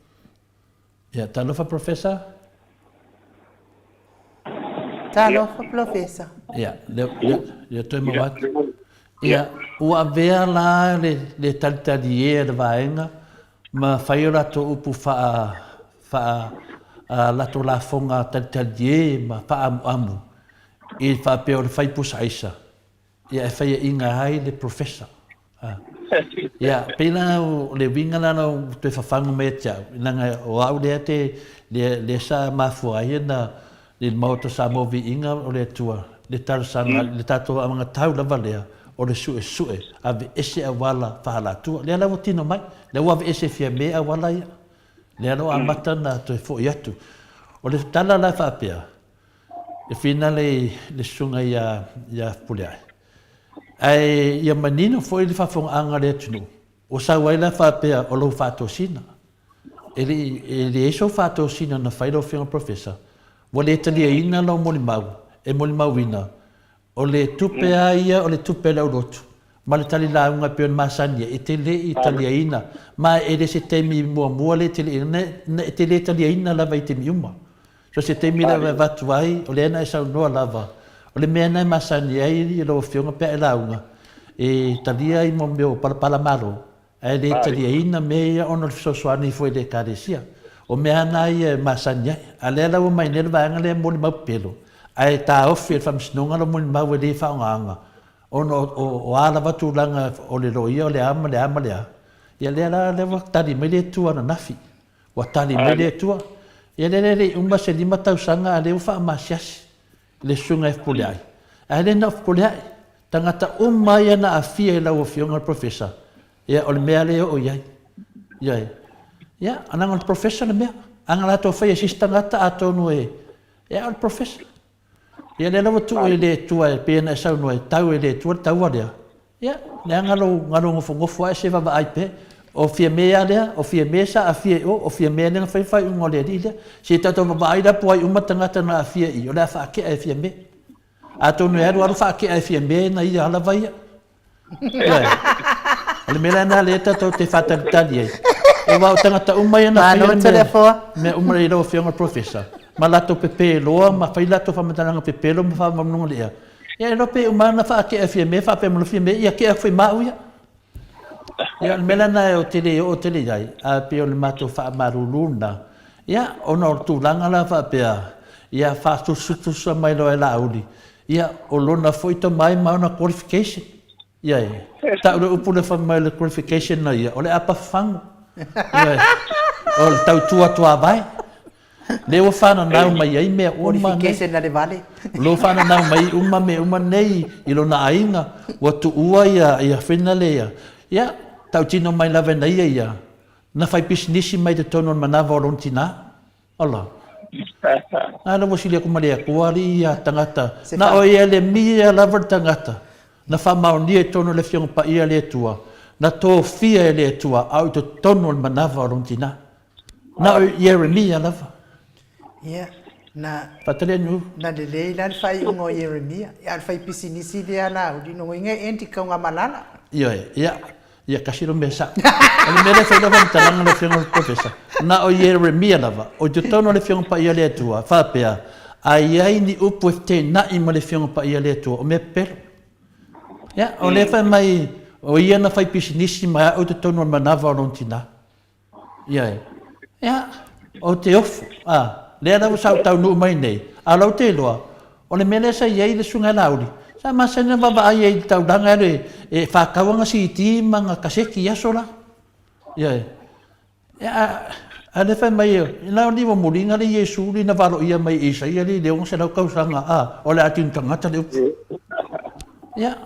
Ia, talofa Professor. Talofa Professor. Ia, lea, lea, lea toe maua atu. Ia, ua avea la le, le talitali e le vaega ma fai o latou upu faa, faa, a latou lafoga talitali e ma faaamuamu i faapea o le fai pusa aisa, ia e faiaina ai le Professor. A. Ia, pei la o le uiga la lau toe fafagu mai ia te au, leaga o au lea te, lea, lea sa mafua ai ona, i le Maota Samoa Viiga o le Atua, le talosaga, le tatou amagatau lava lea o le suesue, aveese auala faalatua. Lea la ua tino mai, lea ua aveese Fiame auala ia. Lea la ua amata ona toe foi atu. O le tala la e faapea, e finale i le susuga ia ia Fepuleai, ae ia manino foi le faafofogaaga a le atunuu, ua sau ai la faapea o lou faatosina. E le i e leai sou faatosina na fai lau Afioga Professor, ua le taliaina lau molimau e molimauina o le tupe lava ia o le tupe a le aulotu ma le tali lauga e pei ona masani ai, e te le i taliaina, ma e le se taimi muamua lea e te le i, e te le taliaina lava i taimi uma. So se taimi lava e avatu ai, o lea na e saunoa lava, o le mea lena e masani ai lau Afioga pe a e lauga, e talia ai mo mea o palapala malo, ae le taliaina mea ia ona o le fesoasoani foi i le Ekalesia. O mea lava na ia e masani ai. A lea la ua mai nei le vaega lea e molimau pepelo, ae taofi e le Faamasinoga lou molimau e le faaaogaina ona o a lava tulaga o le loia o le a ma le a ma le a. Ia lea la lea ua tali mai le Atua ananafi. Ua tali mai le Atua. Ia lea e le i uma se 5 tausaga a lea ua faamasiasi le susuga e Fepuleai. Ae le na o Fepuleai, tagata uma ia na aafia i lau Afioga le Professor, ia o le mea lea e oo i ai. Ioe. Ia, leaga o le Professor le mea. A na latou faia e se isi tagata atonu e, ia o le Professor. Ia lea la ua tuu i le Atua e pei ona e saunoa e tau e le Atua le taua lea. Ia, leaga lou galo nofonofo ae se vaavaai pea. O Fiame a lea, o Fiame sa aafia i o, o Fiame lea na fai le faaiuga o le alii lea. Se i tatou vaavaai la po o ai uma tagata na aafia i i, o le a faatea e Fiame. Atonu e alu alu faatea e Fiame na ia lava ia. Ioe. O le mea la lena lea tatou te faatalitali ai. Aua o tagata uma ia na faia Malo mea, Toleafoa. mea uma i lau Afioga i le Professor, ma latou pepe loa ma fai latou faamatalaga pepelo ma faamanuga le ea. Ia e iloa pe uma lava ona faatea e Fiame faapea mai loa Fiame, ia tea atu foi ma au ia. Ia o le mea la lena ou te le oo tele i ai, ae pei o le matou faamalulu lena, ia ona o le tulaga la faapea, ia faatusatusa mai loa e Laauli, ia o lona foi tomai ma ona qualification. Ia e tau le upu lea fai mai o le qualification na ia, o le apa fafagu. Ia e, o le tautua tuavae. Lea ua fananau mai ai mea uma nei. Qualification a le vale. O lea ua fananau mai uma mea uma nei i lona aiga, ua tuua ia, ia finale ia. Ia, tautino mai lava e na ia ia, na fai pisinisi mai totonu o le manava o lona tinā. Ola. A la ua sili atu ma le Atua alii ia tagata. Na o Ieremia lava le tagata na faamaonia i totonu o le Afioga Paia a le Atua, na tofia e le Atua a o i totonu o le manava o lona tinā. Na o Ieremia lava. Ia, na, Faatali anu. na lelei la le faaiuga o Ieremia, a o le faipisinisi lea a Laauli, lona uiga e end i Kaugamalala. Ioe, ia, ia kasi lo mea sao. O le mea lea e fai lau faamatalaga lau Afioga i le Professor, na o Ieremia lava, o i totonu o le Afioga Paia a le Atua, faapea, a i ai ni upu e feteenai ma le Afioga Paia a le Atua, o mea pepelo. Ia, o lea fai mai, o ia na fai pisinisi mai au i totonu o le manava o lona tinā. Ioe. Ia, ou te ofo, a, lea lava sa ou taunuu mai nei, a o la ou te iloa, o le mea lea sa i ai le Susuga ia Laauli, sa masani ona vaavaai ai i le taulaga e alu e faatau ana CD ma ana kaseti i aso la. Ioe. Ia, a, a lea fai mai, na o ni muliga le Iesu li na valoia mai e Isaia li le 600 tausaga, a, o le a tino tagata le upu. Ia,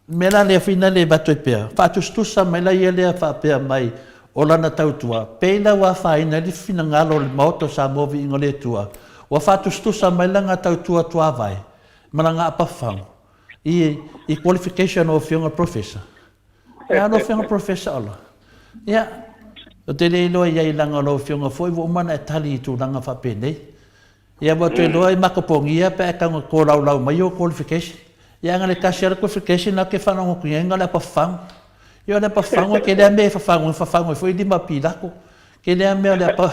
mea la lea fina le avatu ai pea, faatusatusa mai la ia lea faapea mai o lana tautua, pei la ua afaina ai le finagalo o le Maota o Samoa Viiga o le Atua, ua faatusatusa mai lana tautua tuavae ma lana apafafagu i i qualification o afioga Professor. Ia lau afioga Professor Ola, ia, ou te le iloa i ai leaga o lau afioga foi ua uma ona e tali i tulaga faapenei. Ia ua toe iloa i makapogia pe a e tago e kolaulau mai ou qualification. Ia ana le tasi lava le qualification na te faalogo atu i ai na o le apa fafagu. Ia o le apa fafagu e tele lava mea e fafagu ai, fafagu ai foi lima pilako. Tele lava mea o le apa.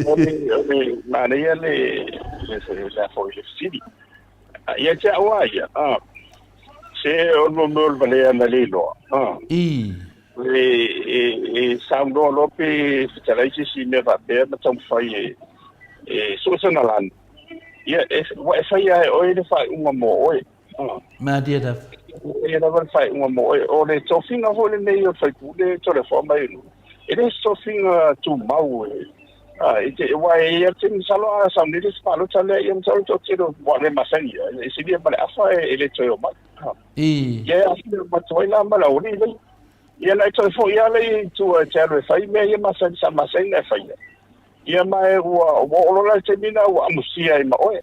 O le, o le manaia le, le, le, le, foi le fesili. Ia te au a ia, a, se o le mea o le valea na le iloa, a. I. E, e, e saunoa loa pe fetalai se isi mea faapea ma taumafai e, e sue sana lanu, ia, e, ua e faia e oe le faaiuga mo oe. A. Malie lava. E lava le faaiuga mo oe. O le tofiga foi lenei o le faipule Toleafoa ma Elu, e le o se tofiga tumau e, E te, aua e i ai le taimi masalo a sau nei le isi palota lea, ia masalo le toatele ua le masani ia, e silia ma le afa e le toe omai. Ia e aafia atu ai la ma le aualii lea. Ia na e toe foi lava lea i tua e te alu e fai mea ia masani sa masani ona e faia. Ia ma e ua ua oo loa la i le taimi lena ua amusia ai ma oe.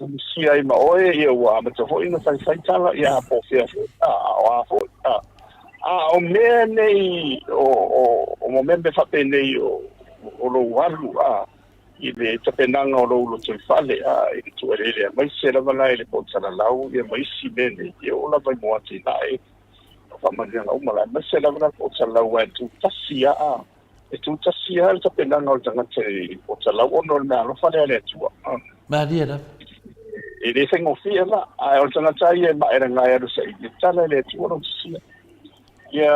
Amusia ai ma oe, ia ua amata foi ona faifai tala, ia a po o fea foi, a o a foi. A o mea nei o o o mea mea faapenei o o lou alu a i le tapenaga o lou lotoifale a i le tuueleele aemaise lava la i le poutalalau ia ma isi mea nei, e oo lava i mo atinae o faamanuiaga uma la, aemaise lava la le poutalalau aua e tutasi lava a e tutasi lava le tapenaga o le tagata i le poutalalau ona o le meaalofa lea a le Atua. Malie lava. E le faigofie la, ae o le tagata ia e maelagae e alu saili, e tala e le Atua lona sisia. Ia,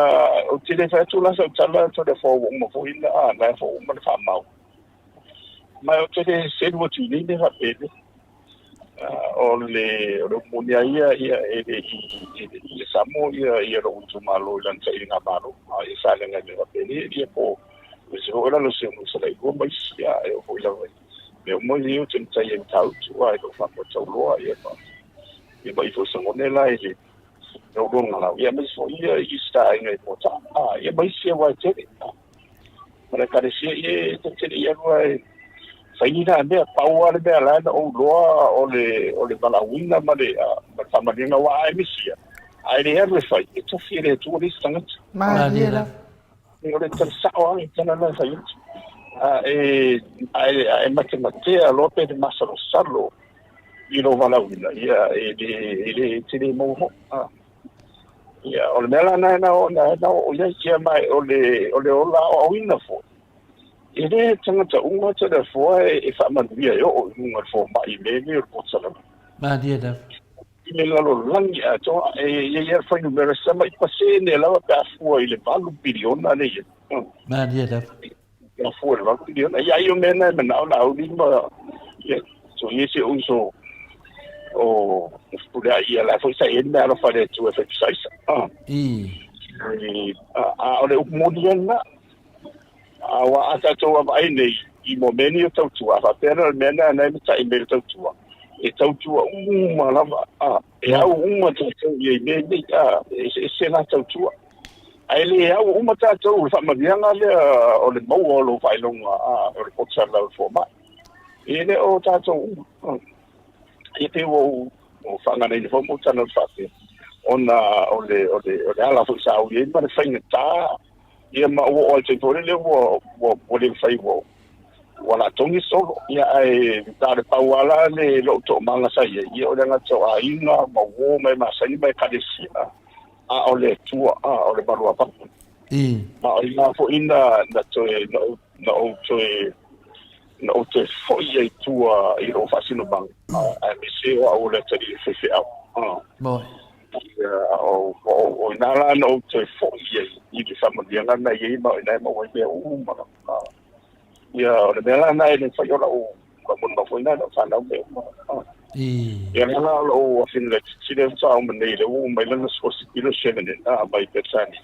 ou te le fai atu la sau tala, Toleafoa ua uma foi na, a, la e foi uma le faamau. Ma ou te le selu atu i nei mea faapele. O le, o le upu moni lava ia, ia, e le i, e le i Samoa ia, ia lou itumalo i lana sailigamalo. A, ia sa leaga i mea faapele, ia po o se foi lalo se mo sa lua ma isi, a, e oo foi lava i mea uma ia ou te matai ai i Matautu, a, i lou faamoetauloa, ia ma, ia ma i foi sagone la i le, lou luga ia aemaise foi ia i isi aiga i Moataa, a, ia ma isi aua e tele. A, ma le ekalesia ia e tetele ia lua e fai ni na mea, pau lava le mea la na ou iloa o le, o le valaauina ma le, ma le faamanuiaga aua a e misia, a e le alu e fai, e tofi e le Atua le isi tagata. Malie lava. O le tala sao lava le tala la e fai atu. A e, a e, a e matematea loa pe te masalosalo i lou valaauina, ia, e le, e le, e te le maua foi. A. Ia, o le mea la na na na na oo i ai, ia ma o le, o le ola aoaoina foi, e le tagata uma Toleafoa e, e faamanuia e oo i luga o le fomai i mea nei o le poto lava. Malie lava. I le lalolagi atoa, e i ai lava le fuainumera sama i pasene lava pe a fua i le 8 piliona lea e i ai. Malie lava. Pe a fua i le 8 piliona. Ia, ai o mea na e manao Laauli ma, ia, so ia si ou uso o Fepuleai, ia la foi sa i ai le meaalofa a le Atua e fai pisaisa. A o le upu moni ia lena. Aua a tatou vaavaai nei i mo mea nei o tautua, a faapea la o le mea lena na e matai mai le tautua, e tautua uma lava, a, e au uma tatou i ai mea nei, a, e eseese la tautua. Ae le au uma tatou i le faamanuiaga lea o le maua o lou faailoga, a, o le poto o le fomai. E le o tatou uma. Ia pei ua ou faaganaina foi ma ou talanoa atu faapea, ona o le, o le, o le ala foi sa ou i ai ma le faigata, ia ma ua oo lava i le taimi foi lele ua, ua, ua le mafai ua, ua la togi solo. Ia ae na o le pau lava la le lou toomaga sa i ai, ia o le agata o aiga ma uo ma e masani ma ekalesia, a o le Atua, a o le malu a papa. Ma o i ina foi na, na toe, na ou, na ou toe, na ou toe foi ai i tua i lou faasinomaga, aemaise o au o le atalii o le faifeau. Ia, o, o, o ina la na ou toe foi ai i le faamanuiaga na i ai ma o ina e maua ai mea uma. Ia, o le mea la na e le mafai o lau molimau foi na i lau fanau mea uma. Ia, la la o lou afine laitiiti lea faatoa uma nei, lea ua uma mai lana sikolasipi i le Chevening, mai Peretania.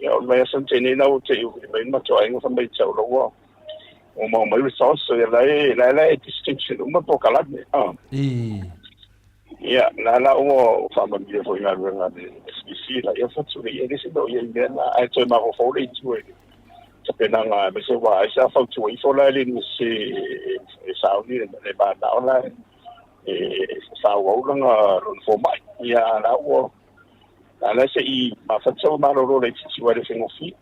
Ia, o le vaiaso na tea nei na ua te i mai le matou aiga fai mai tau lau ua maua mai results, so ia la e la e distinction uma polokalame. Ia, la la ua faamanuia foi i galuega a le SBC la ia fatu le ia le se mea o ia i mea na, ae toe mafaufau le itu e le tapenaga aemaise aua ai sa fautua ifo la e le se e sauni le manao la e faaauau lana lona fomai. Ia la ua la la se i mafatia malolo laitiiti aua e le faigofie.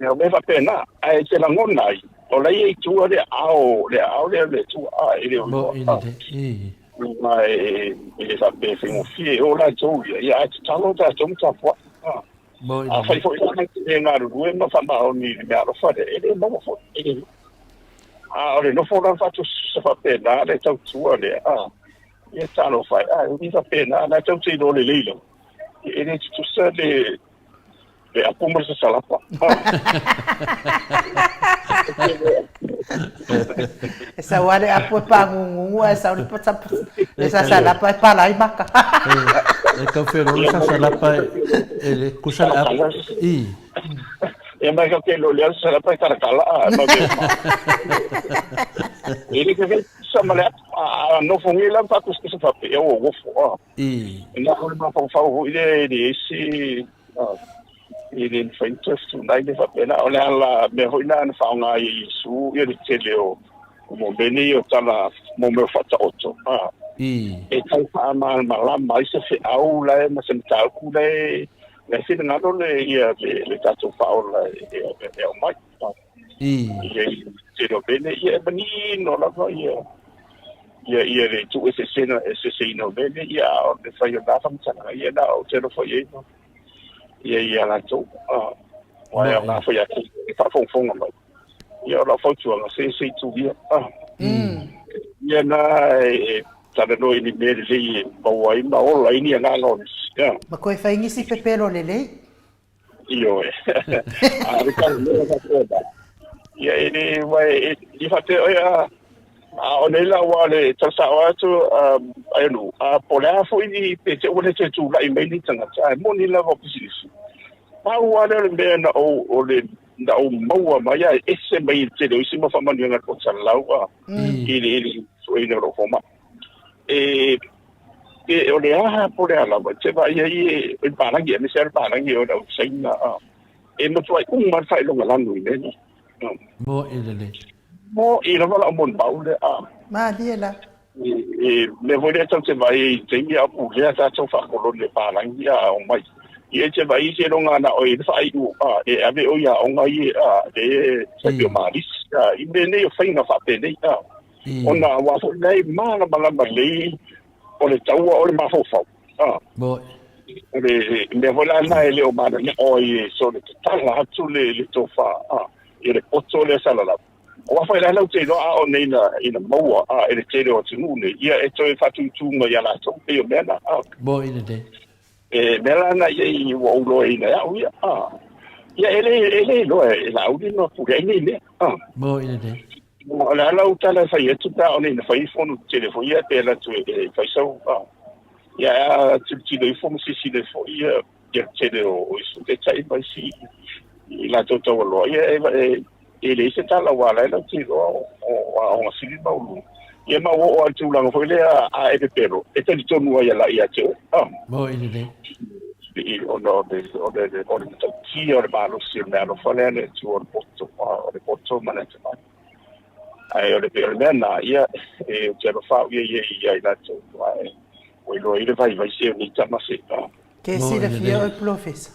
Ia o mea faapena, ae te lagona ai, o la e i tua le aao, le aao lea o le Atua, a, e le o iloa. Ma e le faapea e faigofie, e o latou ia, ia ae tatalo tatou ma tapuai. Afai foi la te le galulue ma faamaoni i le meaalofa lea, e le maua foi, e le maua. A o le nofo la faatusa faapena le tautua lea, a, ia talofa e, a, e le faapena, na tou te iloa lelei lava, e le tutusa le, le apu ma le sasalapa. E sau lava le apu e pāgugugu ae sau le sasalapa e palai maka. E tau feoloolo le sasalapa e le kusa le apu. I. E Ia mai ka te lo le sa pa tara kala a ma be ma. E le ka sa ma le a no fo ngi la pa kus kus fa pe o wo fo a. I. Na ko ma fa fa ho ile le si i le fai test tu nai le fa pe na o le ala me ho ina na fa nga i su ia le tele o mo beni o tala mo me fa ta oto. A. I. E tau fa ma ma la mai se fe au la ma se tau ku le le finagalo le ia le le tatou faaola e e aumai. I. Ia i tele o mea nei, ia e manino lava ia ia ia le tuueseesega eseeseina o mea nei, ia a o le fai o na faamatalaga, ia na ou te alofa i ai ma ia ia latou, aua e aoga foi ia te e faafogafoga mai. Ia o lau fautuaga, se se i tu ia. Ia na e talanoa i ni mea lelei e maua ai ma ola ai ni agaga o nisi. Ia. Ma koe fai nisi pepelo lelei. Ioe. A le talanoa faapea na. Ia e le, ua e, e faapea oe a, a o nei la ua le talasao atu ai nu, a po o le a foi ni pe te ua le toe tulai mai ni tagata, ae moni lava o pisinisi. Pau lava lea o le mea na ou, o le na ou maua mai a e ese mai i le tele o isi mau faamanuiaga a le Potsalalau a i le i le sueina o lou fomai. E e o le aha po o le a lava, e te vaai ai e i palagi, aemaise lava le palagi o le au Saina a e matuai uma le faailoga lanu i mea nei. Mo'i lelei. Mo'i lava lau molimau lea a. Malie la. E mea foi lea tatou te vaai ai i le taimi a o pulea tatou faakolone palagi a omai. Ia e te vaai i seiloga na o i le faaiu a e ave oe i aoga ia a le tai pei o Malisi a i mea nei o faiga faapenei a. Ona aua foi la e malamalama lelei o le taua o le mafaufau a. O le mea foi la lena e le o mananao ai e sole tatala atu le tofa a i le poto lea salalau. Aua foi la lau te iloa a o nei ina, ina maua a e le tele o atunuu nei, ia e toe faatūtū mai ia latou, pei o mea na, a. Mo i lelei. E mea la na ia i ua ou iloaina e au ia, a. Ia e le, e le iloa e Laauli ma pule ai nei mea, a. Mo i lelei. O le a lau tala e fai atu pe a o nei ina fai fono tetele foi ia pe alu atu e, e fai sau, a. Ia a tilotilo ifo ma silasila ifo ia, ia le tele o, o isi taitai ma isi i latou taualoa, ia e, e, e leai se tala aua la e latou te iloa o, o aoga sili ma maualuga. Ia ma ua oo lava i le tulaga foi lea a e pepelo, e talitonu ai ia ia te oe. Ah. Mo'i lelei. I, ona o le, o le, o le matautia o le malosi o le meaalofa lea a le Atua o le poto, o le poto ma le atamai. Ae o le, o le mea lena, ia, e, ou te alofa au ia ia ia i latou, ae ua iloa ai le vaivai se o nei tama se, ah. Ke silafia oe Polofesa.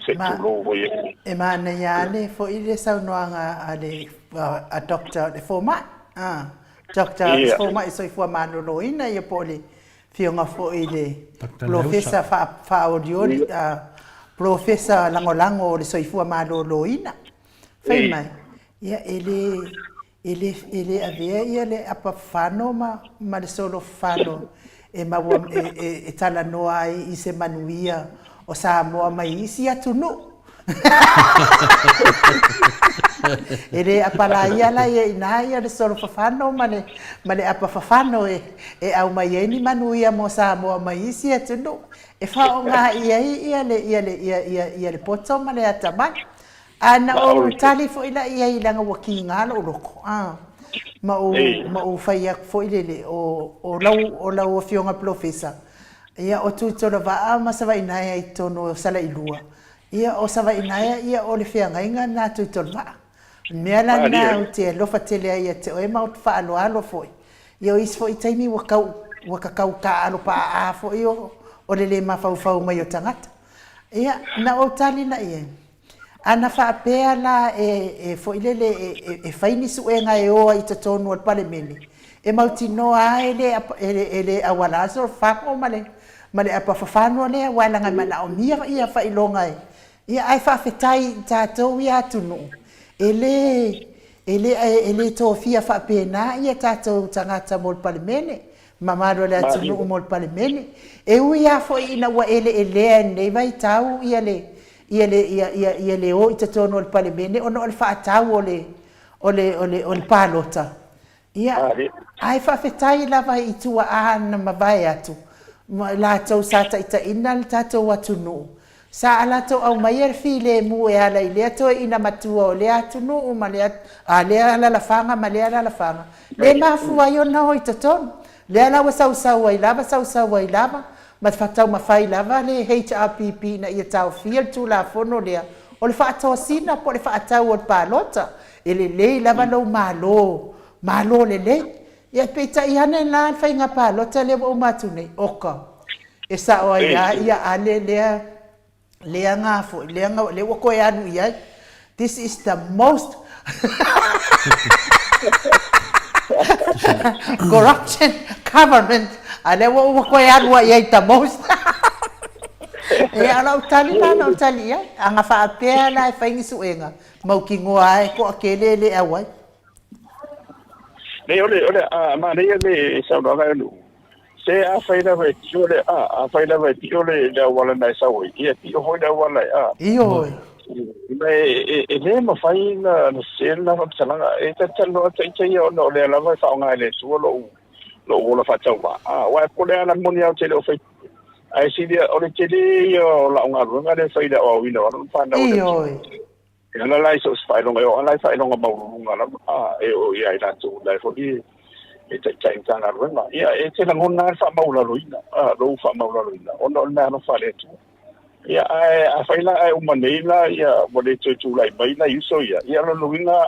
Se tulou foi e. E manaia ane foi le saunoaga a le a Doctor le fomai, a Doctor le fomai soifua maloloina ia po o le Afioga foi le Polofesa faaolioli, Polofesa lagolago o le soifua maloloina. Fai mai, ia e le E le, e le avea ia le apa fano ma, ma le solo fano e maua, e, e, e talanoa ai i se manuia o Samoa mai isi atunuu. E le apalaia la ia inā ia le solo fafano ma le, ma le apa fafano e, e aumai ai ni manuia mo Samoa mai isi atunuu. E faaaoga i ai ia le, ia le, ia, ia, ia le poto ma le atamai. A na ou tali foi la i ai leaga ua kiga lou loko, a, ma ou, ma ou fai atu foi lele, o, o lau, o lau Afioga Polofesa, ia, o Tuitolovaa ma Savainaea i totonu o Salailua, ia, o Savainaea, ia, o le feagaiga lena a Tuitolovaa. O le mea la lena ou te alofa tele ai ia te oe ma ou te faaaloalo foi. Ia, o isi foi taimi ua kau, ua kakau taaalo paaa foi o, o le le mafaufau mai o tagata. Ia, na ou tali la i ai, A na faapea la e, e foi lele e, e, e fai ni suega e o ai i totonu o le Palemene, e mautinoa a e le, e le, e le auala aso fano ma le, ma le apa fafano lea, aua leaga e manaomia ia faailoga e, ia ae faafetai i tatou ia atunuu, e le, e le, e le tofia faapena ia tatou tagata mo le Palemene, mamalu o le atunuu mo le Palemene. E ui lava foi ina ua eleelea i lenei vaitau ia le, ia le, ia, ia, ia le o i totonu o le Palemene ona o le faatau o le, o le, o le, o le palota. Ia, ae faafetai lava i tuaa na mavae atu, ma i latou sa taitaiina le tatou atunuu. Sa a latou aumaia le filemu e ala i lea toeaina matua o lea atunuu ma lea, a lea alalafaga ma lea alalafaga, le mafua ai ona o i totonu. Lea la ua sausau ai lava, sausau ai lava, ma taumafai lava le HRPP ina ia taofia le Tulafono lea o le faatosina po o le faatau o le palota. E lelei lava lou Malo, Malo lelei. Ia peitai ane la le faiga palota lea ua uma atu nei, oka, e sao ai lava ia Ale lea lea ga foi, lea ga, lea ua toe alu i ai. This is the most corruption government. A lea ua ua toe alu ai i ai the most. Ia, o lau tali la na ou tali i ai. A na faapea la e fai ni suega, mautinoa lava e toatele e le auai. Nei, o le, o le, a, manaia le saunoaga e Lu'u. Se a fai lava e pio le, a, a fai lava e pio le, le auala na e sau ai, ia e pio foi le auala e, a. Ioe. Ma e, e, e le mafai na, na sese lena faamatalaga. E talatalanoa ita ia ona o lea lava e faaaoga e le Atua lou, lou ola faatauvaa. A, aua e po o le a la moni lava ou te le o fai ae sili, o le tele ia o lau galuega lea e fai i le aoaoina o alo ma fanau a le Atua. Ioe. E ala la i so o se faailoga, e oo lava la i faailoga maualuluga lava, a, e oo ia i latou la e foi e taitai Matagaluega. Ia, e te lagona lava le faamaualaloina, a, lou faamaualaloina, ona o le meaalofa a le Atua. Ia, ae afai la ae uma nei la, ia, ua le toe tulai mai nai uso ia, ia, o lona uiga,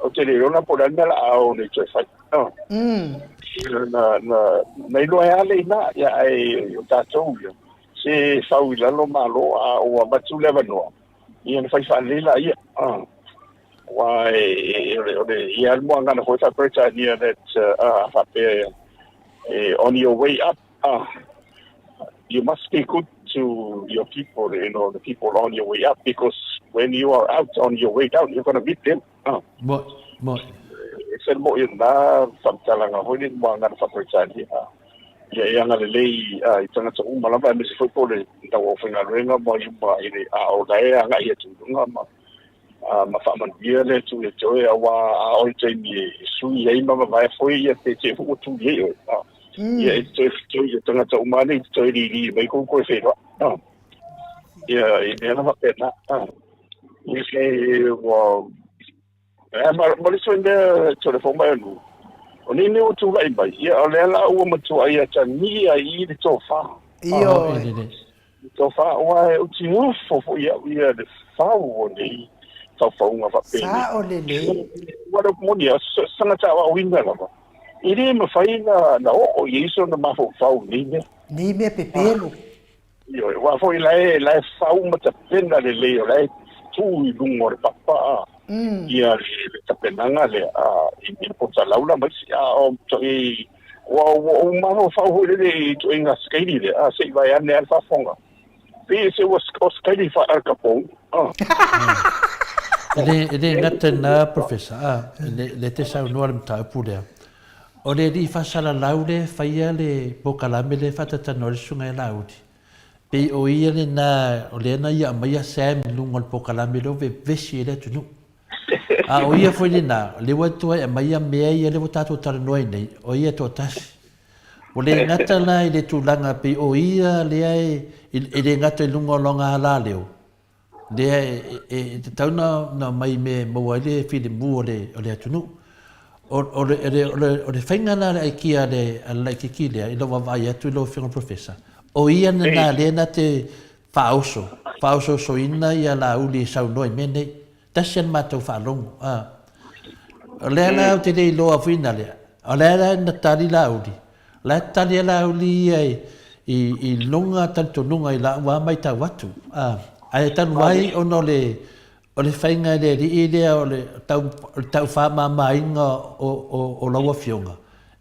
ou te le iloa la po o le a le mea o le a o nei toe fai. A, na, na, na iloa ai lava le i ina, ia, ae o tatou ia, se fau i lalo Malo, a ua avatu le avanoa, Ia na fai faalelei laia. Aua e, o le, o le, ia le muagana foi faa-Peretania that, faapea, on your way up, you must be good to your people, you know, the people on your way up, because when you are out on your way down, you're going to meet them. Mo, mo. E se mo i nā whamtalanga hoi ni muagana faa-Peretania. Ia e agalelei i tagata uma lava, aemaise foi po o le tau aufaigaluega ma uma i le a o la e agai atu i luga ma ma faamanuia le Atua ia te oe, aua a oo i le taimi e sui ai ma vavae foi ia pe te ua tuli ai oe. Ia e te toe ia tagata uma nei te toe lili mai kou koe whenua. Ia i mea na faapena. Ia se ua E ma, ma le isi mea telefon mai anu, o nei mea ua tulai mai, ia o lea la ua matuai atagia i i le tofa. Ioe. Le tofa, aua e utiofo foi ia'u ia le fau o nei faufauga faapenei. Sao lelei. Aua le upu moni, o se tagata aoaoina lava, e le mafai na oo i ai sona mafaufau i nei mea. Nei mea pepelo. Ioe, aua foi la e, la e fau ma tapena lelei, o la e tu i luga o le papa a, ia le tapenaga lea, a, i le pota laula ma isi, a o toi, ua, ua ou mafaufau foi lele i ituaiga skeili lea, a, se i vae ane lava le faafofoga. Pei se ua o skeili faa-Al Capone, a. E le, e le gata i lena, Professor, a, le, le te saunoa i le mataupu lea. O le alii faasalalau lea e faia le polokalame lea e faatatalanoa ai le Susuga ia Laauli, pei o ia lena o lea na ia aumaia Sam i luga o le polokalame lea ua vevesi ai le atunuu. A o ia foi lena, o lea ua toe aumaia mea ia lea ua tatou talanoa ai nei, o ia toatasi. Ua le gata la i le tulaga pei o ia lea e, e le gata i luga o lona alaleo, lea e tatau ona aumai i mea e maua ai le filemu o le atunuu. O le faiga la a le aikia a le laitiiti lea, i lau vaavaai atu i lau Afioga i le Professor, o ia lena lea na te faaoso, faaosoosoina ia Laauli e saunoa i mea nei. Tasi a le matou faalogo. O lea la ou te le iloa foi na lea, o lea la na tali Laauli, O la e tali a Laauli ia i lona talitonuga i la'u a maitau atu, a, ae talu ai ona o le, o le faiga e le alii lea o le tau, o le taufaamamaina o, o, o lau afioga,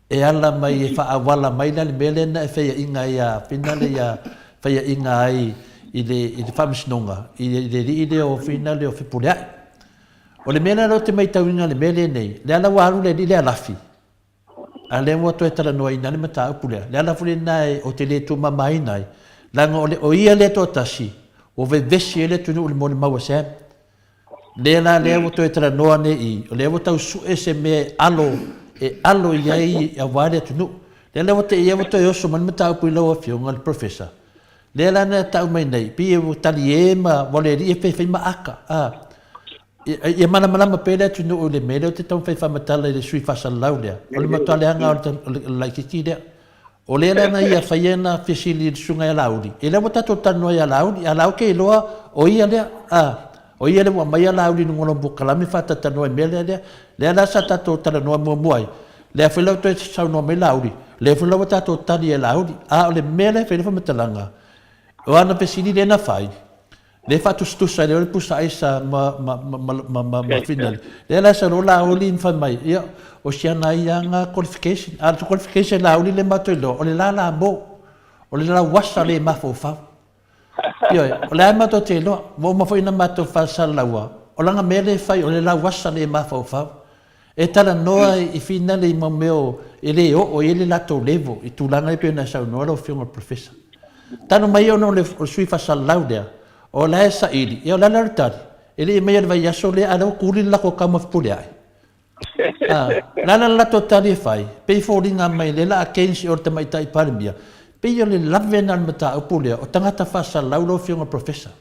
e ala mai e faaauala mai la le mea lea na e faiaina ai ia Finale ia faiaina ai i le, i le Faamasinoga, i le alii lea o Finale o Fepuleai. O le mea la lea ou te maitauina i le mea lenei, lea la ua alu le alii lea Lafi, A lea ua toe talanoaina le mataupu lea, le ala foi lena ou te le tuumamaina ai, leaga o le o ia lea toatasi ua vevesi ai le atunuu i le molimau a Sam. Lea la lea ua toe talanoa nei i, o lea ua tau sue se mea e alo, e alo i ai aua le atunuu. Lea la ua te i ai ua toe oso mai le mataupu i lau Afioga i le Professor. Lea la na tau mai nei, pei e ua talie ma ua le alii e faifai ma aka, a. Ia malamalama pea le atunuu i le mea lea ou te taumafai e faamatala i le sui faasalalau lea, o le matua leaga o le laitiiti lea. O lea la na ia faia ena fesili i le susuga ia Laauli, e lea ua tatou talanoa ia Laauli, a la ou te iloa o ia lea, a, o ia lea ua aumaia Laauli i luga o lona polokalame faatatalanoa i mea lea lea. Lea la sa tatou talanoa muamua ai, lea foi la ua toe saunoa mai Laauli, lea foi la ua tatou tali ia Laauli. A o le mea lea e fai ai le faamatalaga, o ana fesili lea na fai, Lea e faatusatusa ai le pusa aisa ma, ma, ma, ma, ma, ma, ma Finali. Lea la sa lo Laauli ma fai mai, ia, o si ana ai anga qualification. A o qualification Laauli le matou iloa, o le lala mo, o le lauasa le mafaufau. Ioe, o le a matou te iloa, ua uma foi na matou faasalaua, o lana mea le fai, o le lauasa le mafaufau. E talanoa i finale i mau mea e le oo i ai le latou level i tulaga ia pei ona e saunoa lau Afioga i le Professor. Talu mai ona o le sui faasalalau lea, o la e saili, ia o le a la le tali? E le i aumaia i le vaiaso lea a o lea ua tuli le latou tama fepuleai. A, o le a la le latou tali e fai? Pei e foliga mai lea o le a change i o le Tamaitai Palemia. Pei o le lave lena o le mataupu lea, o tagata faasalalau lau Afioga i le Professor.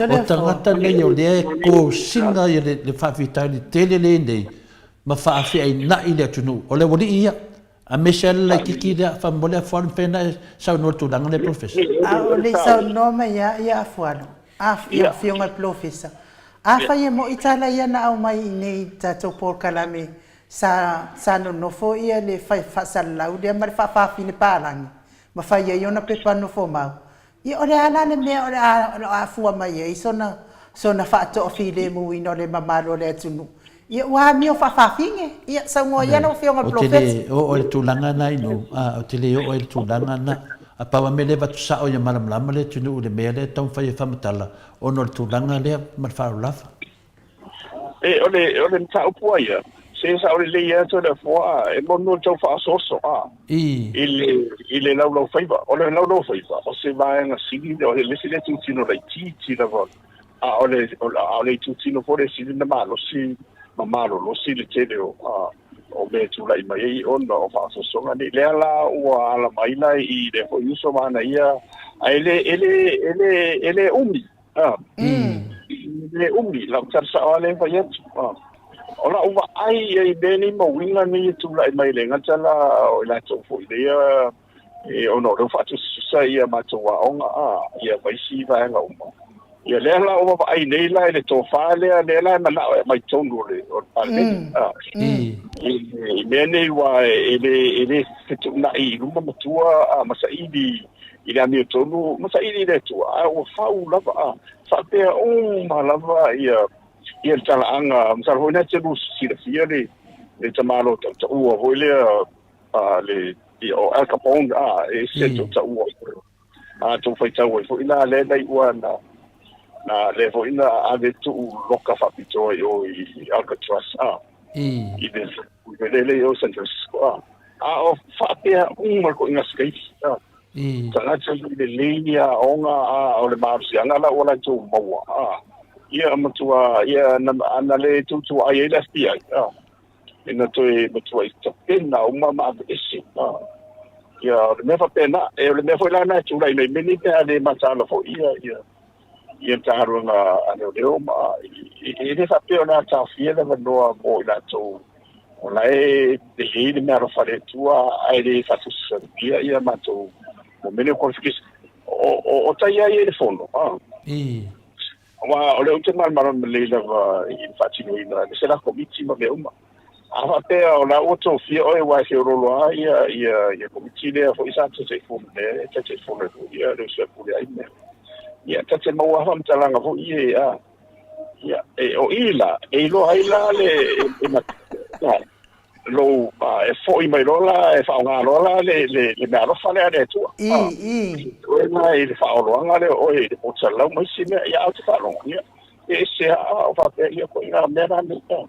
O tagata nei o lea e kosina le faafitauli tele lenei ma faafeainai le atunuu. O le aualii ia, aemaise lava le laitiiti lea, faamolemole Afualo, mafai ona e saunoa i le tulaga lea Polofesa? A o le i saunoa mai lava ia Afualo, lau Afioga i le Polofesa, afai e moi tala ia na aumai i inei i le tatou polokalame sa sa nonofo ia le faasalalau lea ma le faafafine palagi ma fai ai ona pepa nofomau, Ia, o le a la le mea o le a afua mai ai sona, sona faatoafilemuina o le mamalu o le atunuu? Ia, ua amio faafafine. Ia, saunoa ia lau Afioga i le Ou te le oo i le tulaga lena Inu, a, ou te le oo i le tulaga lena. A pau lava mea lea e avatu sao ia malamalama le atunuu i le mea lea e taumafai e faamatala ona o le tulaga lea ma le faaaloalo lava. E, o le, o le mataupu a ia, se sao lelei atu le afoa, e moni o le tau faaosooso, a, I. i le, i le laulaufaiva. O le laulaufaiva, o se vaega sili lea, o le isi lea itutino laitiiti lava, a o le, a o le itutino foi lea e sili ona malosi ma malolosi le tele o, a, o mea e tulai mai ai ona o faaosoosoga nei. Lea la ua ala mai la i lea foi uso ma ana ia, a e le, e le, e le, e le umi. A, le umi, lau tala sao lava lea e fai atu. A, o lau vaai ia i mea nei ma uiga nei e tulai mai le gata la o i latou foi lea e, ona o lea ua faatusatusa ia matou aoga a, ia ma isi vaega uma. Ia lea la ua vaai nei la i le tofa lea, lea la e manao e aumai totonu o le, o le Palemene. A, i mea nei ua e le, e le fetuunai i luma matua a, ma saili i le amiotonu ma saili i le Atua, a ua fau lava a faapea uma lava ia ia le talaaga. Masalo foi na te lu silafia le le tamalo tautaua foi lea a le ia o Al Capone a e se tautaua a tou faitau ai foi la lea na iua na na lea foi na ave tuu loka faapitoa i o i Alcatraz a i le lele i o San Francisco a a o faapea uma le koiga skates a tagata i lelei aoga a o le malosiaga la ua latou maua a ia matua ia na, na le tuutuuai ai le FBI a ina toe matua i tapena uma ma aveese a ia o le mea faapena e o le mea foi la na e tulai mai meni pe a le mataala foi ia ia ia Matagaluega a Leoleo ma e le faapea o le a taofia le avanoa mo i latou o la e i ai le meaalofa a le Atua ae le faatusatusagia ia matou mo mea nei o qualification. O tai ai le fono, a. Aua o lea ou te malamalama lelei lava i le faatinoina, aemaise la komiti ma mea uma. A faapea o la ua tofia oe aua e feoloolo lava ia, ia, ia komiti lea foi sa Taitaifono lea e Taitaifono ai foi ia le uso e pule ai mea. Ia, ta te maua lava faamatalaga foi ia, a, ia, e, o i la, e iloa ai la le, e, e, a, lou, a, e foi mai loa la, e faaaoga loa la le, le, le meaalofa lea a le Atua. I, A, i. oe la i le faaoloaga lea o oe i le potalau ma isi mea, ia, a ou te faalogo, ia, e ese lava, o faapea, ia, koe ngā mea la nei, a.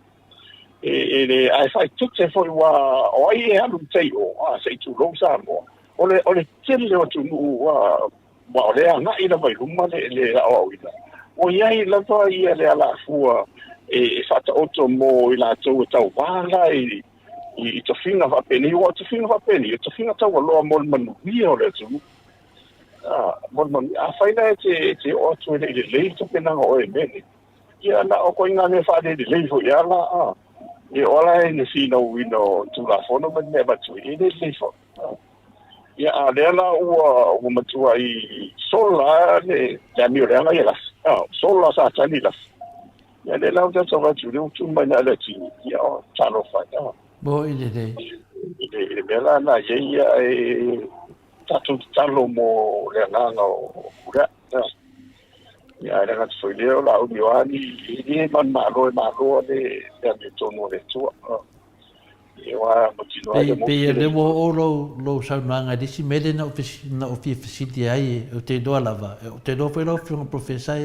E, e le, ae faaeteete foi ua o ai e alu i tai o, a, se i tulou Samoa. O le, o le tele o atunuu ua, ua o lea agai lava i luma le, le aoaoina. Ua i ai lava ia le alafua e, e faataoto mo i latou e tauva la i, i, i tofiga faapenei. Ua o tofiga faapenei, o tofiga taualoa mo le manuia o le atunuu. Mo le manuia. Afai la e te, e te oo atu e le i lelei le tapenaga o oe i mea nei, ia na o ituaiga mea faalelelei foi lava la, a. Ia o ala e le finauina o Tulafono ma ni mea avatu ai, e le lelei foi. Ia, a o lea la ua, ua matuai sola lava le amioleaga ia lafi. A, sola Satani lafi. Ia lea la ua tatou vaai atu, lea ua tu mai na o le atini, ia o, talofa e, a. Moni lelei. I le mea la na i ai, ia, e tatou tatalo mo le agaga o lea. Ia, ae le gata foi i lea, o Laauli o a ni, e le manumalo e malo le amiotonu a le Atua. Ia, aua mautinoa ai le motu. Pei o lea ua oo lou saunoaga i le isi mea lea na ou fia fesili ai, ou te iloa lava, ou te iloa foi lau Afioga Professor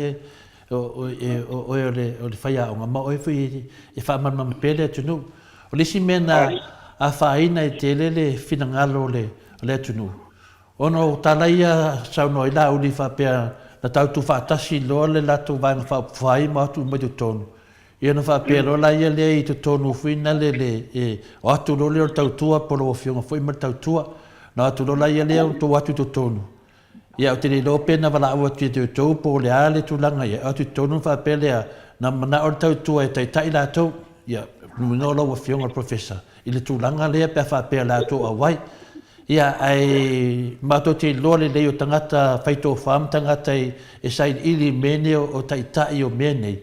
o oe o le faiaoga ma oe foi e faamalamalama pea le atunuu. O le isi mea na afaina ai tele le finagalo o le atunuu, ona o tala ia saunoa ai Laauli faapea na tau tuufaatasi loa le latou Vaega Faaupufai ma o atu uma i totonu, ia ona faapea loa la ia lea i totonu foi na le le e o atu loa lea o le tautua po o lau Afioga foi ma le tautua, na o atu loa la ia lea ua tou atu i totonu. Ia, ou te le iloa pe na valaau atu ia te outou po o le a le tulaga ia, o atu i totonu ona faapea lea, na manao le tautua e taitai latou, ia, lona uiga o lau Afioga i le Professor, i le tulaga lea pe a faapea o le a outou auai. Ia, ae matou te iloa lelei o tagata fai tofa ma tagata e sailiili i mea nei o taitai o mea nei,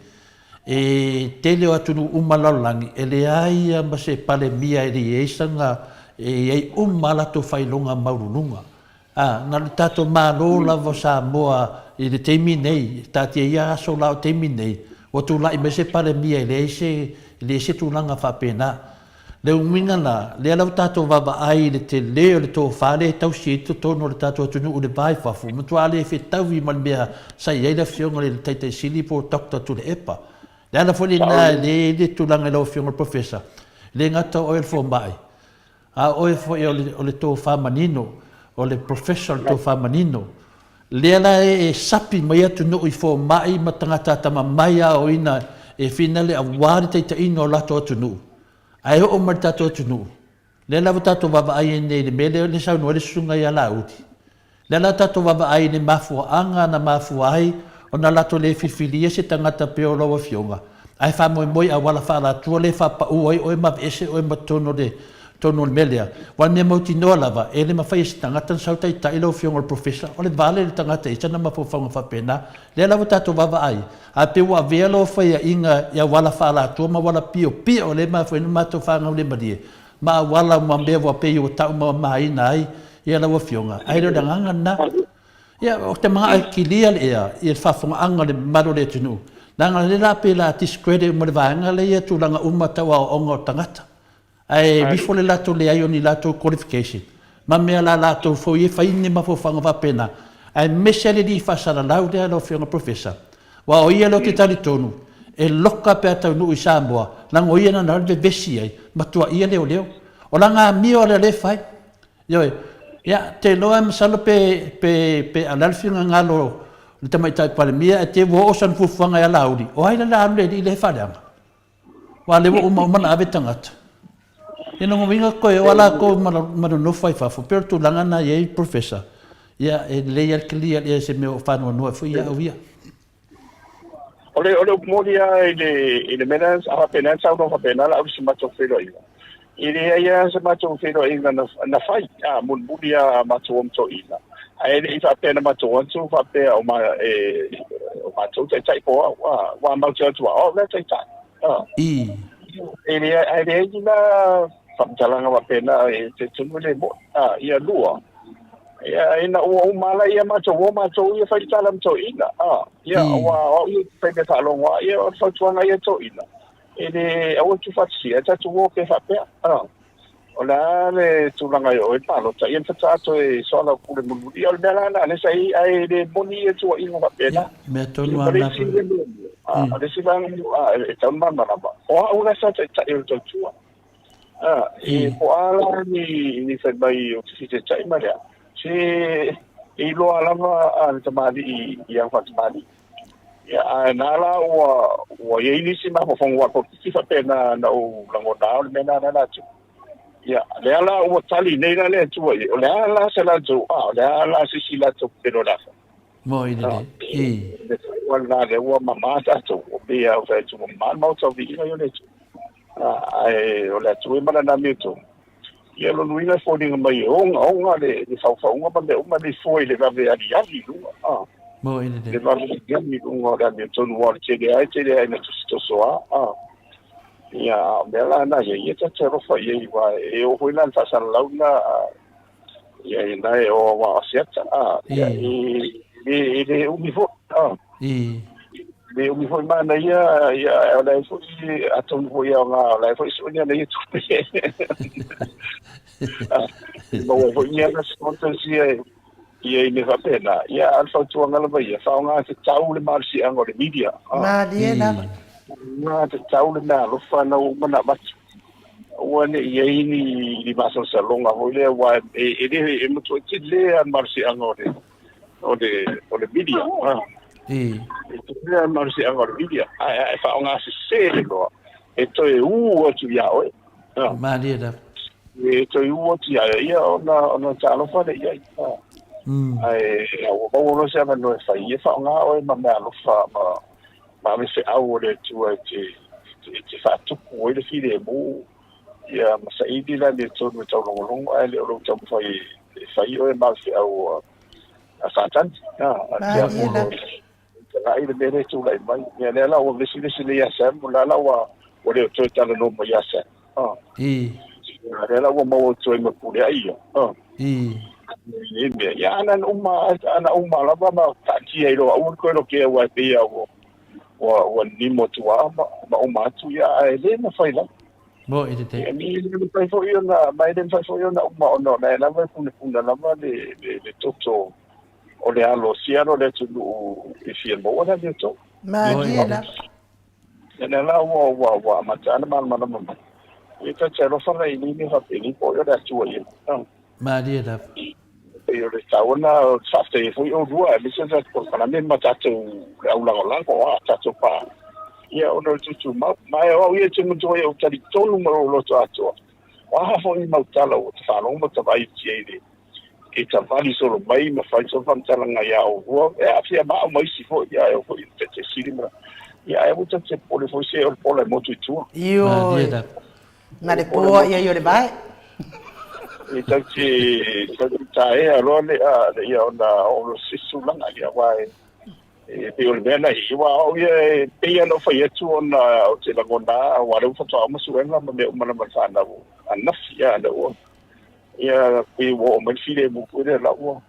e tele o atunuu uma lalolagi, e leai lava ma se Palemia e le i ai sana, e i ai uma lava latou faailoga maualuluga. A, na o le tatou Malo lava o Samoa i le taimi nei, taatia ia aso la o taimi nei, ua tulai mai se Palemia e leai se, e leai se tulaga faapena. Le uiga la, lea la ua tatou vaavaai i le tele o le tofa lea e tausi ai totonu o le tatou atunuu i le va i fafo, ua matua le fetaui ma le mea sa i ai le Afioga i le Taitai Sili po o Doctor Tuilaepa. Le ala foi lena e lea e i ai le tulaga i lau Afioga i le Professor, e le gata o oe o le fomai, A o oe foi o le tofa manino, o le professor o le tofa manino, lea la e sapi mai atunuu i fomai ma tagata atamamai aoaoina e finale aua le taitaiga o latou atunuu, ae oo mai i le tatou atunuu, lea la ua tatou vaavaai ai nei i le mea lea e saunoa ai le susuga ia Laauli. Lea la tatou vaavaai i le mafuaaga na mafua ai ona latou le filifilia se tagata pei o lau Afioga, ae faamoemoe i auala faaalatua lea e faapau ai oe ma aveese oe ma totonu o le totonu o le mea lea. Aua o le mea mautinoa lava, e le mafai e se tagata ona sau taitai lau Afioga i le Professor, o le vale le tagata i sana mafaufauga faapena. Lea la ua tatou vaavaai, ae pei ua avea lau faiaiga i auala faaalatua ma auala piopio lea e mafua ai ona matou faagaulemalie, ma auala ma mea ua pei ua taumamaina ai ia lau Afioga, ae le o le agaga lena. Ia, ou te manao e kilia le ea i le faafofogaaga a le mamalu o le atunuu, leaga o lea la pei o le a discredit uma le vaega lea ia tulaga uma tau aoaoga o tagata. Ae vifo le latou leai o ni latou qualification ma mea la latou foi e fai ni mafaufauga faapena, aemaise lava le alii faasalalau lea lau Afioga Professor, Aua o ia lea ou te talitonu, e loka pe a taunuu i Samoa, leaga o ia na na le vevesi ai, ma tuaia leoleo. O lana amio lea o lea e fai. Ioe. Ia, te iloa masalo pe, pe, pe a o le a le finagalo o le Tamaitai Palemia, ae te ua oo sana fuafuaga ia Laauli, o ai la le a alu le alii lea e faaleaga? Aua o lea ua uma uma ona ave tagata. Ia lona uiga toe o a latou ma nonofo ai fafo, pei o le tulaga lena e i ai Professor, ia e lelei lava le clear ia se mea o faanoanoa ai foi ia au ia. O le, o le upu moni lava i le, i le mea lea, a faapena na saunoa faapena la au i se matou feiloaiga. E leai lava se matou feiloaiga na, na fai, a, mulimuli lava matou o ma toeaiina. Ae le i faapea na matou atu faapea o, ma, e, o matou taitai po o au, a, aua matou te o atu lava, o au la e taitai. A. I. E leai, ae leai ni la faamatalaga faapena e te tonu e le moni. A, ia lua, ia, ina ua uma la ia matou o matou ia fai le tala ma toeaiina. A, ia, aua o au ia fai mea faalogo lava, ia o le fautuaga ia toeaiina. E le, aua le tuufaatasia, ae tatou o pea faapea. A, o le a le tulaga e oo ai le palota, ia na faatoa toe soalaupule mulimuli. Ia o le mea la lena lea sa i ai, ae le moni ia tuuaiga faapena. Ia, mea tonu lava lena. A, o le isi vaega, a, e tatau ona malamalama, o au la sa taitai o le tautua. A, e po o a la ni, ni fai mai ou te fia taitai ma le a, se e iloa lava a le tamalii i ana faatamalii. Ia, ae na la ua, ua i ai nisi mafaufauga faapolokiki faapena na ou lagona o le mea lena na atu. Ia, lea la ua tali nei la le Atua i ai, o le a la se latou, a o le a la se isi latou pepelo o le a fai? Moi lelei. I. Le faaiuga lena lea ua mama tatou, ua pei lava ua fai atu ua mama le Maota o Viiga i o le Atua. Ae o le Atua e ma lana amiotonu. Ia lona uiga e foliga mai e ogaoga le faufauga ma mea uma e le fua i le vave aliali i luga. Moi lelei. Le vave aliali i luga o le amiotonu aua o le tele lava e tele lava ina tositosoa. Ia, a o mea la na ia, ia ta te alofa i ai, aua e oo foi la i le faasalalau lena, ia, na e o aua o Asiata, a, ia, e, e, e le umi foi, a. E le umi foi manaia, ia, o la e foi, atonu foi e aoga, o la e foi sue ni ana ia tupe. E maua ai foi ni ana sponsors ia, ia i mea faapena. Ia, a o le fautuaga lava ia, faaaoga tatau le malosiaga o le media. Malie lava. Faaaoga tatau le meaalofa na ua uma ona avatu. Aua ne i i ai ni masalosaloga foi lea, aua e le, e matuai tele lava le malosiaga o le, o le, o le media. E tele lava le malosiaga o le media, ae a e faaaoga sese loa, e toe u atu ia oe. Malie lava. E toe u atu ia ia, ia ona, ona talofa lea i ai. Ae ua maua loa se avanoa e fai, ia faaaoga oe ma meaalofa ma, ma ave feau o le Atua e te, e te faatupu ai le filemu, ia ma saili le amiotonu e taulogologo, ae le o lou taumafai e fai oe ma ave feau a Satani. A tiakono. Tagai le mea lea e tulai mai. Ia lea la ua vesivesi nei ia Sam, o la la ua ua le o toe talanoa mai ia Sam. Ah. I. Ia lea la ua maua atu ai ma pule ai ia. Ah. I. I mea. Ia ana uma ana uma lava ma taatia i loa aua le toe lokea aua e pei lava ua ua ua nimo atu lava ma ma uma atu ia ae le mafai lava. Mo i te. Ia ni le mafai foi ona ma e le mafai foi ona uma ona o la e lava e punapuna lava le le le toto O le alo sia o le atunuu e fia maua le amiotonu. Malie lava. Ia lea la ua ua ua amata ana malamalama mai. Ia ta te alofa la i nei mea faapeni po o le Atua ia. Malie lava. Pei o le taua na o te faafetai ai foi oulua aemaise o le tatou polokalame ma tatou le au lagolago a tatou paa. Ia ona o le tutumau. Ma e o au ia e te manatua ai ou talitonu ma lou loto atoa. O a foi ni mau tala ua ta faalogo ma ta vaai atu i ai i le e tavali solo mai ma fai sona faamatalaga iā oulua, e aafia ma au ma isi foi, ae oo foi i le Taitaisili ma, ia ae aua tatou te popole foi se o le pola e motu i tua. Ioe, na le poa i ai o le vae. E tau te, tau te taea loa le, a, le ia ona o se tulaga, ia, aua e, e pei o le mea na i, aua o au ia e pei lava ona ou fai atu ona ou te lagona lava, aua o lea ua faatoa uma suega ma mea uma lava ma le fanau ananafi, a, lea ua, Ia, pei ua oo mai le filemu foi lea la ua.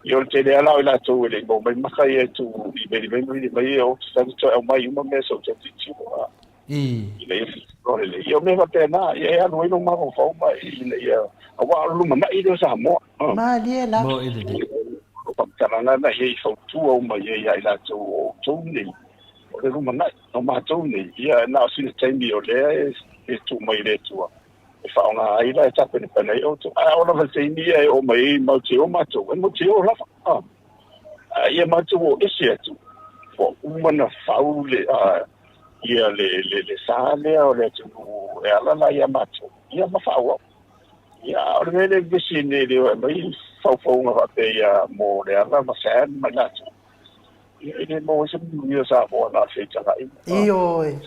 Ia o le tele lava la o i latou e le i maua mai maka ia e tu i meli mai ma vili mai ia o te toe aumai uma mea sa ou tau tilotilo a. Ina ia filifili lelei. Ia o mea faapena, ia e alu ai lou mafaufau ma ina ia, aua o le lumanai lea o Samoa. Malie lava. Moe lelei. O faamatalaga na ia i fautua uma i ai ia i latou o outou nei, o le lumanai. O matou nei, ia na o sina taimi o lea e tuu mai e le Atua e faaaoga ai la e tapenapena ai outou. Ae a oo lava i le taimi ia e oo mai ai matou te o matou, e matou te o lava. A, a ia matou o ese atu, ua uma ona fau le, a, ia le, le, le sa lea o le atunuu e ala la ia matou, ia ma faaauau. Ia, a o le mea lea e vevesi nei le o e aumai faufauga faapea ia mo Leala ma Sam ma i latou, ia e le maua ai se manuia o Samoa na o le feitagaina. Ioe.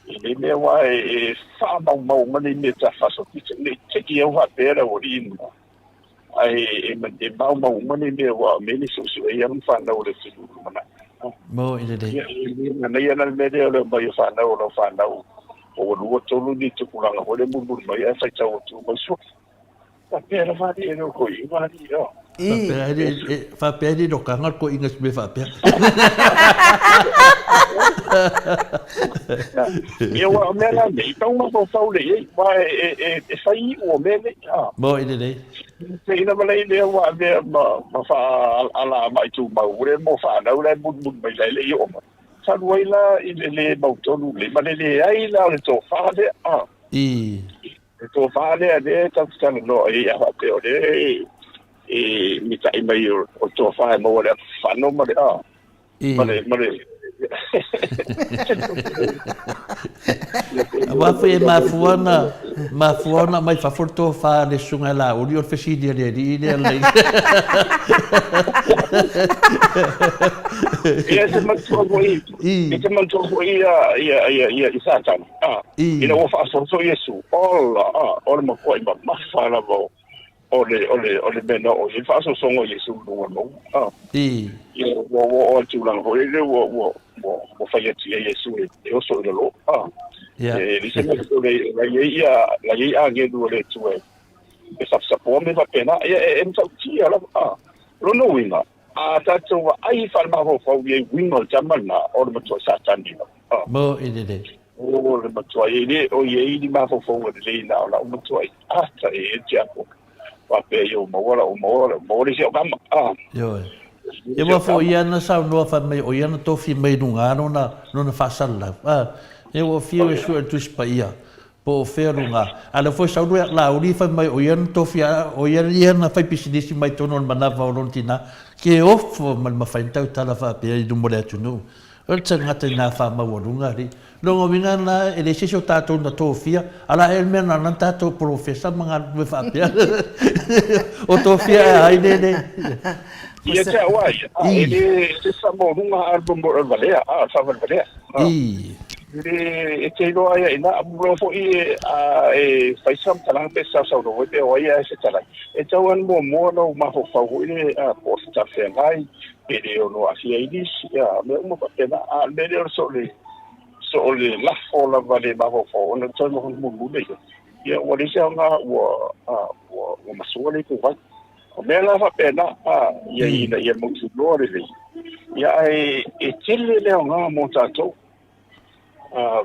I nei mea aua e faamaumau uma nei mea ta faasolopito, ne i te i au faapea le aualii ma, ae e maumau uma nei mea aua o mea nei suesue ai alo ma fanau o le atunuu lumanai. Mo i lelei. Ia, e manaia la le mea lea o le omai o fanau o lau fanau po ua lua tolu ni tupulaga foi lea mulimuli mai ae faitau atu mai suafa. Faapea lava alii e le o toeaina alii a. Faapea e faapea e le lokaga le toeaina i se mea faapea. Ia aua o mea la nei, tau mafaufau lea i ai, aua e fai iu o mea nei. Mo i lelei. Te ina ma lei lea ua avea ma, ma faa-alaamai tumau lea mo fanau la e mulimuli mai la e le i oo mai. Talu ai la i le le mautonu lelei ma le leai la o le tofa lea. I. Le tofa lea lea e tatou te talanoa i ai a faapea o lea e mitai mai o le tofa e maua le fano ma le a ma le ma le Aua foi e mafua ona Mafua ona aumai fafo le tofa a le Susuga ia Laauli o le fesili a le alii lea lelei. Ia e te manatua foi, e te manatua foi ia ia ia ia i Satana. Ah, ina ua faasoso Iesu, ola, ah, o le matuai mamafa lava o o le o le o le mea na oo i ai le faasosoga o Iesu i luga o le mauga. Ah. Ia ua ua oo i le tulaga foi lea ua ua ua ua fai atu i ai Iesu e e oso i lalo. Ah. E leai se mea o la i ai ia la i ai agelu o le Atua e e saposapoa mea faapena. Ia e e matautia lava. Ah. Lona uiga, a tatou vaai faalemafaufau i ai uiga o le tama lena, o le matuai Satani lava. Ah. Mo i lelei. O le matuai e le o i ai ni mafaufauga lelei na o lau matuai ata e e tiapo. Faapea ia ua maua lau maua lau maua le isi au kama. Ah. Ioe. Ia ua foi ia na saunoa fai mai o ia na tofi mai i luga lona lona faasalalau. Ah. Ia ua fiu e sue i le Tusi Paia po o fea luga. A lea foi sau Laauli fai mai o ia na tofi o ia ia na fai pisinisi mai totonu o le manava o lona tina. Ke ofo ma le mafai ona tautala faapea i luma o le atunuu. O le tagata i nā faamaualuga alii. Lona uiga lena, e leai se isi o tatou na tofia, a la ea le mea na ala tatou polofesa ma galulue faapea. O tofia ea ai le le. Ia te au a ia, e le se faamaualuga a le valea, a le faavalevalea. E le e te iloa ai i ina, mulo foi e a e fai se faamatalaga pe sausaunoa foi pe o ai a e fetalai. E tatau lava ona muamua lou mafaufau foi lele po o se talafeagai, pe le ono aafia ai nisi, a mea uma faapena. A o le mea lea o le so o le, so o le lafo lava le mafaufau ona toe noho mulimuli ia, ia ua leai se aoga ua, a, ua, ua masua le ituvai. O mea la faapena, a, ia ina ia mautinoa lelei, ia ae e tele le aoga mo tatou. A,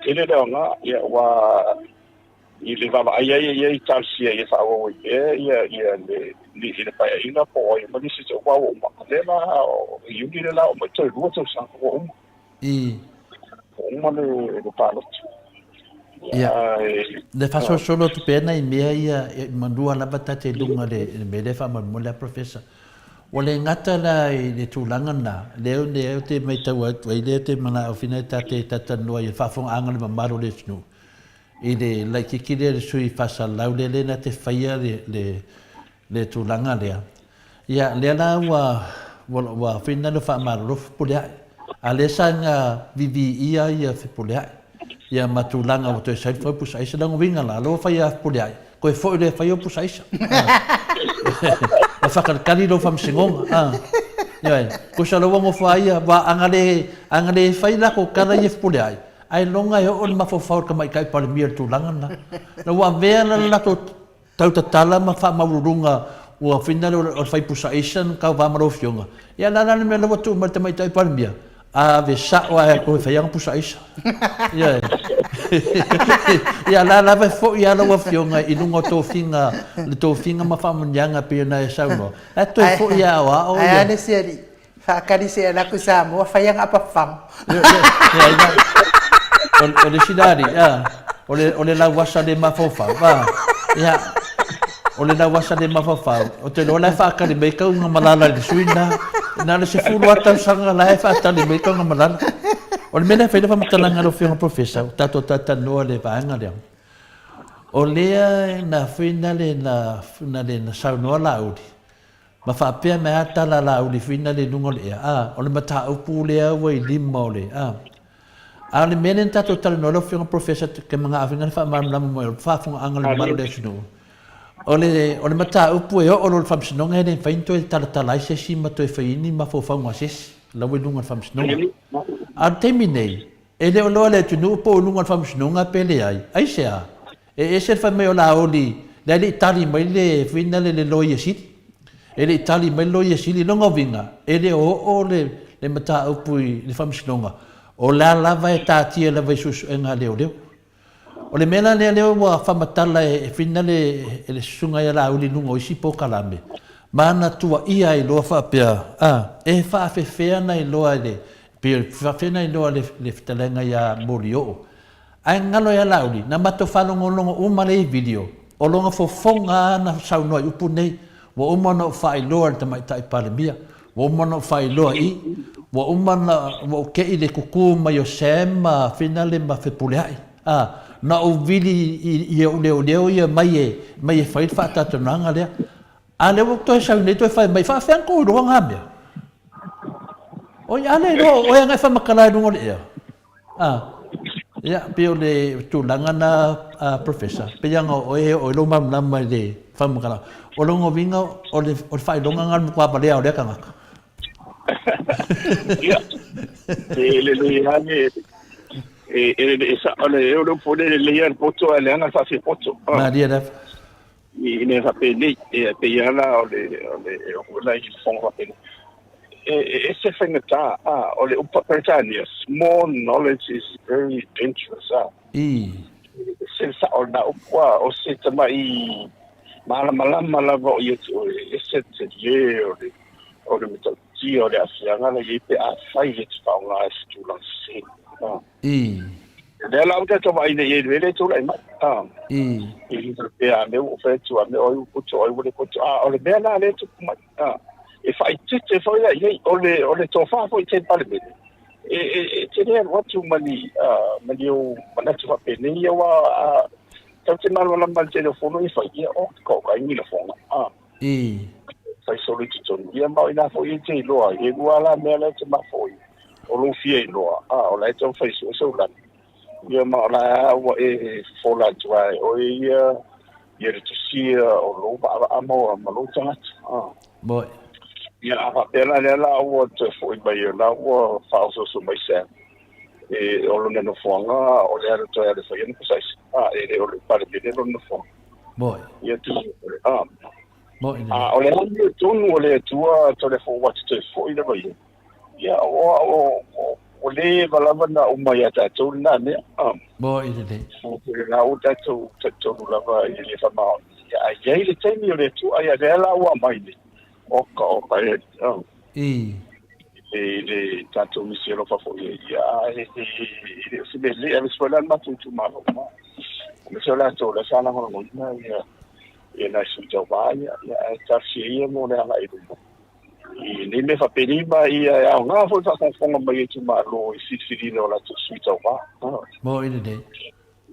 tele le aoga, ia ua i le vaavaai ai e ia i talosia ia faaauau ai pea ia ia le i le paeaiga po o ai ma nisi aua ua uma lea la o Iuni lea la ua uma toe 2 tausaga ua uma. Ua uma le le palota. Ia. Le faasolosolo atu pea nai mea ia e manua lava ta te luga le le mea lea faamolemole a Professor. Ua le gata la i le tulaga lena, lea lea ou te matau atu ai lea ou te manao fina ta te talatalanoa i le faafofogaaga a le mamalu o le atunuu. I le laitiiti lea i le sui faasalalau lea lea na te faia le, le, le tulaga lea. Ia, lea la ua, ua, ua fai na le faamalolo Fepuleai. A lea sa na viviia ia Fepuleai. Ia ma tulaga ua toe sai fai pusa aisa. Lona uiga la, lea ua fai ia Fepuleai, toe foi loa e fai o pusa aisa. Ma faakalikali lou faamasinoga. Ah. Ioe. Tusa la ua nofo ai ia, aua a na le, a na le fai latou tala ia Fepuleai, Ailoga e oo le mafaufau o le Tamaitai Palemia i le tulaga lena. Na ua avea la le latou tautatala ma faamaualuluga ua fina le o le fai pusa aisa na tauva ma lau Afioga. Ia la la le mea la ua tuu mai le Tamaitai Palemia, ave sao lava e toe fai ana pusa aisa. Ioe. Ia la lava e foi lava lau Afioga i luga o tofiga, le tofiga ma faamanuiaga pei ona e saunoa. La e toe foi lava o ao ia. Ae a le isi alii? Faatali se ala atu i Samoa, fai ana apafaga. O le isi la alii, a, o le, o le lauasa le mafaufau, a, ia, o le lauasa le mafaufau, ou te iloa la e faatali mai Taugamalala i le sui lena. Na o le 10 lava tausaga la e faatali mai Taugamalala. O le mea lea e fai le faamatalaga a lau Afioga Professor, ua tatou talatalanoa i le vaega lea. O lea na fai na le na, na le na saunoa Laauli, Ma faapea mai a tala Laauli fuina le luga o le ea, a, o le mataupu lea ua i lima o le, a. A o le mea lea na tatou talanoa lau Afioga Professor ke manaʻawina le faamalamalama mai o le faafogaaga o le mamalu o le atunuu, o le, o le mataupu e oo loa i le Faamasinoga e le mafai ona toe talatala ai se isi ma toe fai ai ni mafaufauga a se isi, la ua i luga o le Faamasinoga. A o le taimi nei, e le o iloa e le atunuu po o i luga o le Faamasinoga pe leai. Aisea? E ese le fai mai o Laauli, lea e le i tali mai le fuina le le Loia Sili. E le i tali mai le Loia Sili. Lona uiga, e le o oo le le mataupu i le Faamasinoga, o la lava e taatia lava i suesuega a leoleo. O le mea la lea lea ua faamatala e fuina le e le susuga ia Laauli i luga o isi polokalame, ma na tuuaia ai loa faapea, a, e faafefea na iloa e le, pei e faafefea na iloa e le fetalaiga ia Molioo. Ae galo ia Laauli, na matou faalogologo uma lea i video, o lona fofoga a na saunoa i upu nei, ua uma ona ou faailoa i le Tamaitai Palemia, ua uma ona ou faailoa i, ua uma ona, ua ou tei i le tutu mai o Sam ma Finale ma Fepuleai. A, na ou vili i ou leoleo ia mai e, mai e fai le faataatanoaga lea. A lea ua ou toe sau nei toe fai mai, faafefea ona tou iloa na mea? Oi, a le iloa o oe ana e faamatala i luga o le ea. A, ia, pei o le tulaga na, a Professor, pei ana o oe e oo ai lou malamalama i le faamatalaga. O lona uiga, o le, o le faailoga na o le matua valea o lea tagata. Ia, e lelei lava le, e, e, e, o le, o le upu lea, e lelei lava le poto ae leaga le faafiapoto. Malie lava. I mea faapenei, e pei lava la o le, o le, o le fofoga faapenei. E, e ese faigata, a, o le upu faa-Peretania, small knowledge is very dangerous, a. I. E ese le sao o lena upu, a, o se tamai malamalama lava o ia te oe, e ese le tele o le, o le matautia o le aafiaga la i ai pe afai e te faaaoga i se tulaga sese. A. I. Lea la ua tatou vaai nei i ai i le mea lea e tulai mai. A. I. I le faapea a mea ua ou fai atu, a mea o ai ua poto, o ai ua le poto. A o le mea la lea e tupu mai, a, e faaeteete foi la i ai, o le, o le tofa foi i tai Palemene, e, e, e te le alu atu ma ni, a, ma ni ou manatu faapenei, aua a, tatou te malamalama i le tele o fono e fai, ia, o, ka ai ni lafoga. A. I. Fai solo i totonu. Ia ma o ina foi e te iloa ai. E lua la mea la e te mafo i. O lou fia iloa, a, o la e taumafai sue sou lani. Ia ma o la a ua e fofola atu lava e oe ia, ia le tusia o lou vaavaa ma, ma lou tagata. A. Moi. Ia a faapea la lea la ua toe foi mai o la ua faaosooso mai Sam. E, o lona nofoaga, o le alu toe alu e fai ana pusa aisa. A, e le o le Palemene lona nofoaga. Moi. Ia tu, a. Moi lelei. A o le amiotonu o le Atua tole fo ua te toe foi lava ia. Ia, o, o, o, ua leva lava ona uma ia tatou lena mea. A. Moi lelei. O lena ua tatou talitonu lava i le faamaoni. Ia, a i ai le taimi o le Atua, ia lea la ua aumai nei. Oka, oka, e, a. I. I le tatou misi alofa foi ia, e, e, e le o se mea lelei, aemaise foi la le matou itumalo. Aemaise o latou la sa lagolagoina ia, ia nai sui tauva ia, ia ae talosia ia mo le agai i luma. I nei mea faapenei ma ia e aoga foi le faafogafoga mai a itumalo i filifiliina o latou sui tauva. Moni lelei.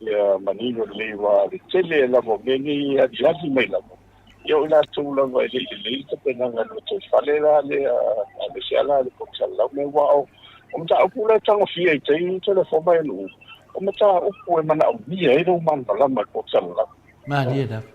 Ia manino lelei aua le tele lava o mea nei e aliali mai lava. Ia o i latou lava e le i lelei le tapenaga i le lotoifale la lea, aemaise lava la le konesalalau mea aua o o mataupu la e tagofia i tai telefona mai nuu, o mataupu e manaomia ai lou malamalama i le konesalalau. Malie lava.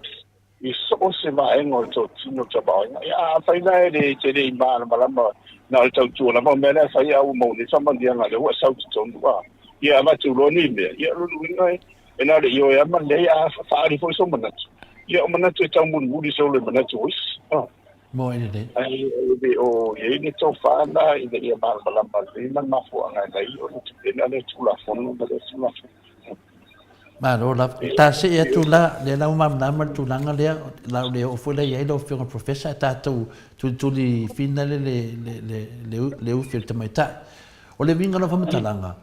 I so o se vaega o le totino o le tamaoaiga. Ia, afai la e le te le i malamalama na o le tautua lava o mea la e fai a ua maua nei faamanuiaga lea ua e sau i totonu, a ia avatu loa ni mea, ia o lona uiga e e na o le ioe lava ma le leai, a faaali foi sou manatu, ia o manatu e taumolimoli solo i manatu o isi. A. Moni lelei. Ae e le o i ai le tofa la ina ia malamalama lelei ma le mafuaaga e ala ai ona tapena lea Tulafono ma lea Tulafono. Malo lava. Ta see atu la, lea la ua malamalama le tulaga lea, o le a ou le oo foi la i ai lau Afioga i le Professor, ae tatou tulituli finale le, le, le, le, le ufi o le tamaitai. O le uiga o lau faamatalaga,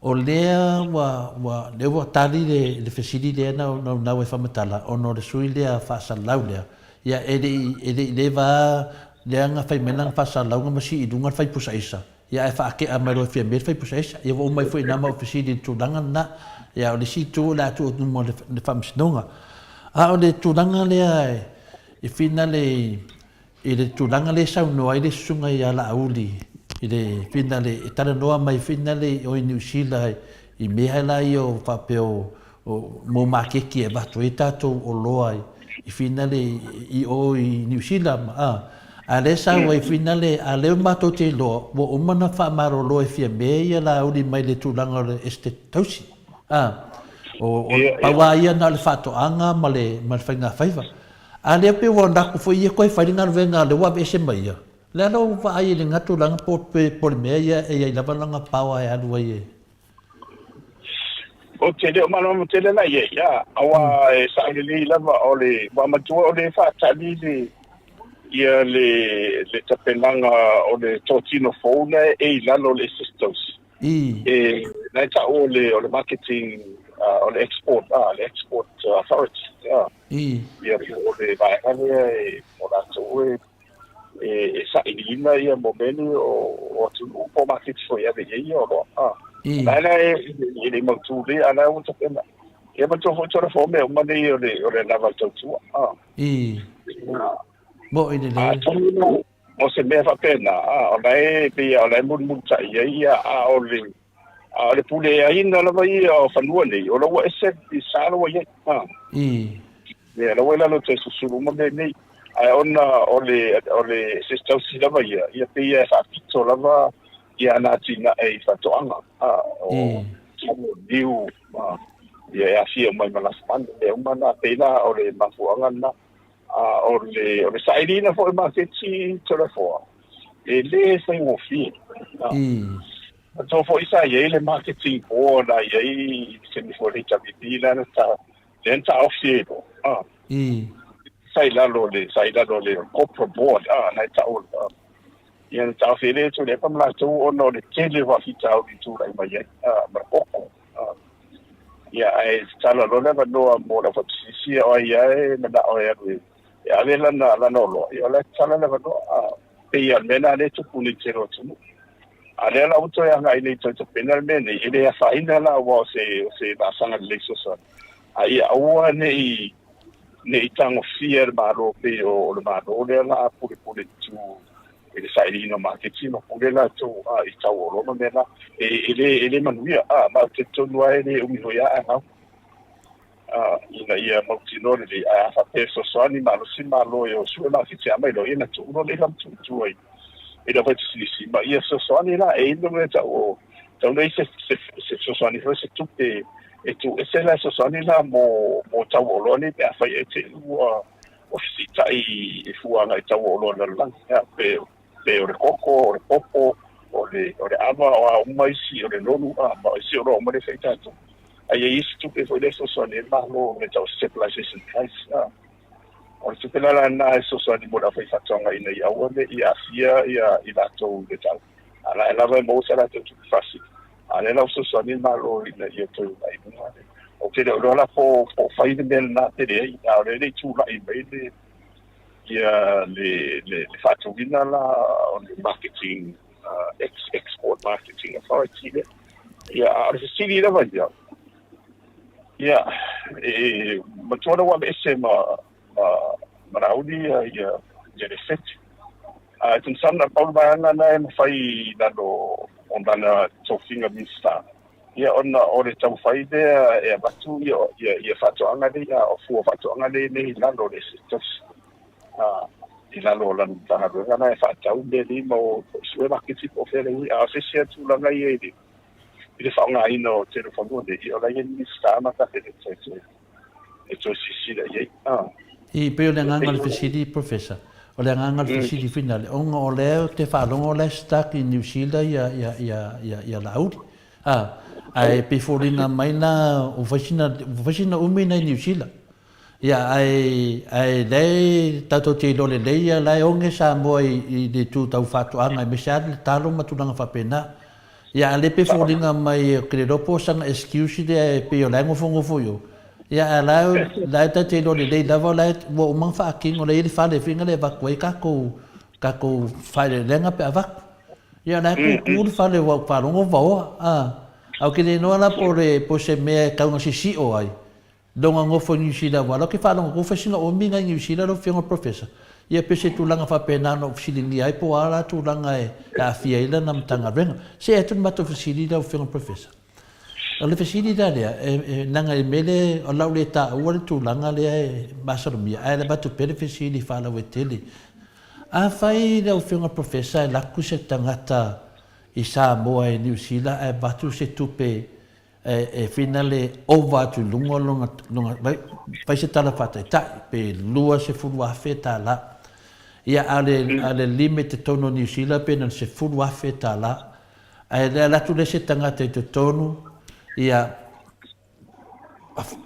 o lea ua, ua, lea ua tali le, le fesili lea na ou naunau ai faamatala, ona o le sui lea faasalalau lea, ia e le i, e le i leva lava lea na fai mai lana faasalalauga ma sii i luga le fai pusa aisa. Ia ae faatea mai loa e Fiame le faipusa aisa. Ia ua uma ai foi i ina ma ou fesili i le tulaga lena. Ia o le isi itu o le a tuu atu i luma o le Faamasinoga. A o le tulaga lea e finale i le tulaga lea e saunoa ai le Susuga ia Laauli i le finale e talanoa mai finale i o i Niu Sila i mea la ia o faapea o O mo maketi e avatu ai tatou oloa i finale i o i Niu Sila ma a. A lea sau ai finale a lea matou te iloa ua uma ona faamalolo e Fiame ia Laauli mai le tulaga o le Esetete Tausi. A. O o pau a ia na o le faatoaga ma le ma le faigafaiva. A lea pei ua manatu foi ia toe fai le galuega lea ua aveese mai ia. O le a lou vaai i lena tulaga po o le mea ia e i ai lava lana power e alu ai e Ou te le o malamalama tele la i ai, a, aua e sao lelei lava o le, ua matua o le faatali le, ia le, le tapenaga o le totino fou lea e i lalo o le Sistos. I. E, na e tau o le, o le marketing, uh, o le export, ah, le export authority, ah. I. Ia, o le vaega lea e, o latou e, e, e sailiina ia mo mea nei o, o atunuu po o maketi foi e ave i ai ia oloa. Ah. La la e e le mautu le a la ua tapena. Ia manatua foi Toleafoa mea uma nei o le o le lava o le tautua. Ah. I. Moʻi lelei. Atonu o se mea faapena, a o la e pei o la e mulimulitai ai ia a o le a o le puleaina lava ia o fanua nei, o la ua ese i sa la ua i ai. Ah. I. Ia la ua i lalo o taususulu uma mea nei. Ae ona o le o le se tausi lava ia, ia pei e faapito lava ia ana atinae i faatoaga, a o talo, niu, ma ia e aafia uma ai ma lafumanu, mea uma na, pei la o le mafuaaga lena. A o le o le sailiina foi o maketi Toleafoa, e le faigofie. Manatua foi sa i ai le marketing board na i ai i le taimi foi o le HRPP lea na ta lea na taofi ai loa. A. Sa i lalo o le sa i lalo o le corporate board a na e tau ia na taofi ai le Tuilaepa ma latou ona o le tele o faafitauli i tulai mai ai a ma le koko. A. Ia ae tatalo loa le avanoa mo le aufaipisinisi o ai lava e manao e alu e ave lana lana oloa, ia o la e tatala le avanoa. A pei lava o le mea lena lea e tupu nei i le tele o atunuu. A lea la ua toe agai nei toe tapena le mea nei, e le afaina la aua o se o se laasaga lelei fesoasoani, a ia aua ne i ne i tagofia e le Malo pei o le Malo lea la a pulepule tu i le sailiina o maketi ma pule latou a i tau o oloa ma mea la e, e le e le manuia a ma ou te talitonu lava e le umi foi a agau a ina ia mautinoa lelei ae a faapea e fesoasoani malosi Malo e o sue maketi a mai loa ia na tuu loa lea faamatumutu ai i le aufaipisinisi ma ia fesoasoani la e ino mea tau o tau nei se se se fesoasoani foi se tupe e tuu ese la e fesoasoani la mo mo tau o oloa nei pe afai e te ua o fesiitai i fua agai tau o oloa lalolagi, ia, pe, pe o le koko, o le popo, o le, o le ava, o a uma isi, o le nonu, a, ma isi oloa uma lea e fai tatou. A i ai isi tupe foi lea e fesoasoani ai le Malo me tau stabilization price, a. O le tupe la lena e fesoasoani mo le aufaifaatoaga ina ia aua ne i aafia ia i latou i le tau. A la e lava e maua sa latou tupe faasili. A lea la ua fesoasoani le Malo ina ia toe uunai i luga le. Ou te le o iloa la po po o fai le mea lena pe leai, a o lea e le i tulai mai le ia le le le faatuina la o le marketing uh, ex, export marketing authority lea. Ia, a o le fesili lava ia, ia, e matua na ua aveese ma ma ma Laauli ia ia ia le fete. A e tamasala na pau le vaega na e mafai i lalo o lana tofiga Minista. Ia ona o le taumafai lea e avatu ia ia ia faatoaga nei a o fua faatoaga nei nei i lalo o le Esetete a i lalo o lana Matagaluega na e faatau mea nei ma o sue maketi po o fea le ui a o se isi lava tulaga ia i le i le faaaogaina o tele o fanua nei ia o la e i ai Minista ma Kapeneta e toe e toe silasila i ai. A. I pei o le agaga o le fesili, Professor, o le agaga o le fesili finale, ona o lea ou te faalogo o la e stuck i New Zealand ia, ia, ia, ia, ia Laauli. A, ae pei foliga mai la ua fai sina, ua fai sina umi na i New Zealand. Ia, ae, ae lea e tatou te iloa lelei ia la e oge Samoa i, i le itu tau faatoaga aemaise lava le talo ma tulaga faapena. Ia a le pe foliga mai ou te le iloa po o sana excuse lea e pei o la e nofonofo i o. Ia a la e la e ta te iloa lelei lava o la e ua uma ona faatino o la e i ai le fale foi lea e avatu ai tatou tatou faaeleeleaga pe avatu. Ia o la e tutu le fale ua ou faalogo vaoa a. Ae ou te le iloa la po o le po o se mea e tau ina sisio ai Lona nofo i Niu Sila aua la ou te faalogo atu fai sina omi nai Niu Sila lau afioga Professor. Ia pei se tulaga faapena na ou fesiligia ai po o a la tulaga e aafia ai lana Matagaluega. See atu le matou fesili lau afioga Professor. O le fesili la lea, e leaga i le mea lea o lau le taua le tulaga lea e masalomia ae avatu pea le fesili faalauaitele. Afai lau afioga Professor e alu atu se tagata i Samoa i Niu Sila ae avatu se tupe e finale ova atu i luga lona, lona, fai se tala faataitai, pe 20,000 tālā. Ia, a o le, a o le limit totonu o Niu Sila pe na o le 10,000 tālā. Ae le alu atu le isi tagata i totonu, ia,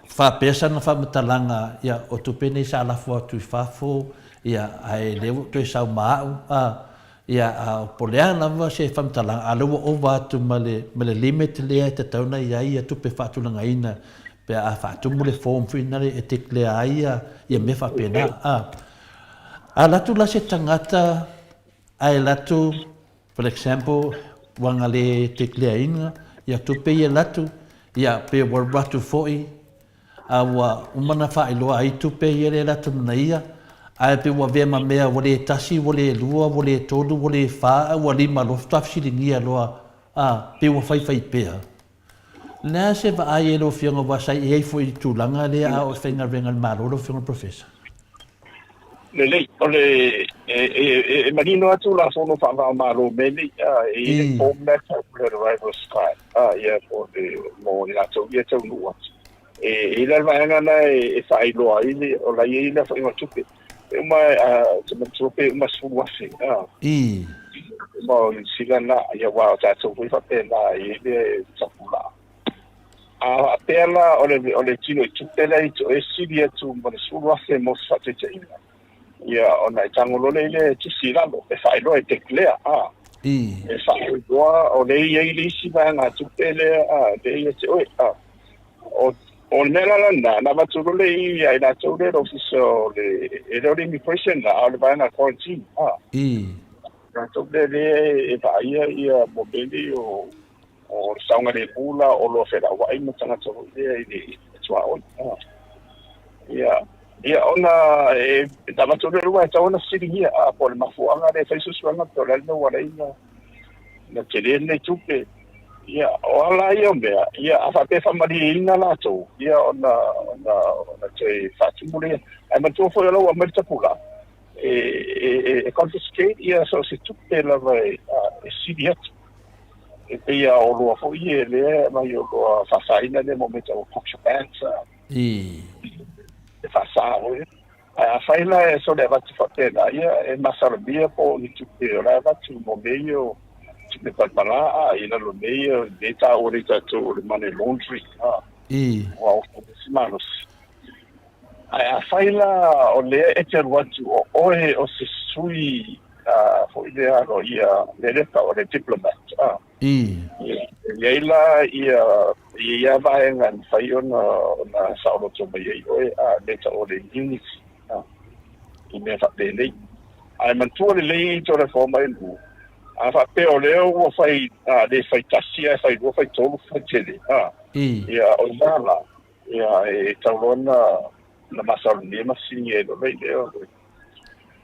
faapea sana faamatalaga, ia, o tupe nei sa lafo atu i fafo, ia, ae lea ua ou toe sau ma au, a, Ia, a po o le a lava se faamatalaga, a o lea ua ova atu ma le, ma le limit lea e tatau ona i ai ia tupe faatulagaina pe a faatumu le form foi lena e declare ai ia, ia mea faapena. A, a alu atu la se tagata ae alu atu, for example, ua na le declare ina, Ia tupe ia alu atu, ia pe ua alu atu foi a ua uma ona faailoa ai tupe ia lea alu atu ma ia, ae pe ua avea ma mea ua le tasi, ua le lua, ua le tolu, ua le fa, ae ua lima loa faatoa fesiligia loa, a, pe ua faifai pea. O le a se vaai e lau Afioga aua sa i ai foi i le tulaga lea a o e faigaluega i le Malo lau Afioga i le Professor? Lelei, o le, e, e, e, e manino lava Tulafono faava-o-Malo mea nei, a, e i ai le format o le arrival style, a, ia, mo le, mo i latou ia e taunuu atu. E, e i ai la le vaega lena e, e faailoa ai le, o la e i ai le aofaiga o tupe. Pe uma, a, ou te manatua pe uma 10,000, a. Uma o Niu Sila lena, ia, aua o tatou foi faapena, e i ai le tapulaa. A faapea la o le, o le tino i tupe lea i e sili atu ma le 10,000 mo se faataitaiga, ia ona e tago loa lea i le tusi i lalo, e faailoa e declare, a. E faailoa o lea e i ai le isi vaegatupe lea, a, lea ia te oe, a. O, o le mea la lena, na avatu loa lea i ia i latou lea i le ofisa o le, e le o le immigration la, a o le vaega quarantine, a. Latou lea lea e vaaia ia mo mea nei o O le saogalemu la o oloa felauai ma tagata foi lea i le tuaoi. Ia, ia ona e avatu le lua e tatau ona fesiligia, a po o le mafuaaga lea e fai suesuega po o le a le mea ua ala ai na tele lenei tupe. Ia, o a la ia o mea, ia a faapea e faamalieina latou, ia ona, ona, ona toe faatumu lea. Ae manatua foi o la ua aumai le tapulaa, e, e, e confiscate ia so o se tupe lava e, e sili atu. E pei a oloa foi ia lea e aumai oloa faasaina lea mo mea tau o contraband e faasa foi. Ae afai la e sole avatu faapena, ia e masalomia po o ni tupe o la e avatu mo mea ia o tupe palapala a i lalo o mea ia lea e taua nei tatou o le money laundering a. Ua ofu le isi malosi. Ae afai la o lea e te alu atu o oe o se sui foi lea aloaia leleta o le diplomat a. E i ai la ia e i ai vaega e mafai ona ona saoloto mai ai oe a le tau o le immunity a i mea faapenei. Ae manatua lelei Toleafoa ma Elu, a faapea o lea ua fai a le fai tasi ae fai lua fai tolu fai tele a ia o i ina la Ia, e tatau loa ona na masalomia ma fesiligia ai loa lea o le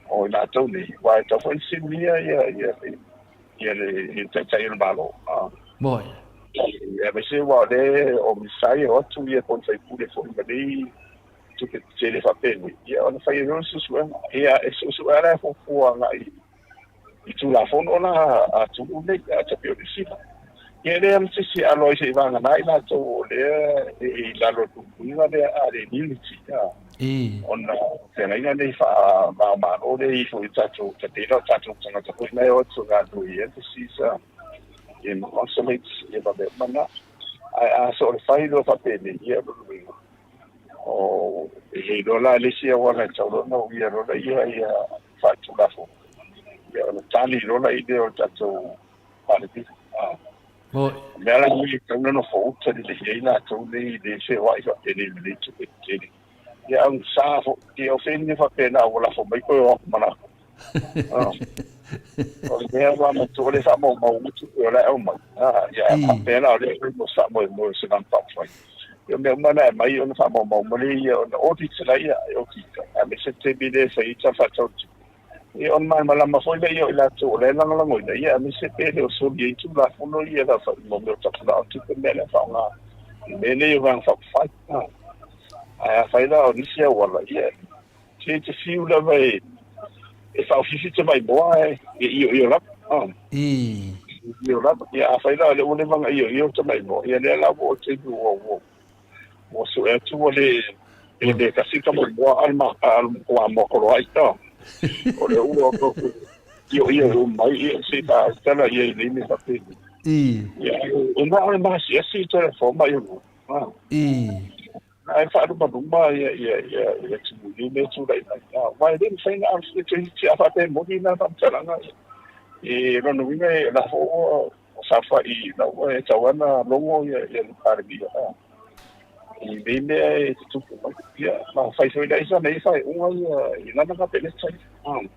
o i latou nei, aua e tatau foi ona fesiligia ia ia ia le ia le Taitai o le Malo. Ah. Moi. Ia, aemaise aua o lea o Minisita ia o atu ia po o ni faipule foi ma nei tupe tetele faapenei, ia ona fai ai loa le suesuega. Ia, e suesue lava la e fuafua agai i Tulafono la a atunuu nei, a ta pei o Niu Sila. Ia e leai lava ma se isi e alo ai seiavagana i latou o lea e i lalo o le puipuiga lea a le immunity, a, ona o feagaiga nei faava-o-Malo lea e ifo i tatou, ta pei la o tatou tagata foi la e o atu e galulue i embassies, a, ia ma consulates, ia ma mea uma na. Ae a so o le fai loa faapenei, ia o lona uiga, o, e le iloa la le isi auala e tatau loa ona uia loa laia ia faaletulafono, ia ona tali loa la i lea o le tatou Palemia. O mea la nei e tatau ona nofouta lelei ai latou nei i le feoai faapenei ma nei tupe tetele. Ia augasa foi, ia o fea faapena ua lafo mai toe o atu ma latou. O le mea ua matua o lea e faamaumau uma tupe o la e aumai. Ia faapea la o lea e mo se faamoemoe o se vaega faaupufai. Ia o mea uma na e aumai ona faamaumau uma lea ia ona audit la ia e audit aemaise le taimi lea e fai ai tala faatatau o le tupe. Ia ona malamalama foi lea o i latou o la e lagolagoina ia aemaise pe le o soli ai Tulafono ia la fai mo mea o tapulaa o tupe mea lea faaaoga i mea nei o vaega faaupufai. Ae afai la o nisi auala ia se te fiu lava e e faaofifi tamaimoa ae e ioio lava. Ioio lava. Ia afai la o lea ua leva ona ioio le tamaimoa, ia lea la ua oo i le taimi ua ua ua sue atu ua le e le tasi le tamaimoa a le a le moakoloai. O lea ua ioio uma mai, ia se i faautala ia i nei mea faapenei. Ia e na o le maasiasi Toleafoa ma Iogu. Ae faalumaluma ia ia ia ia Tumuli lea e tulai mai. Aua e le mafai ona ave toeitiiti a faapea e moni na faamatalaga e lona uiga e la foi ua saofai la ua e tatau lava ona logo ia ia le Palemia i nei mea e tutupu mai. Ia ma fai foi la isa nei faaiuga ia i lana Kapeneta ia.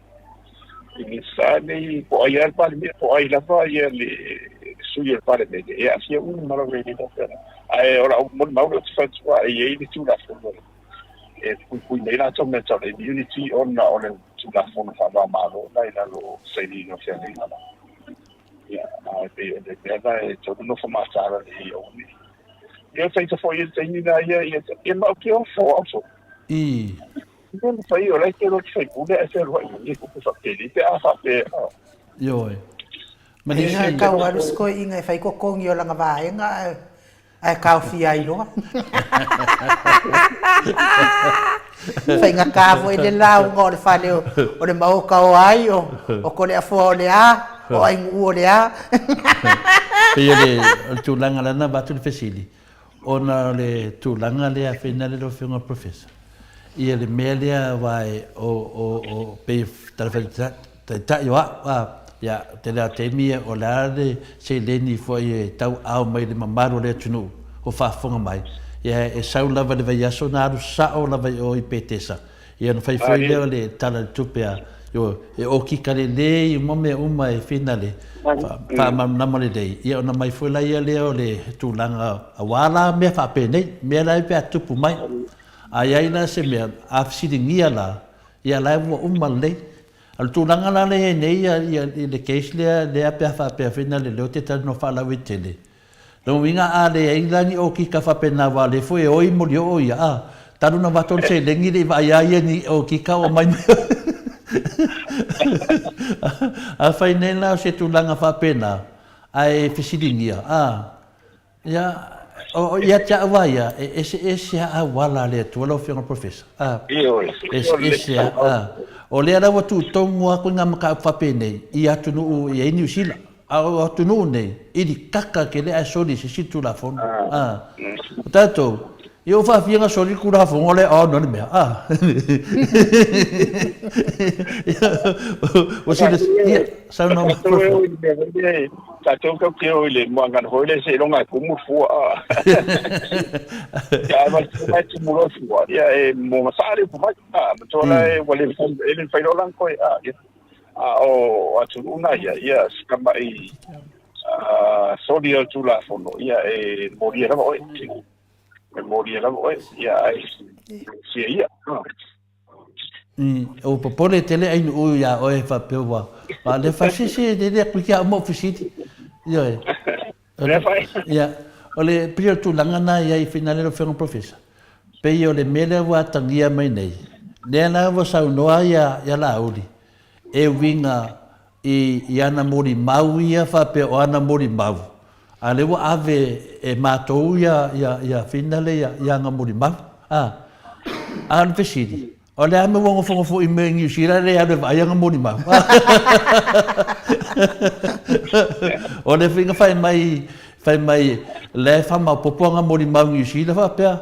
I Minisita nei po o ai lava le Palemia po o ai lava ia le sui o le Palemene e aafia uma lava i lena mea. Ae o lau molimau lea ou te fai atu ai, e i ai le Tulafono e puipui nei latou mea tau le immunity ona o le Tulafono faava-o-Malo lena i lalo o sainiga o feagaiga la. Ia, ae pei o le mea lena e tatau ona nofo mataala lelei aua ne i. Ia, o taita foi i le taimi lena ia, ia, ia ma ou te ofo au so. I. Mea na fai, o la e te iloa te faipule ae fealuai mai e upu faapelei pe a faapea. Ioe. Ma le isi. Tau alu si toeaina e fai totogi o lana vaega ae ae taofia ai loa. Faigata foi le lauga o le fale o le maota o ai, o Toleafoa o le a, o Ainuu o le a. Pei o le tulaga lea na avatu le fesili, ona o le tulaga lea fainale lau Afioga i le Professor, ia le mea lea aua e o, o, o, pei e tala Taitai o au, a, ia, tele lava o taimi ia, o le a le seleni foi e tauaao mai i le mamalu o le atunuu o faafofoga mai, ia, e sau lava i le vaiaso ona alu sao lava i o i Petesa, ia ona fai foi lea o le Tala o le Tupe a, ioe, e okika lelei uma mea uma e finale, faamalamalama lelei, ia ona mai foi laia lea o le tulaga, aua la mea faapenei, mea la e pe a tupu mai. A i ai la se mea, a fesiligia la, ia la e ua uma lelei. A o le tulaga la lea i ai nei ia, ia, i le case lea, lea pe a faapea foi na leleo te talanoa faalauaitele, lona uiga a leai la ni okika faapena aua o lea foi e oi molioo ia, a, talu ona avatu le seleni e le i vaai a ia ni okika o aumai mai. Afai nei la o se tulaga faapena, ae fesiligia, a, Ia, o, ia te au lava ia, e eseese lava auala a le Atua lau Afioga i le Professor. A, Ioe. eseese lava. A, o lea la ua tutonu atu i ngā mataupu faapenei i atunuu e i ai Niu Sila. A o atunuu nei, i li kaka tele ae soli i se isi Tulafono. A, o tatou, ia ua faafia na soli le Tulafono lea ona le mea. A, ua sila, ia, saunoa mai. Tatou e o i le mea foi lea, tatou tatou te o i le moagana foi lea seiloga e tumu le fua. Ia, a vaai e tumu loa le fua, ia e mogasaa le upu mai. A, matua la e ua le mafai, e le mafai loa la ona toe, a, ia. A o atunuu na ia, ia, si tamai soli o le Tulafono, ia e molia lava oe. E molia lava oe, ia, ae sia ia. Ua popole tele Ainuu iā oe faapea ua faalefa se se lele aku i ke au mau fesili. Ioe. Ia, o le pei o le tulaga na i ai finale lau Afioga Professor. Pei o le mea lea ua atagia mai nei, lea la ua saunoa ia ia Laauli e uiga i i ana molimau ia faapea o ana molimau, a lea ua ave e matou ia ia ia finale ia ia ana molimau. A a o le fesili, o le a mea ua nofonofo i mea i Niu Sila le alu e vaai ana molimau? O le faiga fai mai fai mai la e faamaopoopo ana molimau i Niu Sila faapea,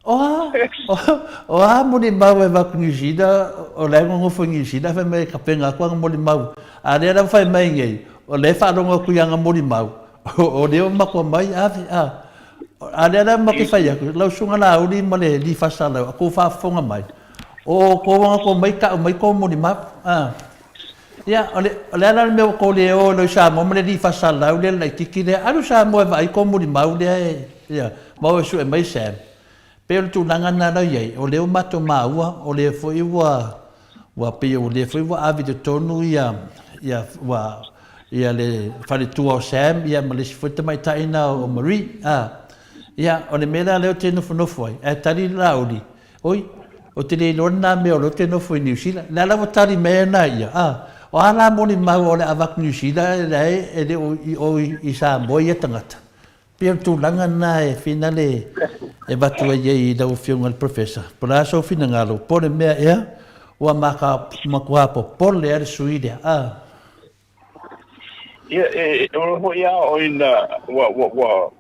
O a? O a molimau e avatu i Niu Sila, o la e nonofo i Niu Sila fai mai e tapena atu ana molimau. A lea la ua fai mai nei, o lea e faalogo atu i ana molimau, o lea ua matua mai ave, a. A lea la matou te fai atu, lau Susuga Laauli ma le Alii Faasalau, a outou faafofoga mai, o outou aga tou omai tau mai tou molimau, a. Ia, o le, o le a la le mea ua tou le o ai loa i Samoa ma le Alii Faasalau lea le laitiiti lea, alu Samoa e vaai tou molimau lea e, ia, ma o e sue mai Sam. Pei o le tulaga lena la i ai, o lea ua matou maua, o lea foi ua, ua pei o lea foi ua ave i totonu ia, ia, ua, ia le faletua o Sam, ia ma le isi foi tamaitai lena o Marie, a. Ia, o le mea la lea ou te nofonofo ai, ae tali le Laauli, Oi, ou te le iloa lena mea o lea ou te nofo i Niu Sila. O lea la ua tali mai ai na ia, a, o a la molimau o le a avatu Niu Sila, la e le o i o i Samoa ia tagata. Pei o le tulaga lena e finale e avatu ai i lau Afioga i le Professor. Po o le a sou finagalo, po o le mea ea ua matua popole lava le sui lea, a. Ia, e ola foi a o ina ua ua ua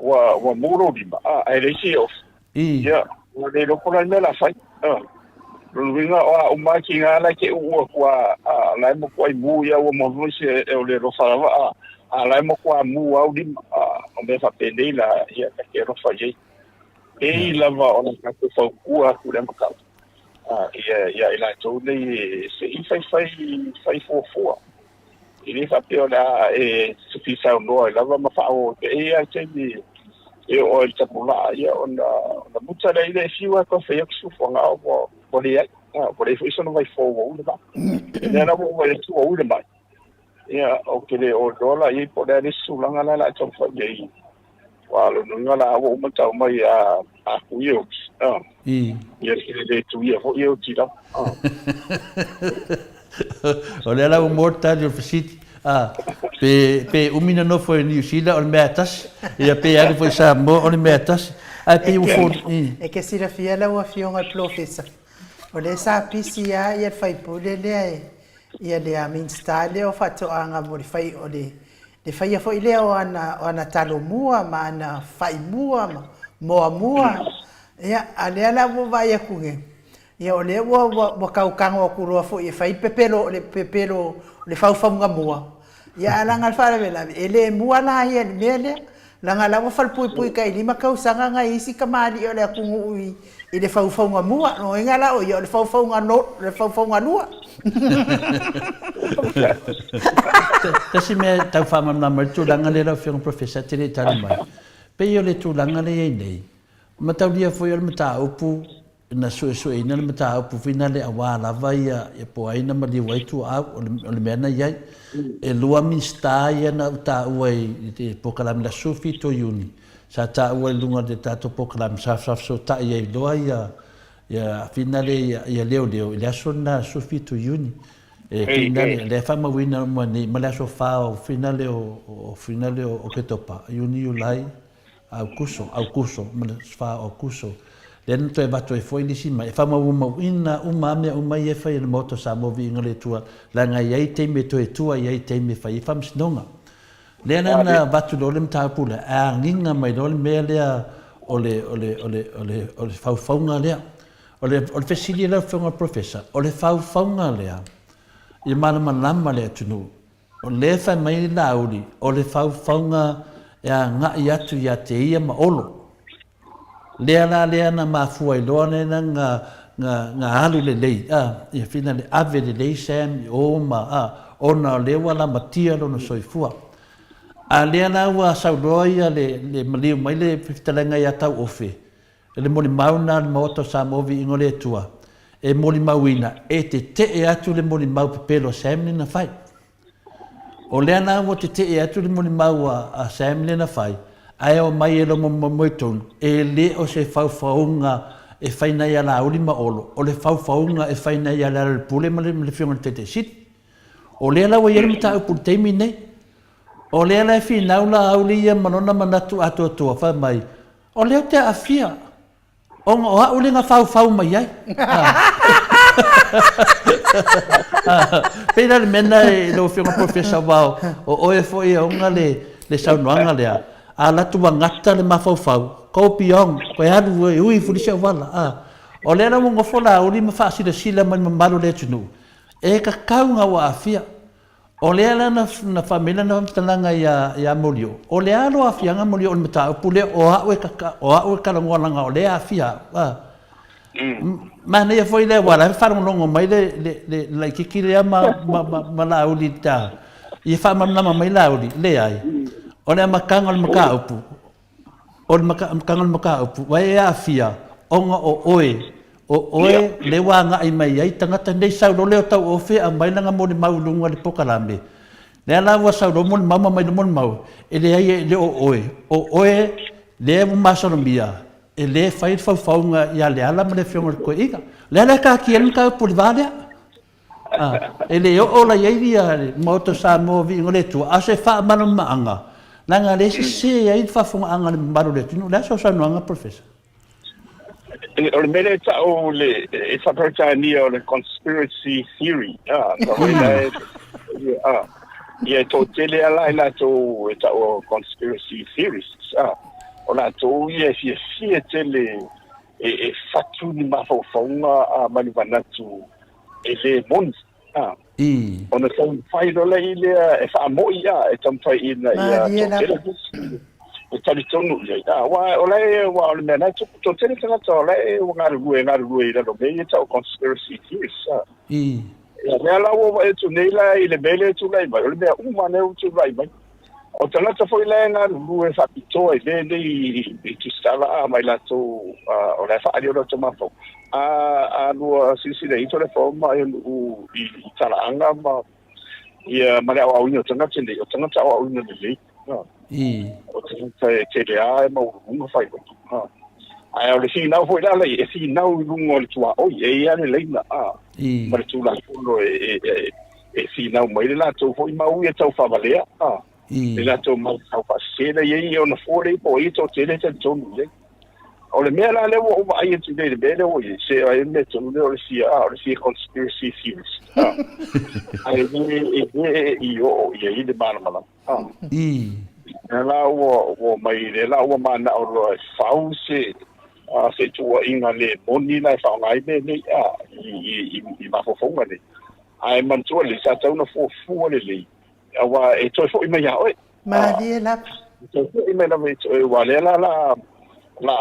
ua ua mu lou lima, a, ae leai se ofi. Ia, ua le iloa po o le a le mea o le a fai. A, lona uiga o a uma lava tiga la e te uu atu a, a, la e matuai mu, ia ua maua foi se o le alofa lava, a, a la e matua mu lava ou lima, a, o mea faapenei la, ia, ta te alofa i ai. Pei lava o le tatou fautua atu i le amataga, a, ia, ia i latou nei se i faifai, fai fuafua. E le faapea o le a e fia saunoa ai lava ma faaoo ai pea. E i ai lava le taimi e oo ai i le tapulaa, ia ona ona muta lea i le fiu lava e toe fai atu suafuaga a ua ua leai. Ua leai foi sona vaifo ua ui le mai. O lea la ua ou vaai atu ua ui le mai. Ia, ou te le o iloa la i ai po o le a le isi tulaga la o le a taumafai i ai. Aua o lona uiga la ua uma tau mai a a kui e oti. Ah. Ia e le tuia foi e oti lava. Ah. O lea la ua maua le tali o le fesili. Ah, pe, pe umi na nofo i Niu Sila o le mea e tasi. Ia pe alu foi i Samoa o le mea e tasi. Ae pei ua fo... E ke silafia lau Afioga i le Polofesa, o lea sa pisi lava le faipule lea e ia le Minisita lea o Faatoaga mo le fai o le le faia foi lea o ana o ana talo mua ma ana fai mua ma moa mua. Ia, a lea la ua vaai atu nei, ia o lea ua ua ua tau tago atu loa foi e fai le pepelo le pepelo o le faufauga mua. Ia ae leaga le faalavelave, e le mua la ia i le mea lea. Leaga la ua falepuipui tai 5 tausaga nai isi tamalii o le atunuu i i le faufauga mua. Lona uiga la o ia o le faufauga no, le faufauga lua. Tasi mea e tau faamalamalama ai le tulaga lea lau Afioga Professor e te le i tali mai. Pei o le tulaga lea e i ai nei, mataulia foi o le mataupu na suesueina le mataupu foi na le aua lava ia po o ai na maliu ai tuaau o le mea na i ai. E lua Minisita ia na ou taua i le polokalame le aso 17 o Iuni, sa taua i luga o le tatou polokalame sa fesootai ai loa ia ia finale ia leoleo i le aso lena 17 o Iuni. E finale, lea e faamauina uma nei ma le aso 4 o finale o finale o Oketopa, Iuni, Iulai, Aukuso, Aukuso, ma le 4 o Aukuso, lea na toe avatu ai foi nisi mai, e faamaumauina uma lava mea uma ia e fai e le Maota o Samoa Viiga o le Atua, leaga e i ai taimi e toe tua i ai taimi e fai ai faamasinoga. Lea la na avatu loa le mataupu lea, ae agiga mai loa le mea lea o le, o le, o le, o le, o le faufauga lea. O le, o le fesili a lau Afioga i le Professor, o le faufauga lea, ia malamalama le atunuu, O lea e fai mai Laauli, o le faufauga e agai atu ia te ia ma Olo. Lea la lea na mafua ai loa lea na, na, na alu lelei, a, ia fina le ave lelei Sam i o ma, a, ona o lea ua lamatia lona soifua. A lea la ua sau loa ia le, le maliu mai le fetalaiga ia Tauofe, le molimau lena a le Maota o Samoa Viiga o le Atua, e molimauina, e tetee atu le molimau pepelo a Sam lea na fai. O lea la ua tetee atu le molimau a Sam lea na fai, ae omai e logomoemoe tonu, e le o se faufauga e fai na ia Laauli ma Olo, o le faufauga e fai na ia Lealailepule ma le Afioga i le Taitaisili. O lea la ua i ai le mataupu i le taimi lenei. O lea la e finau Laauli ia ma lona manatu atoatoa, fai mai, O lea ou te aafia, ona o au lea na faufau mai ai. Pei la le mea lena i lau Afioga Professor aua o oe foi e ona le saunoaga lea, a alu atu ua gata le mafaufau, go beyond, toe alu e ui ifo i le isi auala. O lea la ua nofo Laauli ma faasilasila mai i le mamalu o le atunuu, e tatau ona ou aafia. O lea la na fai mai lana faamatalaga ia Molioo, o le a lou aafiaga Molioo i le mataupu lea o au e o au e talanoa leaga o lea e aafia au. A. Manaia foi lea aua o la e faalogologo mai le le laitiiti lea ma ma Laauli i le ia faamalamalama mai Laauli, leai, o le amataga o le mataupu, O le amataga o le mataupu, ua e aafia ona o oe, o oe lea ua agai mai ai tagata nei sau loa lea o Tauofe aumai lana molimau i luga o le polokalame. Lea la ua sau loa molimau ma aumai loa molimau, e leai e le o oe, o oe lea ua masalomia e le fai le faufauga ia Leala ma le Afioga i le Toeaina. Lea la e taatia ai le mataupu i le va lea. E le oo la i ai le Maota o Samoa Viiga o le Atua, a o se faamalamalamaga, leaga o lea e sese ai le faafofogaaga a le mamalu o le atunuu. O le a sau saunoaga Professor? O le mea lea e tau le, e faa-Peretania o le conspiracy theory, ia e toatele lava la i latou e tau o conspiracy theorists, o latou ia e fiafia tele e fatu ni mafaufauga ma ni manatu e le moni. Ona taumafai loa lea i lea e faamo'i a, e taumafai ina ia toatele nisi e talitonu i ai. Aua o la e, aua o le mea la e tupu, toatele tagata o la e ua galulue, galulue i lalo o mea ia e tau o conspiracy theories. Ia mea la ua vaai atu nei la i le mea lea e tulai mai, o le mea uma lea ua tulai mai. O tagata foi la e galulue faapitoa i mea nei i tusitala a ma i latou o la e faaali o latou mafaufau. A, a lua silasila i le forma e nuu i talaaga ma ia ma le aoaoina o tagata nei, o tagata aoaoina lelei. O tagata e tele lava e maualuluga faailoga. Ae o le finau foi la la e finau i luga o le tuaoi, e i ai le laina ma le tulafono e finau mai le latou foi mau ia tau faavalea. Le latou mau tau faasese la i ai ona fua lea po o ai e toatele e talitonu i ai. O le mea la lea ua ou vaai atu nei i le mea lea ua i ai, se ai le mea tonu lea o le fia, o le fia conspiracy theorist. Ae le e le i oo i ai le malamalama. Lea la ua ua mai lea la ua manao loa e fau se se tuuaiga le moni la e faaaoga ai mea nei i i i mafaufauga nei. Ae manatua lelei, sa tatau ona fuafua lelei aua e toe foi mai ia oe. Malie lava. E toe foi mai lava ia te oe, aua o lea la la la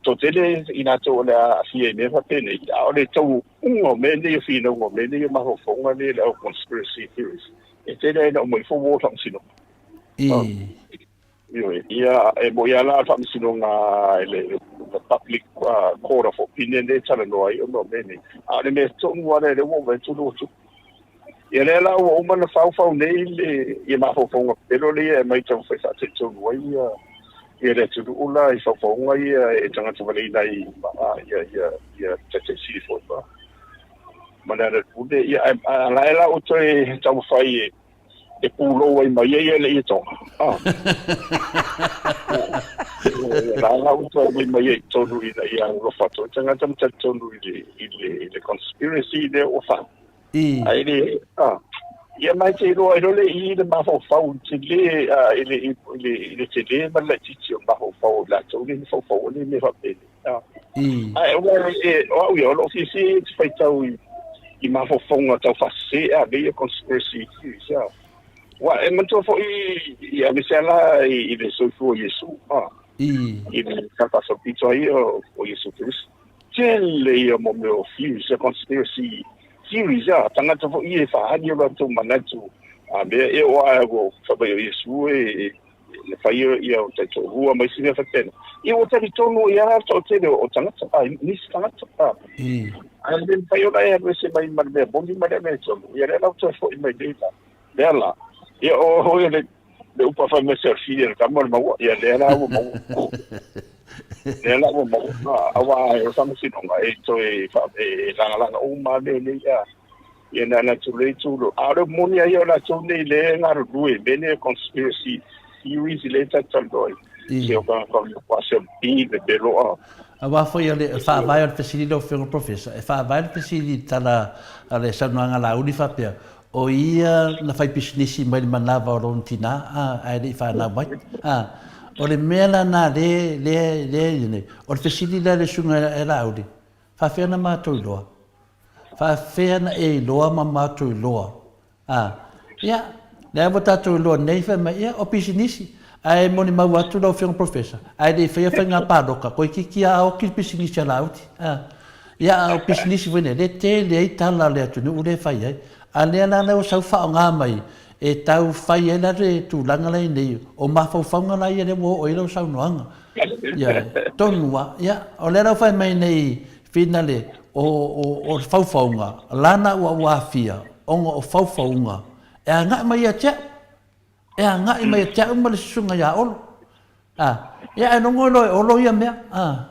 toatele i latou o le a aafia i mea faapenei, a o le tauuga o mea nei o finauga o mea nei o mafaufauga nei o le au conspiracy theories, e tele ai ina uma ifo ua o le faamasinoga. Ioe, ia, e moni lava la o le faamasinoga i le the public court of opinion lea e talanoa ai ona o mea nei, a o le mea tonu lava lea, lea ua ou vaai atu ua tupu. Ia lea la ua uma ona faufau nei le ia mafaufauga pepelo lea e aumai taumafai faatalitonu ai ia ia le atunuu la i faufauga ia e tagata valeina ai ia ia ia Taitai Sili foi ma ma le Alepule. Ia a la e la ua toe taumafai e e pulou ai mai ai le ia toga. Ah. La la ua toe mai mai ai tonu ina ia alofa atu ai tagata ma talitonu i le, i le, i le conspiracy lea ua fai. Ai le, ah, ia mai te iloa ai loa le i le mafaufau i tele, ah, i le, i le, i le tele ma le laitiiti o le mafaufau o latou le mafaufau o le mea faapena. Ah. Ae ua e, o au ia, o lou fiafia ia te faitau i, i mafaufauga tau faasese a mea ia conspiracy theories a. Ua e manatua foi i aemaise lava la i, i le soifua o Iesu a. I le faasapito ai o, o Iesu Keriso. Tele ia mo mea o theories, conspiracy theories a, tagata foi ia e faaali o latou manatu a mea e o a ua fai mai o Iesu e, e na fai ia o taitoalua ma isi mea faapena. Ia ua talitonu ai lava le toatele o tagata, a nisi tagata. A. Ae le mafai ona e alu ese mai ma le mea moni ma le mea tonu. Ia lea la ua toe foi mai nei la. Lea la. Ia o hoi le le upu a fai mai se o le fili a le tama o le maua. Ia lea la ua maua. Lea la ua maua. Aua o le faamasinoga e toe fa e lagalaga uma mea nei a. Ia na latou le itu lo. A o le moni lava ia o latou nei lea e galulue i mea nei o conspiracy theories lea e talatalanoa ai. Se o ka ka ka se bi le pelo a. Aua foi o le faavae o le fesili lau Afioga Professor, e faavae le fesili i le tala a le saunoaga a Laauli faapea, o ia na fai pisinisi mai le manava o lona tina a, ae le i fanau mai. A, o le mea la na le, le, le ia nei, o le fesili lea a le susuga ia Laauli, faafefea na matou iloa? Faafefea na e iloa ma matou iloa? A, ia, lea ua tatou iloa nei, fai mai, ia, o pisinisi. Ae molimau atu lau Afioga Professor, ae le i faia faiga palota, toeitiiti a oki le pisinisi a Laauli. A, ia, a o pisinisi foi nei, lea e tele ai tala a le atunuu lea e fai ai. A lea la ua sau faaaoga mai e tau fai ai la le tulaga la i nei, o mafaufauga la ia lea ua oo i ai lau saunoaga. Ia, tonu lava. Ia, o lea la ua fai mai nei, Finale, o, o, o le faufauga, lana ua ua afia, ona o faufauga, e agai mai ia te au, e agai mai ia te au ma le susuga ia Olo. A, ia ae logo loa e Olo ia mea. A,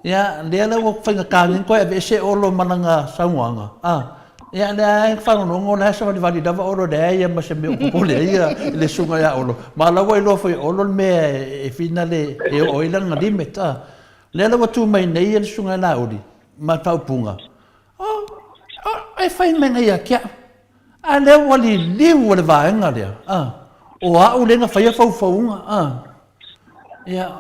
ia, lea la ua faigata nei ona toe aveese Olo ma lana saunoaga. A, ia lea e faalogologo la e savalivali lava Olo e leai ia ma se mea o popole ai ia le susuga ia Olo. Ma o la ua iloa foi e Olo le mea e finale e oo ai lana limit. A, Lea la ua tu mai nei le Susuga ia Laauli ma le faaupuga, Oh, oh, e fai mai nei ia te au. A lea ua liliu le vaega lea, ah, o au lea na faia faufauga, ah. Ia,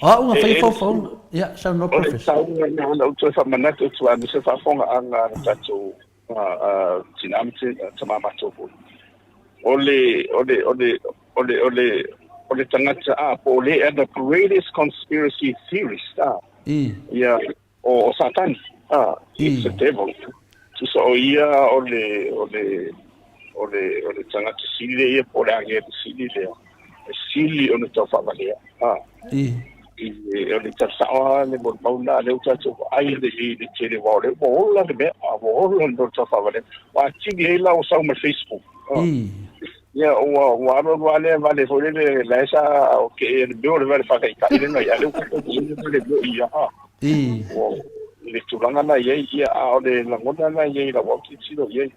o au na faia faufauga. Ia, saunoa Professor. O le tauga na ona ou toe faamanatu atu aemaise faafofogaaga a le tatou tina ma tama matou foi. O le, o le, o le, o le, o le, o le tagata a, po o le the greatest conspiracy theorist a, ia, o, o Satani, a, it's the devil. Tusa o ia o le o le o le o le tagata sili ia po o le agelu sili lea e sili ona tau faavalea. A. I. I o le tala sao lava le molimau lena lea ua tatou vaai i le tele aua o lea ua ola le mea, a ua ola le mea o le tau faavalea. Ua atili ai la ua sau ma le Facebook. I. Ia ua ua alu alu lava lea vale foi lele la e sa o ke le mea o le vale faataitai lena ia lea ua tatou vale mea ia. I. Ua i le tulaga na i ai ia a o le lagona na i ai lau au tilotilo i ai.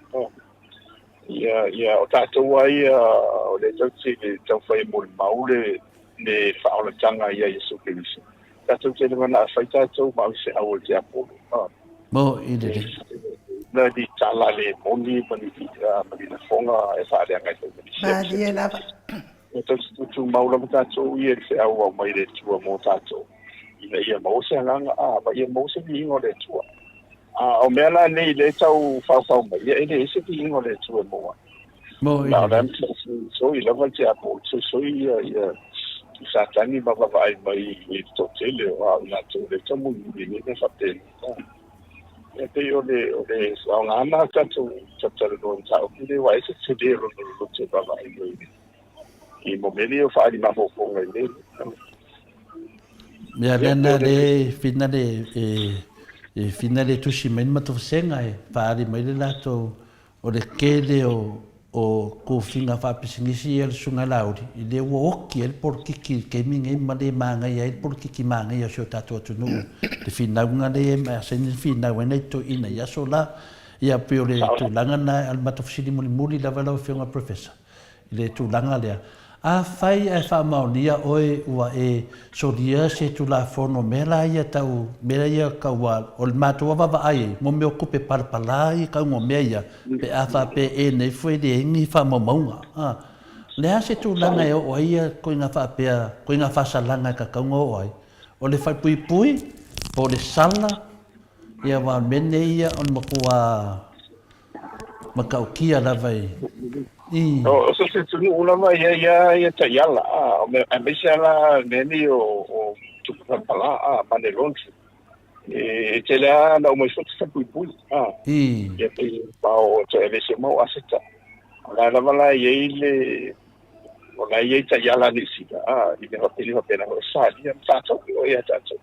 Ia ia o tatou lava ia o lea tatou te taumafai e molimau le le faaolataga ia Iesu Keriso. Tatou te le manao e fai tatou ma aveseau o le tiapolo. Mo i lelei. Na ni tala le moni ma ni ma ni lafoga e faaleaga ai foi ma nisi. Malie lava. E tatou te tutumau lava tatou ia i le feau aumai le Atua mo tatou, ina ia maua se agaga, a, ma ia maua se viiga o le Atua. A o mea la nei lea e tau faufau mai, ia e leai se viiga o le Atua e maua ai. Mo i Na o lelei. le soisoi lava le tiapolo, soisoi ia, ia Satani ma vaavaai mai i le toatele o a i latou lea e tau mulimuli i nei mea faapena. E pei o le, o le aoga lena o tatou talatalanoa i mataupu nei, aua e ese le tele o lona loloto e vaavaai mai i mea nei o faaali mafaufauga i nei. Mea lea na le fina le e fina le tusi mai le matou vasega e faaali mai le latou o le tele o o tofiga faapisinisi ia le Susuga Laauli i lea ua oti ai le polokiki i le taimi lenei ma le manaia ai le polokiki manaia o si o tatou atunuu le finauga lea e masani ona finau ai nai toeaiina i aso la. Ia pei o le tulaga lena o le matou fesili mulimuli lava lau Afioga Professor i le tulaga lea, afai ae faamaonia oe ua e solia se Tulafono mea la ia tau, mea ia tau a, o le matou lava vaavaai i ai, mo mea o tupe palapala ia tauga o mea ia, pe a faapea e nei foi e leai ni faamaumauga. A, o le a se tulaga e oo ai ia ituaiga faapea, ituaiga faasalaga e tatau ona oo ai? O le falepuipui, po o le sala, ia aua o le mea lenei ia o le matua matautia lava i. O so o se atunuu lava e i ai lava taiala, aemaise lava la mea nei o tupe palapala, money laundry. E tele lava ona aumai foi falepuipui. Ia pei o toe aveese uma au aseta. O la lava la e i ai le o la e i ai taiala a Niu Sila, i mea faapena foi, Ausetaliia ma tatou, e oo ia tatou.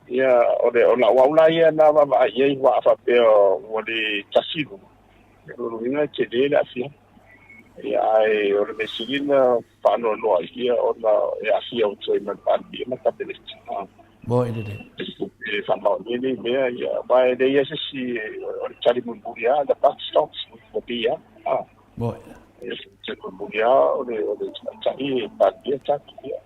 Ia, o le, o lau au la ia na vaavaai i ai, aua a faapea ua le tasi luma, o lona uiga e tele le aafiaga. Ia, ae o le mea sili ona faanoanoa ai, ia, ona e aafia atu ai ma le Palemia ma le Kapeneta. Moe lelei. E faamaonia nei mea, ia, aua e leai lava se isi, o le tali mulimuli lava, the buck stops with the BR. Moe. E tali mulimuli lava o le, o le tamaitai Palemia tatou, ia.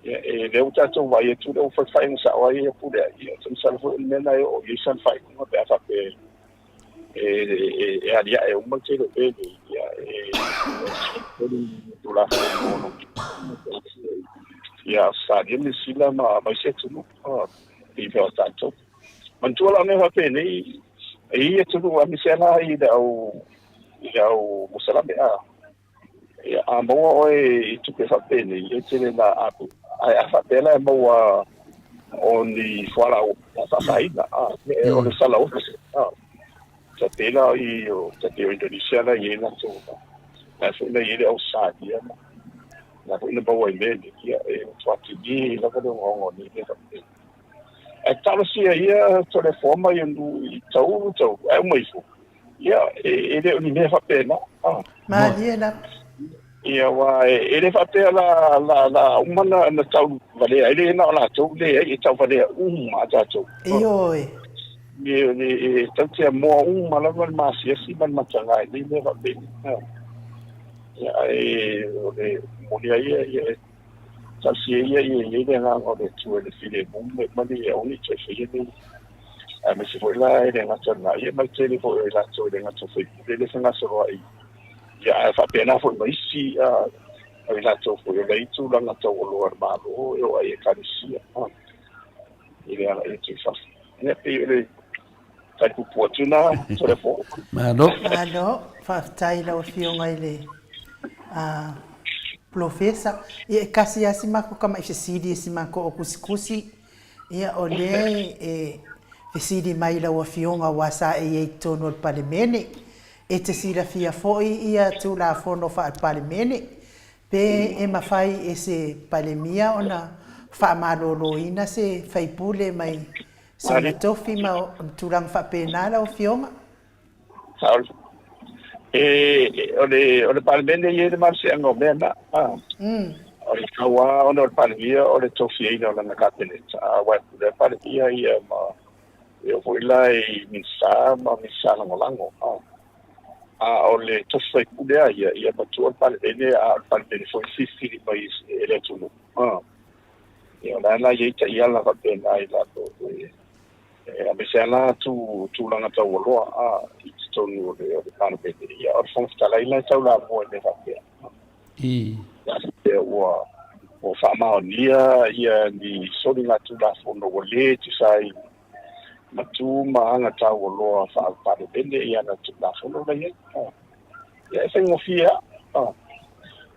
Ia, e lea ua tatou vaai atu lea ua fai faaiuga sao ai ia pule ai. Ia, ou te masalo foi o le mea lena e oo i ai sana faaiuga pe a faapea e, e, e aliae uma le tele o mea nei. Ia, e, e Tulafono ia Australia, Niu Sila ma, ma isi atunuu, pei foi o tatou. Manatua la o mea faapenei, e i ai atunuu aemaise lava i le au, i le au Musalame, a. Ia, a maua oe i tupe faapenei, e tele na apu. Ae a faapea la e maua o ni fualaau faasaina, a, o le sala ofe, a. Ta pei la i o, ta pei o Indonesia la i ai latou, la foi na i ai le Australia, la foi na maua i mea nei, ia, e matua tele lava le ogaoga o nei mea faapenei. Ae talosia ia toleafoa mai o nuu i taulu taulu, ae uma ifo, Ia, e le o ni mea faapena. Malie lava. Ia, aua e le faapea la, la, la uma na, na tau valea, e le na o latou, leai, e tau valea uma a tatou. Ioe. E, e, e tau te amoa uma lava le masiasi ma le mataga i nei mea faapena. Ia, ae o le moni a ia, ia, e talosia ia ia i ai le agaga o le Atua i le filemu ma le aua ne i toe faia nei aemaise foi la e le gata i lena, ia ma le tele foi o i latou e le gata o faipule lea e fegasoloai, ia ae faapena foi ma isi o i latou foi o la e i tulaga taualoa a le Malo e oo ai i Ekalesia i le agai atu i fafo. Ia pei o le tali puupuu atu lena, Toleafoa. Malo. Malo, faafetai i lau Afioga i le Polofesa. Ia e tasi lava si matou tamai fesili e si matou o tusitusi. Ia, o lea e fesili mai i lau Afioga aua sa e i ai i totonu o le Palemene. E te silafia foi ia Tulafono Faale-Palemene, pe e mafai e se Palemia ona faamaloloina se faipule mai sona tofi ma tulaga faapena lau Afioga? Saole. E, o le, o le Palemene e i ai le malosiaga o mea na. A. O le tauā ona o le Palemia o le tofiaina o lana Kapeneta, aua e pule a le Palemia ia ma e oo foi la i Minisita ma Minisita Lagolago. A. A o le tofi faipule a ia, ia matua le Palemene, a o le Palemene foi e filifili mai e le atunuu. A. Ia o la la i ai taiala faapena i latou e aemaise lava la tu, tulaga taualoa a, i totonu o le, o le Palemene. Ia, o le Fofoga Fetalai la e taulamua i mea faapea. Ia, ua, ua faamaonia ia ni soligatulafono ua le tusa ai ma tu ma aga taualoa faa-Palemene i ana Tulafono la i ai. Ia, e faigofie lava.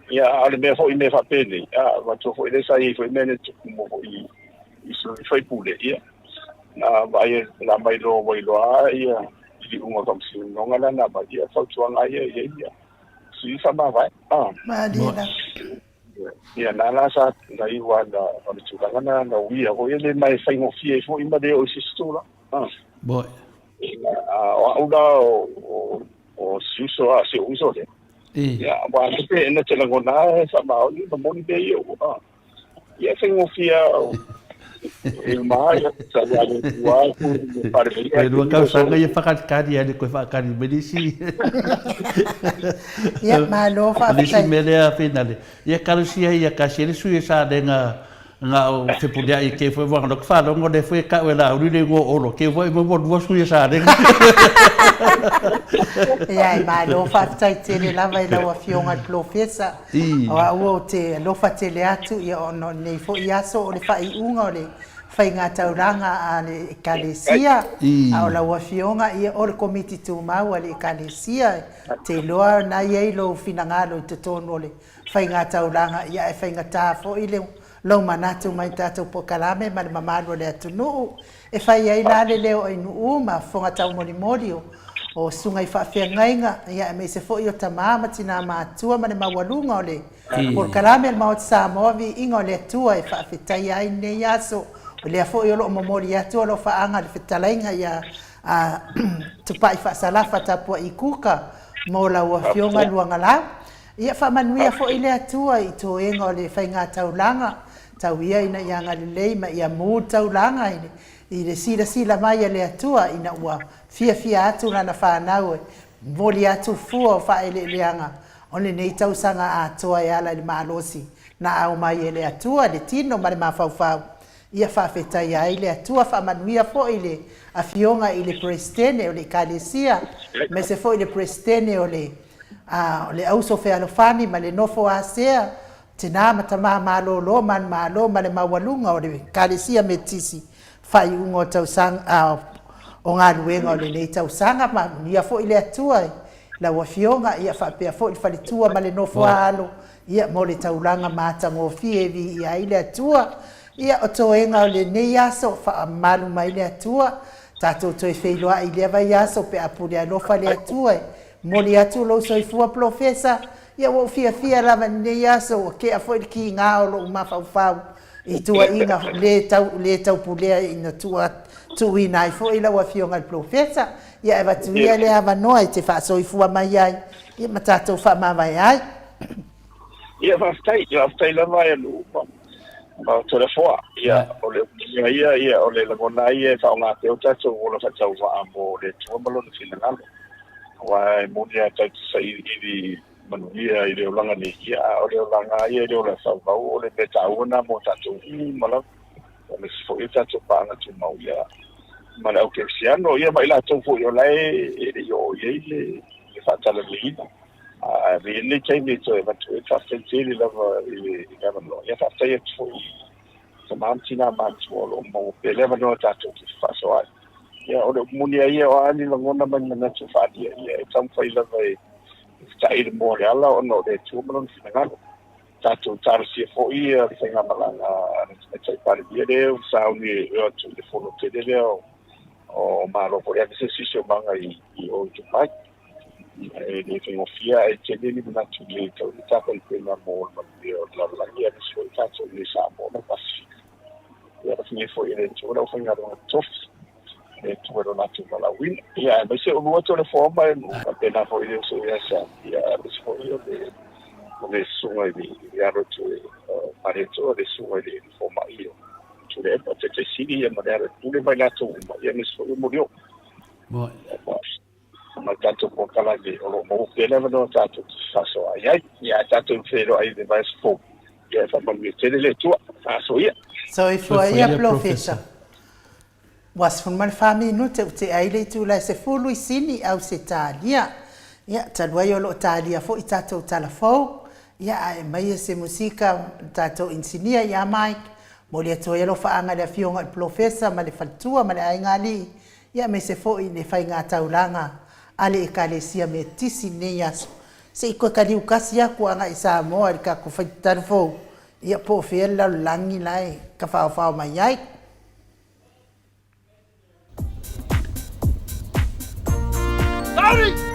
Ia, a o le mea foi mea faapenei, a, matua foi lea sa i ai foi mea na tupu mo foi i sui faipule, ia, na vaai na mai loa ua iloa ia iuga o faamasinoga la na aumai, ia, fautuaga ia i ai ia sui faamavae. Malie lava. Ia, na la sa na iu lava na o le tulaga na na uia foi e le ma e faigofie ai foi ma le oo i se isi tulaga. Boy. A o au la o o si uso a si ou uso lea. Ia, aua le pe na te lagona e faamaoni ma moni mea ia ua. Ia, e faigofie e ma ia sa ia le tua ku pare ia. E lua tausaga ia whakatikari ai le koe whakakari me nisi. Ia, malo faafetai. Nisi mea lea whenale. Ia kalosia ia kasi ele sui e sa lenga nga o fepuleaʻi ke foi wanga no ka faalogo le foi e ka'u e Laauli le igoa o Olo ke foi mo lua sui e Salega. Ia e malo faafetai tele lava i lau Afioga i le Polofesa. O au ou te alofa tele atu ia ona o lenei foi aso o le faaiuga o le faigataulaga a le Ekalesia, a o lau Afioga ia o le Komiti Tumau a le Ekalesia. Te iloa na i ai lou finagalo i totonu o le faigataulaga, ia ae faigata foi le lou manatu mai tatou polokalame ma le mamalu o le atunuu e fai ai la le leo o Inuu ma fofoga taumolimoli o o susuga i faafeagaiga, ia aemaise foi o tama ma tina matua ma le maualuga o le polokalame a le Maota Samoa Viiga o le Atua e faafetaia ai lenei aso. O lea foi o lo o momoli atu alofaaga i le fetalaiga ia Tupai Faasalafa Tapua'i Kuka mo lau Afioga Luagalau. Ia faamanuia foi le Atua i toega o le faigataulaga, tau ia ina ia agalelei ma ia mu le taulaga i le silasila mai a le Atua ina ua fiafia atu lana fanau e momoli atu fua o faaeleeleaga o lenei tausaga atoa e ala i le malosi na aumai e le Atua le tino ma le mafaufau. Ia faafetaia ai le Atua, faamanuia foi le Afioga i le Peresetene o le Ekalesia, aemaise foi le Peresetene o le o le Auso Fealofani ma le Nofo Asea, tina ma tama malolo manumalo ma le maualuga o le Ekalesia Metotisi, faaiuga o tausaga o galuega o lenei tausaga. Manuia foi le Atua i lau Afioga, ia faapea foi le faletua ma le nofo a alo, ia mo le taulaga matagofie e viia ai le Atua. Ia o toega o lenei aso, faamalu mai le Atua, tatou toe feiloai i lea vaiaso pe a pule alofa le Atua e momoli atu lou soifua Polofesa, ia ua ou fiafia lava i lenei aso, ua kea foi le kiga o lou mafaufau i tuuaiga le tau le taupulea ina tuuina ai foi lau Afioga i le Polofesa. Ia e avatu ia le avanoa e te faasoifua mai ai, ia ma tatou faamavae ai. Ia faafetai, faafetai lava e Lu ma ma Toleafoa. Ia o le uiga ia, ia o le lagona ia e faaaoga pea o tatou ola faatauvaa mo le Atua ma Lona finagalo. Aua e moni lava tatou te sailiili manuia i le olaga nei, ia a o le olaga lava ia i le ola fauvau o le mea taua lena mo tatou uma lava. Aemaise foi o tatou paaga tumau ia ma le au kerisiano ia ma i latou foi o la e le i oo i ai le faatalaleiina. A e i ai lenei taimi e toe avatu ai le faafetai tele lava i le avanoa. Ia faafetai atu foi i tama ma tina matutua o lo o maua pea le avanoa tatou te fefaasoaai. Ia o le upu moni lava ia, o a ni lagona ma ni manatu e faaalia, ia e taumafai lava e fetaʻi i le moa o le ala ona o le Atua ma Lona finagalo. Tatou talosia foi le faigamalaga a le Tamaitai Palemia lea ua sauni e atu i le fono tele lea o O Malo foi aemaise le siosiomaga i o i Dubai. E le faigofie ae tele ni manatu le tau le tapenapena mo le manuia o le lalolagi aemaise foi tatou i Samoa ma le Pasefika. Ia alofagia foi e le Atua le aufaigaluega totofi, le Atua i lo latou valaauina. Ia aemaise oulua Toleafoa ma faapena foi le uso ia Sam, ia aemaise foi o le o le susuga i le alo atu e Malietoa, le susuga i le fomai o Tuilaepa, Taitai Sili ia ma le alo e pule ma i latou uma, ia aemaise foi o Molioo. Ma le tatou polokalame o lo o maua pea le avanoa tatou te fefaasoaai ai. Ia ae tatou feiloai i le vaiaso fou, ia e faamanuia tele le Atua. Faasoa ia. Soifua ia Polofesa. Ua 14 minute ua tea ai le itula e 10 i Sini, Ausetalia. Ia, talu ai o lo o talia foi tatou tala fou, ia ae aumaia se musika a le tatou inisinia ia Mike. Momoli atu ai alofaaga i le Afioga i le Polofesa ma le faletua ma le aiga alii, ia aemaise foi le faiga taulaga a le Ekalesia Metotisi i lenei aso. Se i toe kaliu kasi atu agai i Samoa i le tatou faitatalu fou, ia po o fea le lalolagi la e tafaofao mai ai. Sauni!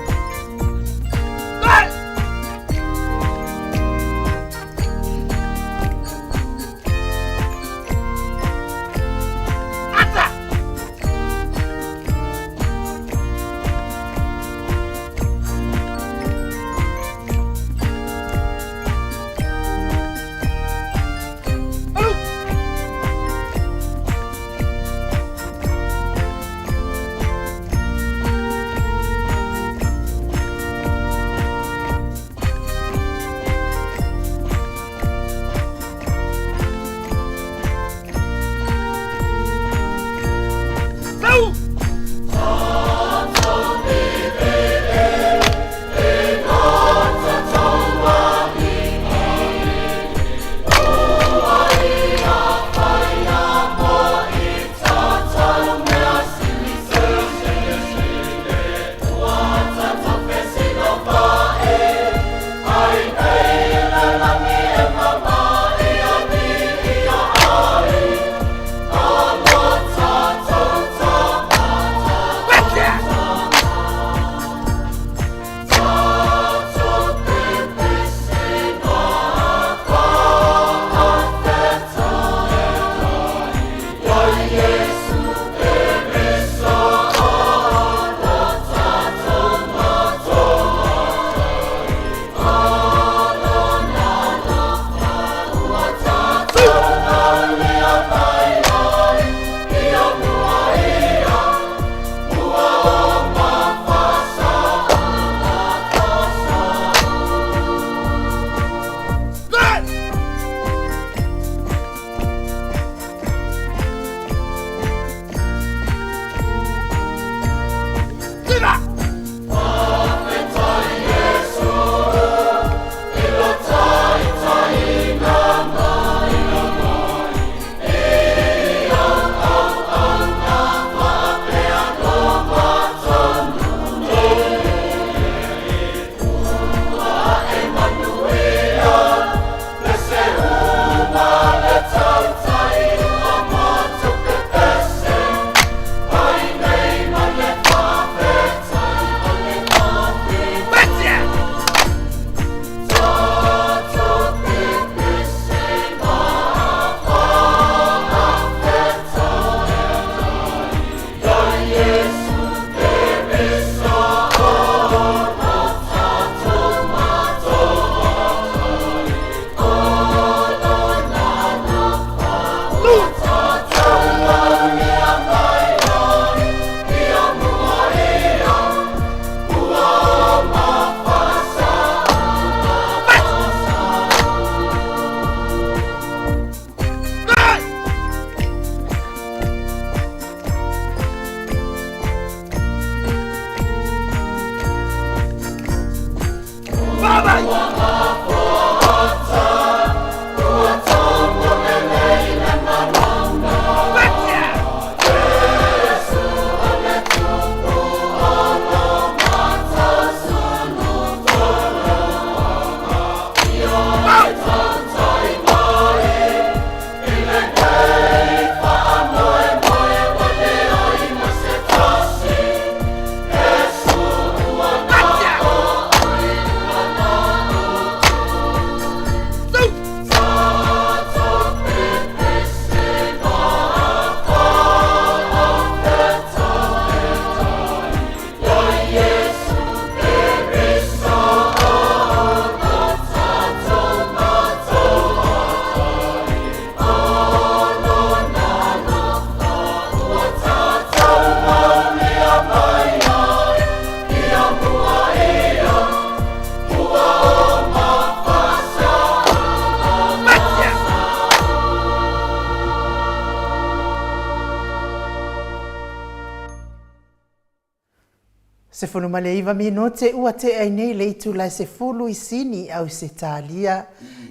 19 minute ua tea ai nei le itula e 10 i Sini, Ausetalia,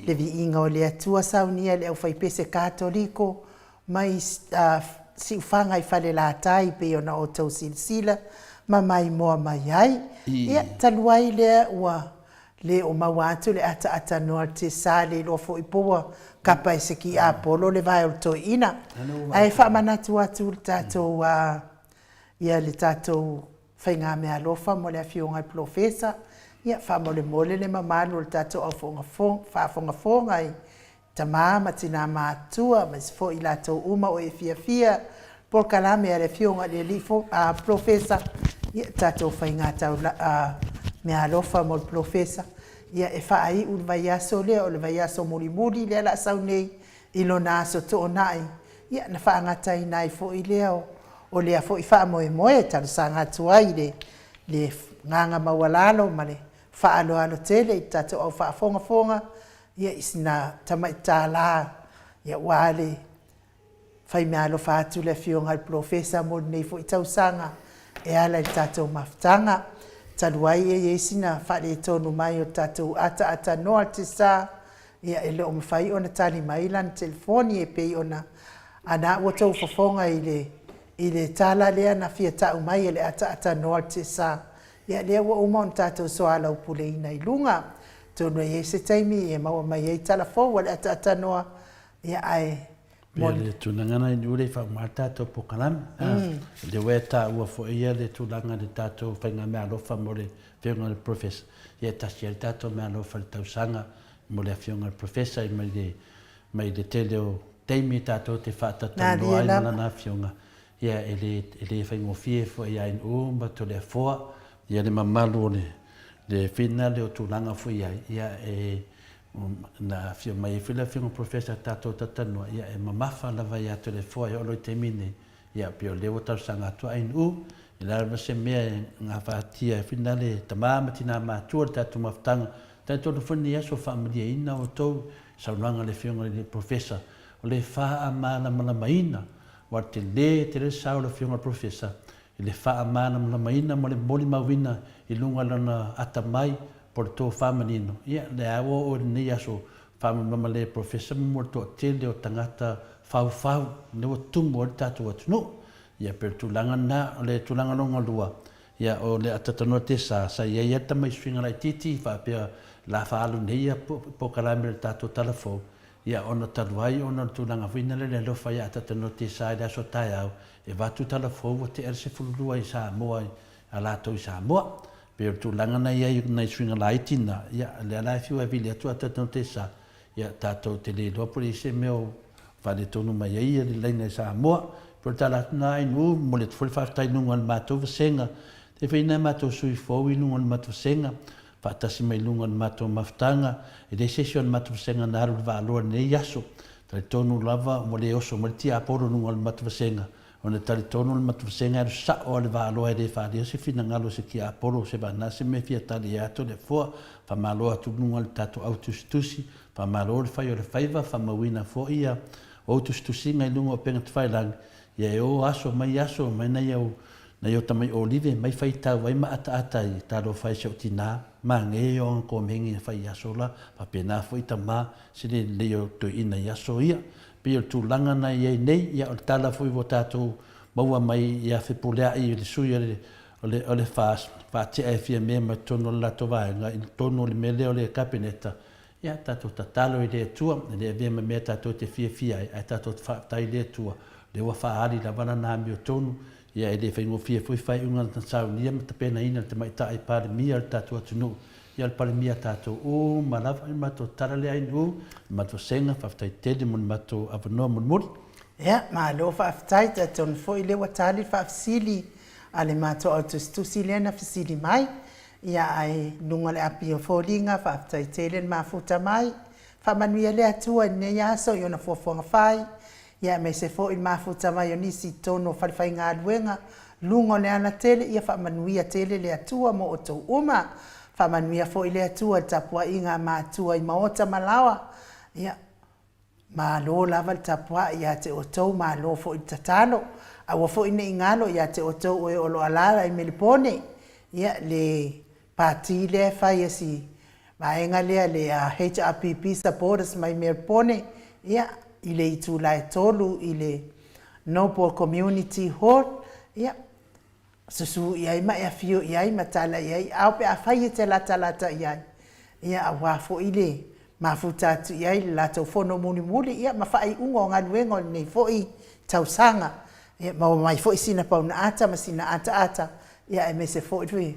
le viiga o le Atua saunia e le aufaipese Katoliko mai Siufaga i Falelatai pei ona outou silasila ma maimoa mai ai. Ia, talu ai lea ua le o maua atu le ataatanoa a le Tesa le iloa foi po ua kapa e se kiapolo le vae o le toeaina. Ae faamanatu atu le tatou ia le tatou faigameaalofa mo le Afioga i le Polofesa, ia faamolemole le mamalu o le tatou au faafogafoga i tama ma tina matutua aemaise foi i latou uma o e fiafia polokalame a le Afioga i le Alii Polofesa, ia tatou faigameaalofa mo le Polofesa, ia e faaiu le vaiaso lea, o le vaiaso mulimuli lea o le a sau nei i lona aso toonai, ia na faagataina ai foi lea o lea foi faamoemoe e talosaga atu ai i le le agaga maualalo ma le faaaloalo tele i le tatou au faafogafoga ia i sina tamai tala ia aua le faimeaalofa atu le Afioga i le Polofesa mo lenei foi tausaga e ala i le tatou mafutaga. Talu ai e i ai sina faaletonu mai o le tatou ataaatanoa tesa Ia, e le o mafai ona tali mai lana telefoni e pei ona ana ua tou fofoga i le, i le tala lea na fia ta'u mai e le ataatanoa le tesa. Ia, lea ua uma ona tatou soalaupuleina i luga. Atonu e i ai se taimi e maua mai ai tala fou a le ataatanoa, ia, ae Pei o le tulaga lena i Niue i faauma ai le tatou polokalame. O lea ua e taua foi ia le tulaga i le tatou faigameaalofa mo le Afioga i le Professor. Ia e tasi ai le tatou meaalofa i le tausaga mo le Afioga i le Professor mai le mai le tele o taimi tatou te faatalatalanoa ai ma lana Afioga. Ia e le e le faigofie foi ia Inu ma Toleafoa ia le mamalu o le le finale o tulaga foi i ai. Ia e Na afio mai ai foi le Afioga Professor tatou talatalanoa, ia e mamafa lava ia Toleafoa e oo loa i taimi nei, ia pei o lea ua talosaga atu a Inu, e leai lava se mea e gafatia ai foi na le tama ma tina matua le tatou mafutaga, talitonu foi lenei aso faamalieina outou i saunoaga a le Afioga i le Professor, o le faamalamalamaina, aua e tele tele le sao o le Afioga i le Professor i le faamalamalamaina ma le molimauina i luga o lona atamai po o le tofa manino, ia, lea ua oo i lenei aso faamalamalama le Professor mo le toatele o tagata faufau lea ua tumu ai le tatou atunuu. Ia, pei o le tulaga lena. O le tulaga lona lua, ia, o le atatanoa tesa, sa i ai lava le tamai suiga laitiiti faapea la faaalu nei ia polokalame o le tatou Tala Fou, ia, ona talu ai ona o le tulaga foi lea le alofa ia atatanoa tesa i le aso taeao, e avatu Tala Fou ua tea le 12 i Samoa i a latou i Samoa. Pei o le tulaga na i ai o nai suiga laiti na, ia, lea la e fiu e vili atu a tatou te sa, ia, tatou te le iloa po o le i ai se mea o faaletonu mai ai le laina i Samoa. Pei o le tala atu na Ainuu, momoli atu foi le faafetai i luga o le matou vasega, e fai nai matou sui fou i luga o le matou vasega, faatasi mai i luga o le matou mafutaga, e leai se isi o le matou vasega na alu i le Vaaloa i lenei aso. Talitonu lava ua le oso mai le tiapolo i luga o le matou vasega, Ona e talitonu le matuvasega e alu sao a le vaaloa e le faaalia se finagalo o se tiapolo o se vana se mea fia tali ai atu le Afoa. Faamalo atu luga le tatou au tusitusi, faamalo le fai o le faiva, faamauina foi ia ou tusitusiga i luga o upega tafailagi, ia e o aso mai aso mai nai au nai o tamai olive mai faitau ai ma ataata ai, talofa e si ou tina, mange o aga komegi na fai i aso la, faapena foi tama, se le lelei o toeina i aso ia. Pei o le tulaga na i ai nei, ia o le tala foi ua tatou maua mai ia Fepuleai i le sui o le, o le, o le FAST, faatea e Fiamē mai totonu o le latou vaega i totonu o le mea lea o le Kapeneta, ia tatou tatalo i le Atua, e le avea ma mea tatou te fiafia ai, ae tatou te faafetai i le Atua, lea ua faaali lava lana amiotonu, ia e le faigofie foi faaiuga na saunia ma tapenaina e le Tamaitai Palemia o le tatou atunuu, Ia o le Palemia tatou uma lava, i le matou tala lea Ainuu, le matou sega, faafetai tele mo le matou avanoa mulimuli. Ia, malo faafetai, talitonu foi lea ua tali le faafesili a le matou au tusitusi lea na fesili mai. Ia, ae i luga o le api o foliga, faafetai tele le mafuta mai. Faamanuia le Atua i lenei aso i ona fuafuaga fai, ia aemaise foi le mafuta mai o nisi i totonu o falefaigaluega, luga o le alatele, ia faamanuia tele le Atua mo outou uma. Faamanuia foi le Atua i le tapuaiga a matua i maota ma laoa, ia, malo lava le tapuai ia te outou, malo foi le tatalo. Aua foi ne i galo ia te outou o e o lo o alaala i Melipone. Ia, le pati lea e fai e si vaega lea le HRPP supporters mai Melbourne, ia, i le itula e 3 i le Noble Community Hall, ia, susu i ai ma e afio i ai ma tala i ai, ao pe afai e te latalata i ai, ia, aua foi le mafuta atu i ai le latou fono mulimuli, ia, ma faaiuga o galuega o lenei foi tausaga. Ia, maua mai foi sina paunaata ma sina ataata, ia, aemaise foi le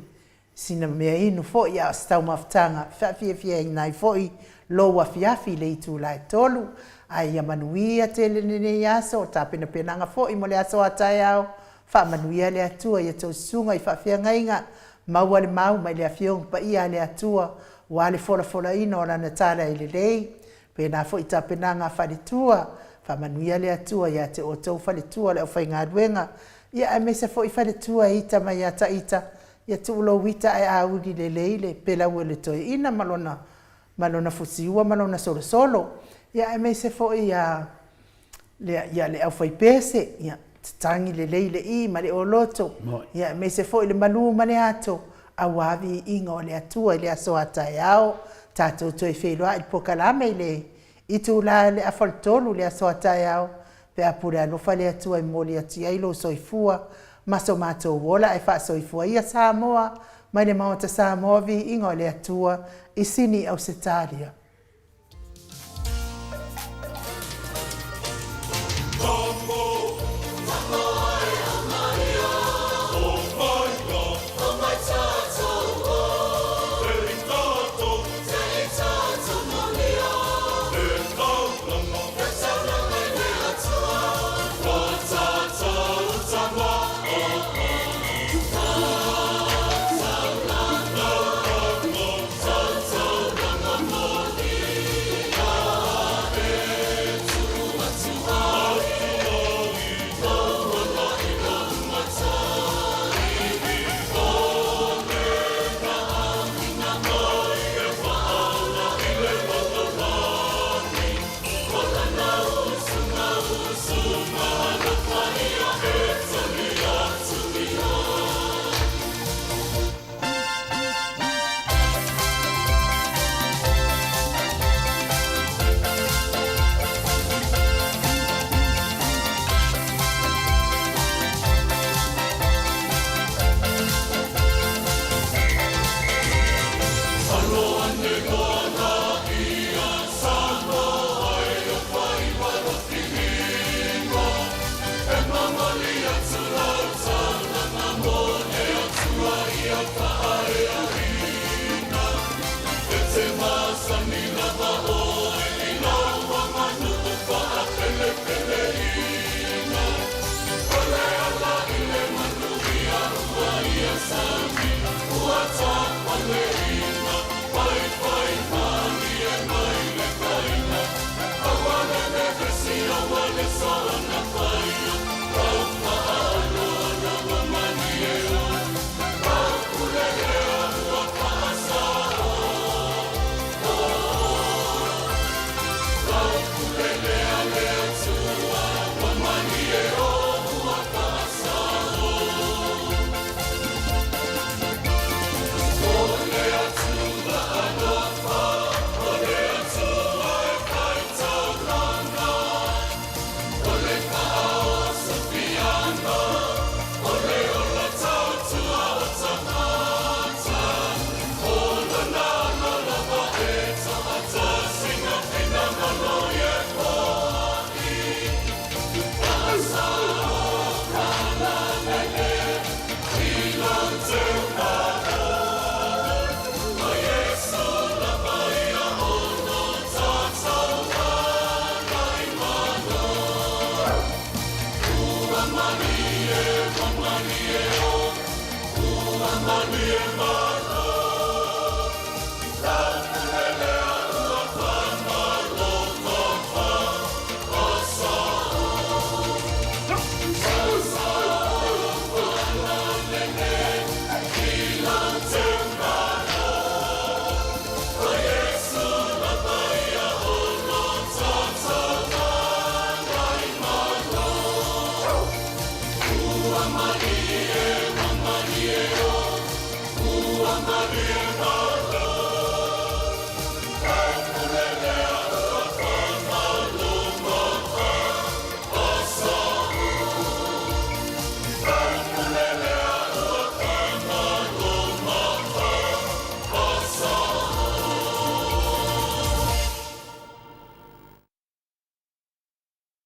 sina mea inu foi, a o se taumafataga e faafiafiaina ai foi lou afiafi i le itula e 3. Ae ia manuia tele lenei aso, o tapenapenaga foi mo le aso a taeao, faamanuia le Atua i a outou susuga i faafeagaiga, maua le mau mai le Afioga Paia a le Atua, aua le folafolaina o Lana tala e lelei. Pēnā foi tapenaga a faletua, faamanuia le Atua ia te outou faletua le aufaigaluega, ia aemaise foi faletua e ita mai ia Taita, ia tuu lou ita ae auli lelei le pelau o le toeaina ma lona ma lona fusiua ma lona solosolo. Ia aemaise foi ia le ia le aufaipese, ia tatagi lelei le i ma le oloto, ia aemaise foi le malu ma le ato, aua viiga o le Atua i le aso a taeao. Tatou toe feiloai i le polokalame i le itula i le afa o le 3 i le aso a taeao, pe a pule alofa le Atua e momoli atu i ai lou soifua ma so matou ola ae faasoifua ia Samoa mai le Maota Samoa viiga o le Atua i Sini Ausetalia.